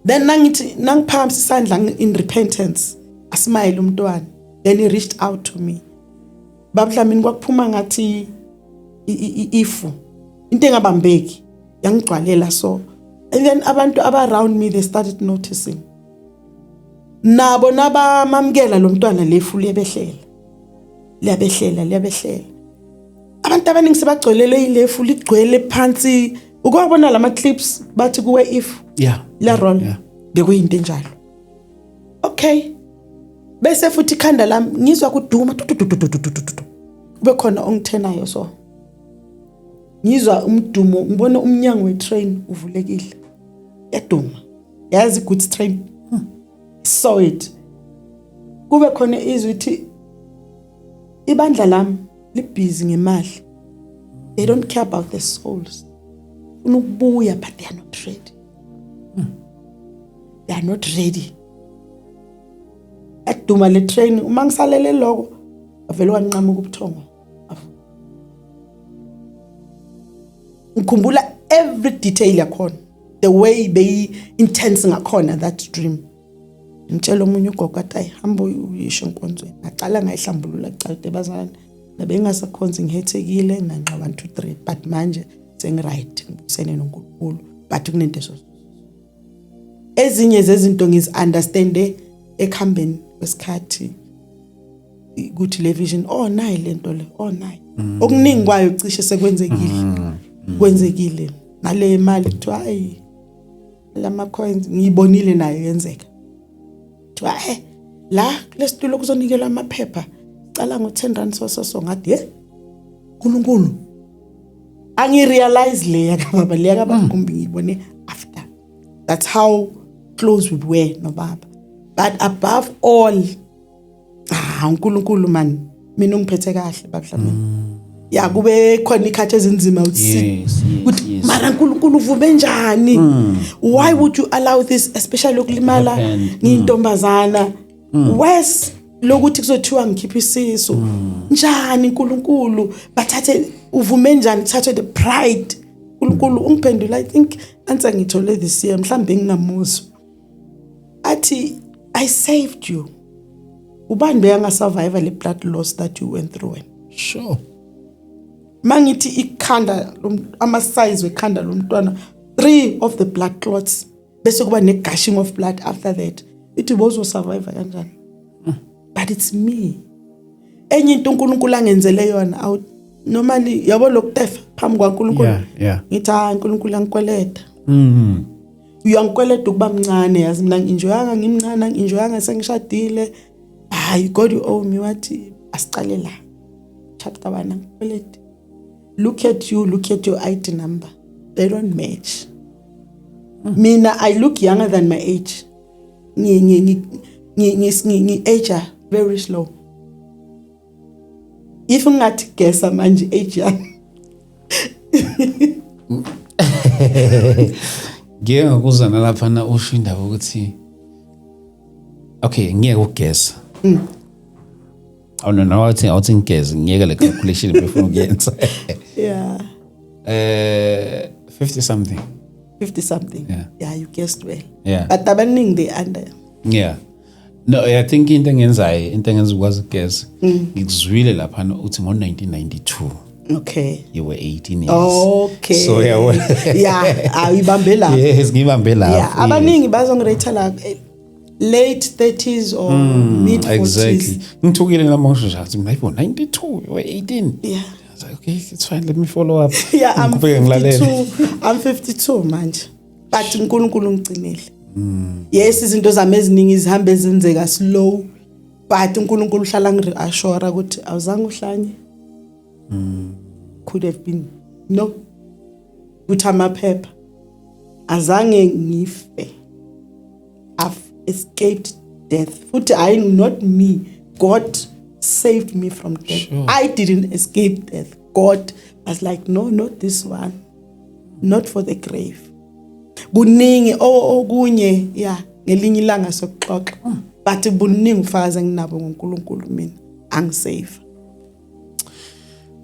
Speaker 2: Then nangithi nangiphakamisa isandla in repentance, asmile umntwana. Then he reached out to me. Baba Dlamini, kwakuphuma ngathi ifu, into engabambeki, yangigcwalela so. And then abantu aba around me, they started noticing nabo nabamamukela lo mntwana. Lefu liyabehlela, liyabehlela, liyabehlela. Abantu abaningi sebagcwelele ilefu, ligcwele phansi. Ukwabona lama clips bathi kuwe if la roll, bekuyinto enjalo. Okay, bese futhi ikhanda lami ngizwa kuduma tu, tu, tu, tu, tu, tu, tu, tu. Kube khona ongithenayo so, ngizwa umdumo, ngibona umnyango wetrain uvulekile, yaduma, yazi, goods train. Saw it. Kube khona izwi ithi, "Ibandla lami libhizi ngemali, they don't care about the souls. Ufuna ukubuya, but they are not ready, they are not ready." Yaduma le train. Uma ngisalele lokho, avele wanqamuka ubuthongo. Avuka. Ngikhumbula every detail yakhona, the way beyi intense ngakhona that dream. Ngitshela omunye ugogo, athi, "Ayi, hamba uyisho enkonzweni." Ngaqala ngayihlambulula kucala ukuthi bazalwane nabengasakhonzi, ngihethekile, nganqa 1 2 3, but manje sengi-right, ngibuyisene noNkulunkulu, but kunento so ezinye zezinto ngizi-understande ekuhambeni kwesikhathi ukuthi le vision, oh, nayi lento le, oh, nayi. Okuningi kwayo cishe sekwenzekile, kwenzekile. Nale mali kuthiwa hayi, lama coins ngiyibonile nayo yenzeka. Kuthiwa la kulesitulo kuzonikelwa amaphepha, cala ngo-10 rand, so so so. Ngathi, "Ye uNkulunkulu." Angirealize le yakababa, le yakababa kumbi ngiyibone after. That's how close we were nobaba. But above all, ah, uNkulunkulu man, mina ungiphethe kahle, babudlamini. Ya, kube khona ikhathi ezinzima uthi ukuthi mara uNkulunkulu uvume njani? Why would you allow this, especially ukulimala
Speaker 1: Happened.
Speaker 2: ngiyintombazana, worse? Lokuthi kuzothiwa ngikhipha isisu njani, uNkulunkulu bathathe, uvume njani kuthathwe the pride? uNkulunkulu ungiphendula, I think answer ngithole this year, mhlambe ngingamuzwa athi, "I saved you. Ubani beyangasurvive le blood loss that you went through wena?" Mangithi ikhanda ama size wekhanda lomntwana, three of the blood clots, bese kuba ne gushing of blood after that, ithi bozo survive kanjani? But it's me. Enye into uNkulunkulu angenzele yona, awu, normally yabo lokutefa phambi kwaNkulunkulu, ngithi, "Hayi, uNkulunkulu, angikweleta. Uyangikweleta ukuba mncane, yazi mina ngi-enjoyanga ngimncane, ngi-enjoyanga sengishadile. Hayi God, you owe me." Wathi, "Asicale la, chapter 1, angikweleti. Look at you, look at your ID number, they don't match. Mina I look younger than my age. Ngi ngi ngi ngi ngi ngi age very slow. If ungathi guessa manje age yami?"
Speaker 1: Ngike ngakuzwa nalaphana usho indaba ukuthi, okay, ngiyeke ukugeza. Oh no, awuthi ngigeze, ngiyeke le calculation before ukuyenza. 50 something.
Speaker 2: 50 something.
Speaker 1: Yeah.
Speaker 2: Yeah, you guessed well. But abaningi they under.
Speaker 1: Yeah. No, I think into engenzayo, into engenza ukwazi ukugeza, ngikuzwile laphana uthi ngo-1992 you were 18 years. So yabona.
Speaker 2: Yeah, ayibambe lapho.
Speaker 1: Yes, ngibambe lapho.
Speaker 2: Yeah, abaningi bazongirate la late 30s or mid 40s.
Speaker 1: Exactly. Ngithukile nami ngisho nje ngathi, "Hayibo, 92, you were 18."
Speaker 2: Yeah.
Speaker 1: I was like, "Okay, it's fine, let me follow up."
Speaker 2: Yeah, I'm
Speaker 1: Ngiqhubeke ngilalele.
Speaker 2: 52. I'm 52 manje. But uNkulunkulu ungigcinile. Yes, izinto zami eziningi zihambe zenzeka slow. But uNkulunkulu uhlala ngireassure ukuthi awuzange uhlanye. Could have been no. Kuthi amaphepha azange ngife. I've escaped death. Futhi I not me. God saved me from death. I didn't escape death. God was like, "No, not this one. Not for the grave." Kuningi okunye, yeah, ngelinye ilanga sokuxoxa. But buningi ufakazi enginabo ngoNkulunkulu mina angisave.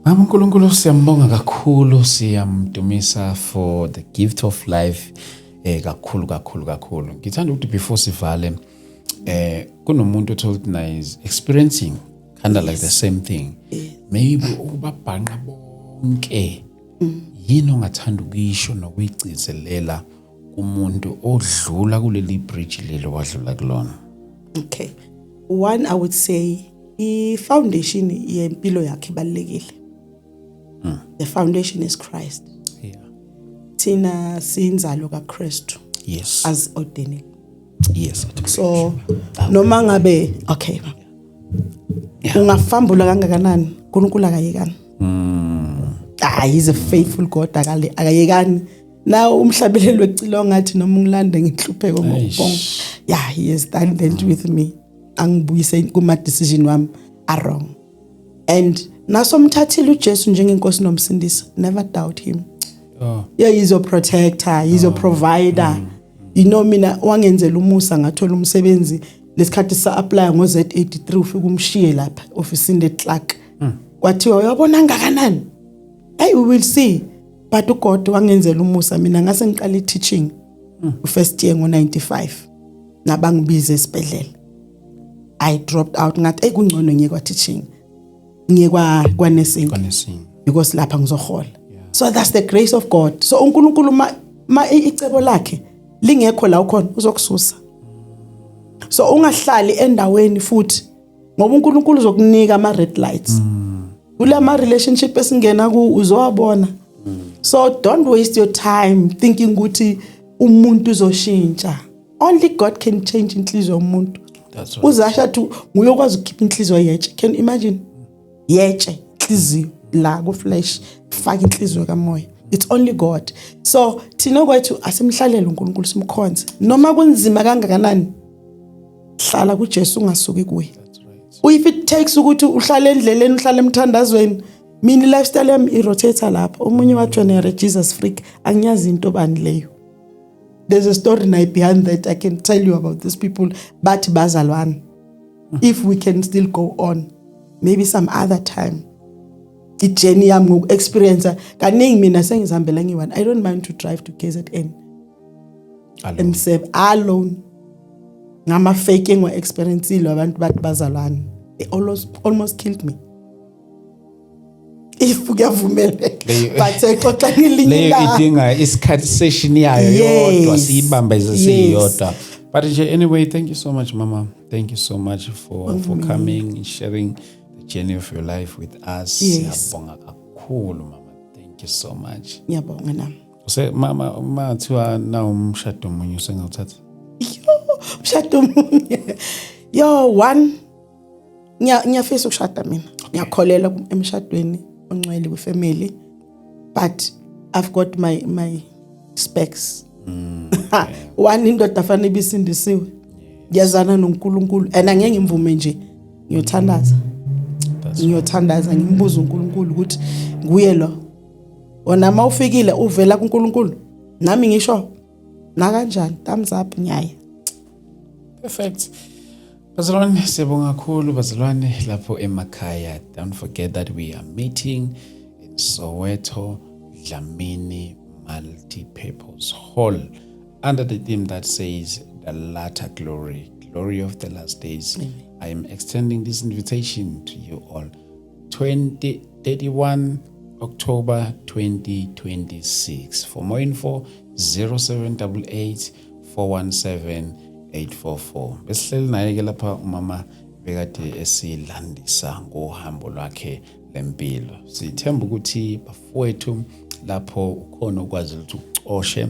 Speaker 1: Mama, uNkulunkulu siyambonga kakhulu, siyamdumisa for the gift of life, kakhulu kakhulu kakhulu. Ngithanda ukuthi before sivale, kunomuntu othola ukuthi naye is experiencing kind of like the same thing. Maybe ukubabhanqa bonke, yini ongathanda ukuyisho nokuyigcizelela kumuntu odlula kuleli bridge lelo wadlula kulona?
Speaker 2: Okay. One, I would say i foundation yempilo yakhe ibalulekile. The foundation is Christ. Thina siyinzalo kaKristu as ordained. So noma ngabe, okay, ungafambula kangakanani, uNkulunkulu akayekani. Ah, he's a faithful God, akale akayekani. Now umhlabeleli wecilo ngathi noma ungilande nginhlupheko ngokubonga. Yeah, he has done that with me. Angibuyise kuma decision wami are wrong. And nasomthathile uJesu njengenkosi nomsindisi, never doubt him. Yeah, he's your protector, he's your provider. Mina wangenzela umusa ngathola umsebenzi lesikhathi sa apply ngo Z83, ufika umshiye lapha office le clerk. Kwathiwa uyabona ngakanani? Hey, we will see. But uGod wangenzela umusa, mina ngase ngiqala i-teaching first year ngo95, nabangibiza esibhedlela. I dropped out, ngathi, "Hey, kungcono ngiye kwa teaching. Ngiye kwa nursing."
Speaker 1: Kwanesinye.
Speaker 2: Because lapha ngizohola. So that's the grace of God. So uNkulunkulu ma icebo lakhe lingekho la ukhona, uzokususa. So ungahlali endaweni futhi, ngoba uNkulunkulu uzokunika ama red lights. Kulama relationship esingena ku uzowabona. So don't waste your time thinking ukuthi umuntu uzoshintsha. Only God can change inhliziyo yomuntu.
Speaker 1: That's right.
Speaker 2: Uzasha athi nguye okwazi ukukhipha inhliziyo yetshe. Can you imagine? Yetshe inhliziyo la ku flesh, faka inhliziyo kamoya. It's only God. So thina kwethu asimhlalele uNkulunkulu, simkhonze. Noma kunzima kangakanani, hlala kuJesu, ungasuki kuye.
Speaker 1: That's right.
Speaker 2: If it takes ukuthi uhlale endleleni, uhlale emthandazweni, mina lifestyle yami irotate lapha. Omunye wathi, "Wena Jesus freak." Angiyazi into bani leyo. There's a story nayi behind that I can tell you about these people, bathi bazalwane. If we can still go on, maybe some other time, i-journey yami ngoku-experience kaningi. Mina sengizihambela ngiyi-one. I don't mind to drive to KZN.
Speaker 1: Alone.
Speaker 2: Emsebe alone, ngama-fake engiwa-experiencile, abantu bathi bazalwane, they almost killed me, if kuyavumeleka. But sexoxa ngelinye
Speaker 1: Leyo
Speaker 2: ilanga.
Speaker 1: Idinga isikhathi, session yayo yodwa, siyibambe siyodwa. But nje anyway, thank you so much, mama. Thank you so much for coming and sharing the journey of your life with us. Siyabonga kakhulu, mama. Thank you so much.
Speaker 2: Ngiyabonga nami.
Speaker 1: Use mama, uma kuthiwa na umshado omunye, usengawuthatha?
Speaker 2: Yo, umshado omunye, yo, one, ngiyafisa ukushada mina. Ngiyakholelwa emshadweni ongcwele kwifamily, but I've got my specs. One, indoda fanele ibisindisiwe, ngiyazana noNkulunkulu, and angeke ngimvume nje, ngiyothandaza.
Speaker 1: That's
Speaker 2: Ngiyothandaza, ngimbuze uNkulunkulu ukuthi nguye lo wona uma ufikile uvela kuNkulunkulu, nami ngisho na kanjani, thumbs up, ngiyaya.
Speaker 1: Perfect. Bazalwane, siyabonga kakhulu bazalwane lapho emakhaya. Don't forget that we are meeting in Soweto, Dlamini Multi-Purpose Hall, under the theme that says the latter glory, glory of the last days. I am extending this invitation to you all. 2031 October 2026. For more info, 0788 417 844. Besihleli naye ke lapha umama bekade esilandisa ngohambo lwakhe lempilo. Sithemba ukuthi bafowethu lapho ukhona ukwazi ukuthi ucoshe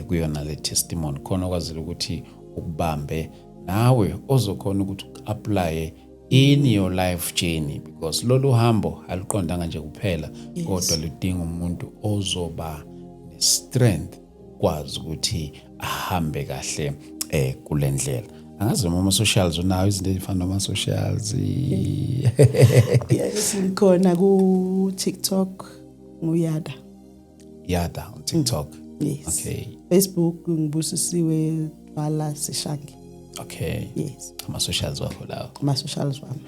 Speaker 1: kuyona le testimony, khona okwazi ukuthi ukubambe nawe, ozokhona ukuthi apply in your life journey, because lolu hambo aluqondanga nje kuphela, kodwa lidinga umuntu ozoba ne-strength kwazi ukuthi ahambe kahle kule ndlela. Angazi noma ama-socials unawo, izinto ezifana nama-socials?
Speaker 2: Yes, ngikhona ku TikTok, nguyada.
Speaker 1: Yada on TikTok?
Speaker 2: Yes. Facebook ngibusisiwe Vala Sishange. Yes.
Speaker 1: Ama-socials wakho lawo?
Speaker 2: Ama socials wami.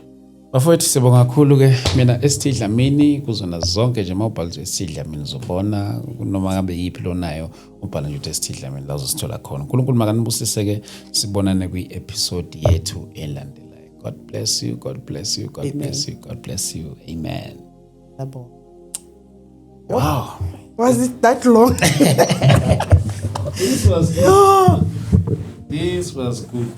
Speaker 1: Bafowethu, sibonga kakhulu ke. Mina ST Dlamini kuzona zonke nje. Mawubhala nje ST Dlamini uzobona, noma ngabe yiphi lonayo, ubhala nje ukuthi ST Dlamini, la uzosithola khona. uNkulunkulu makanibusise ke, sibonane kwi-episode yethu elandelayo. God bless you, God bless you, God
Speaker 2: Amen.
Speaker 1: bless you, God bless you. Amen.
Speaker 2: Yabo.
Speaker 1: Wow.
Speaker 2: Was it that long?
Speaker 1: This was good.
Speaker 2: Oh.
Speaker 1: This was good.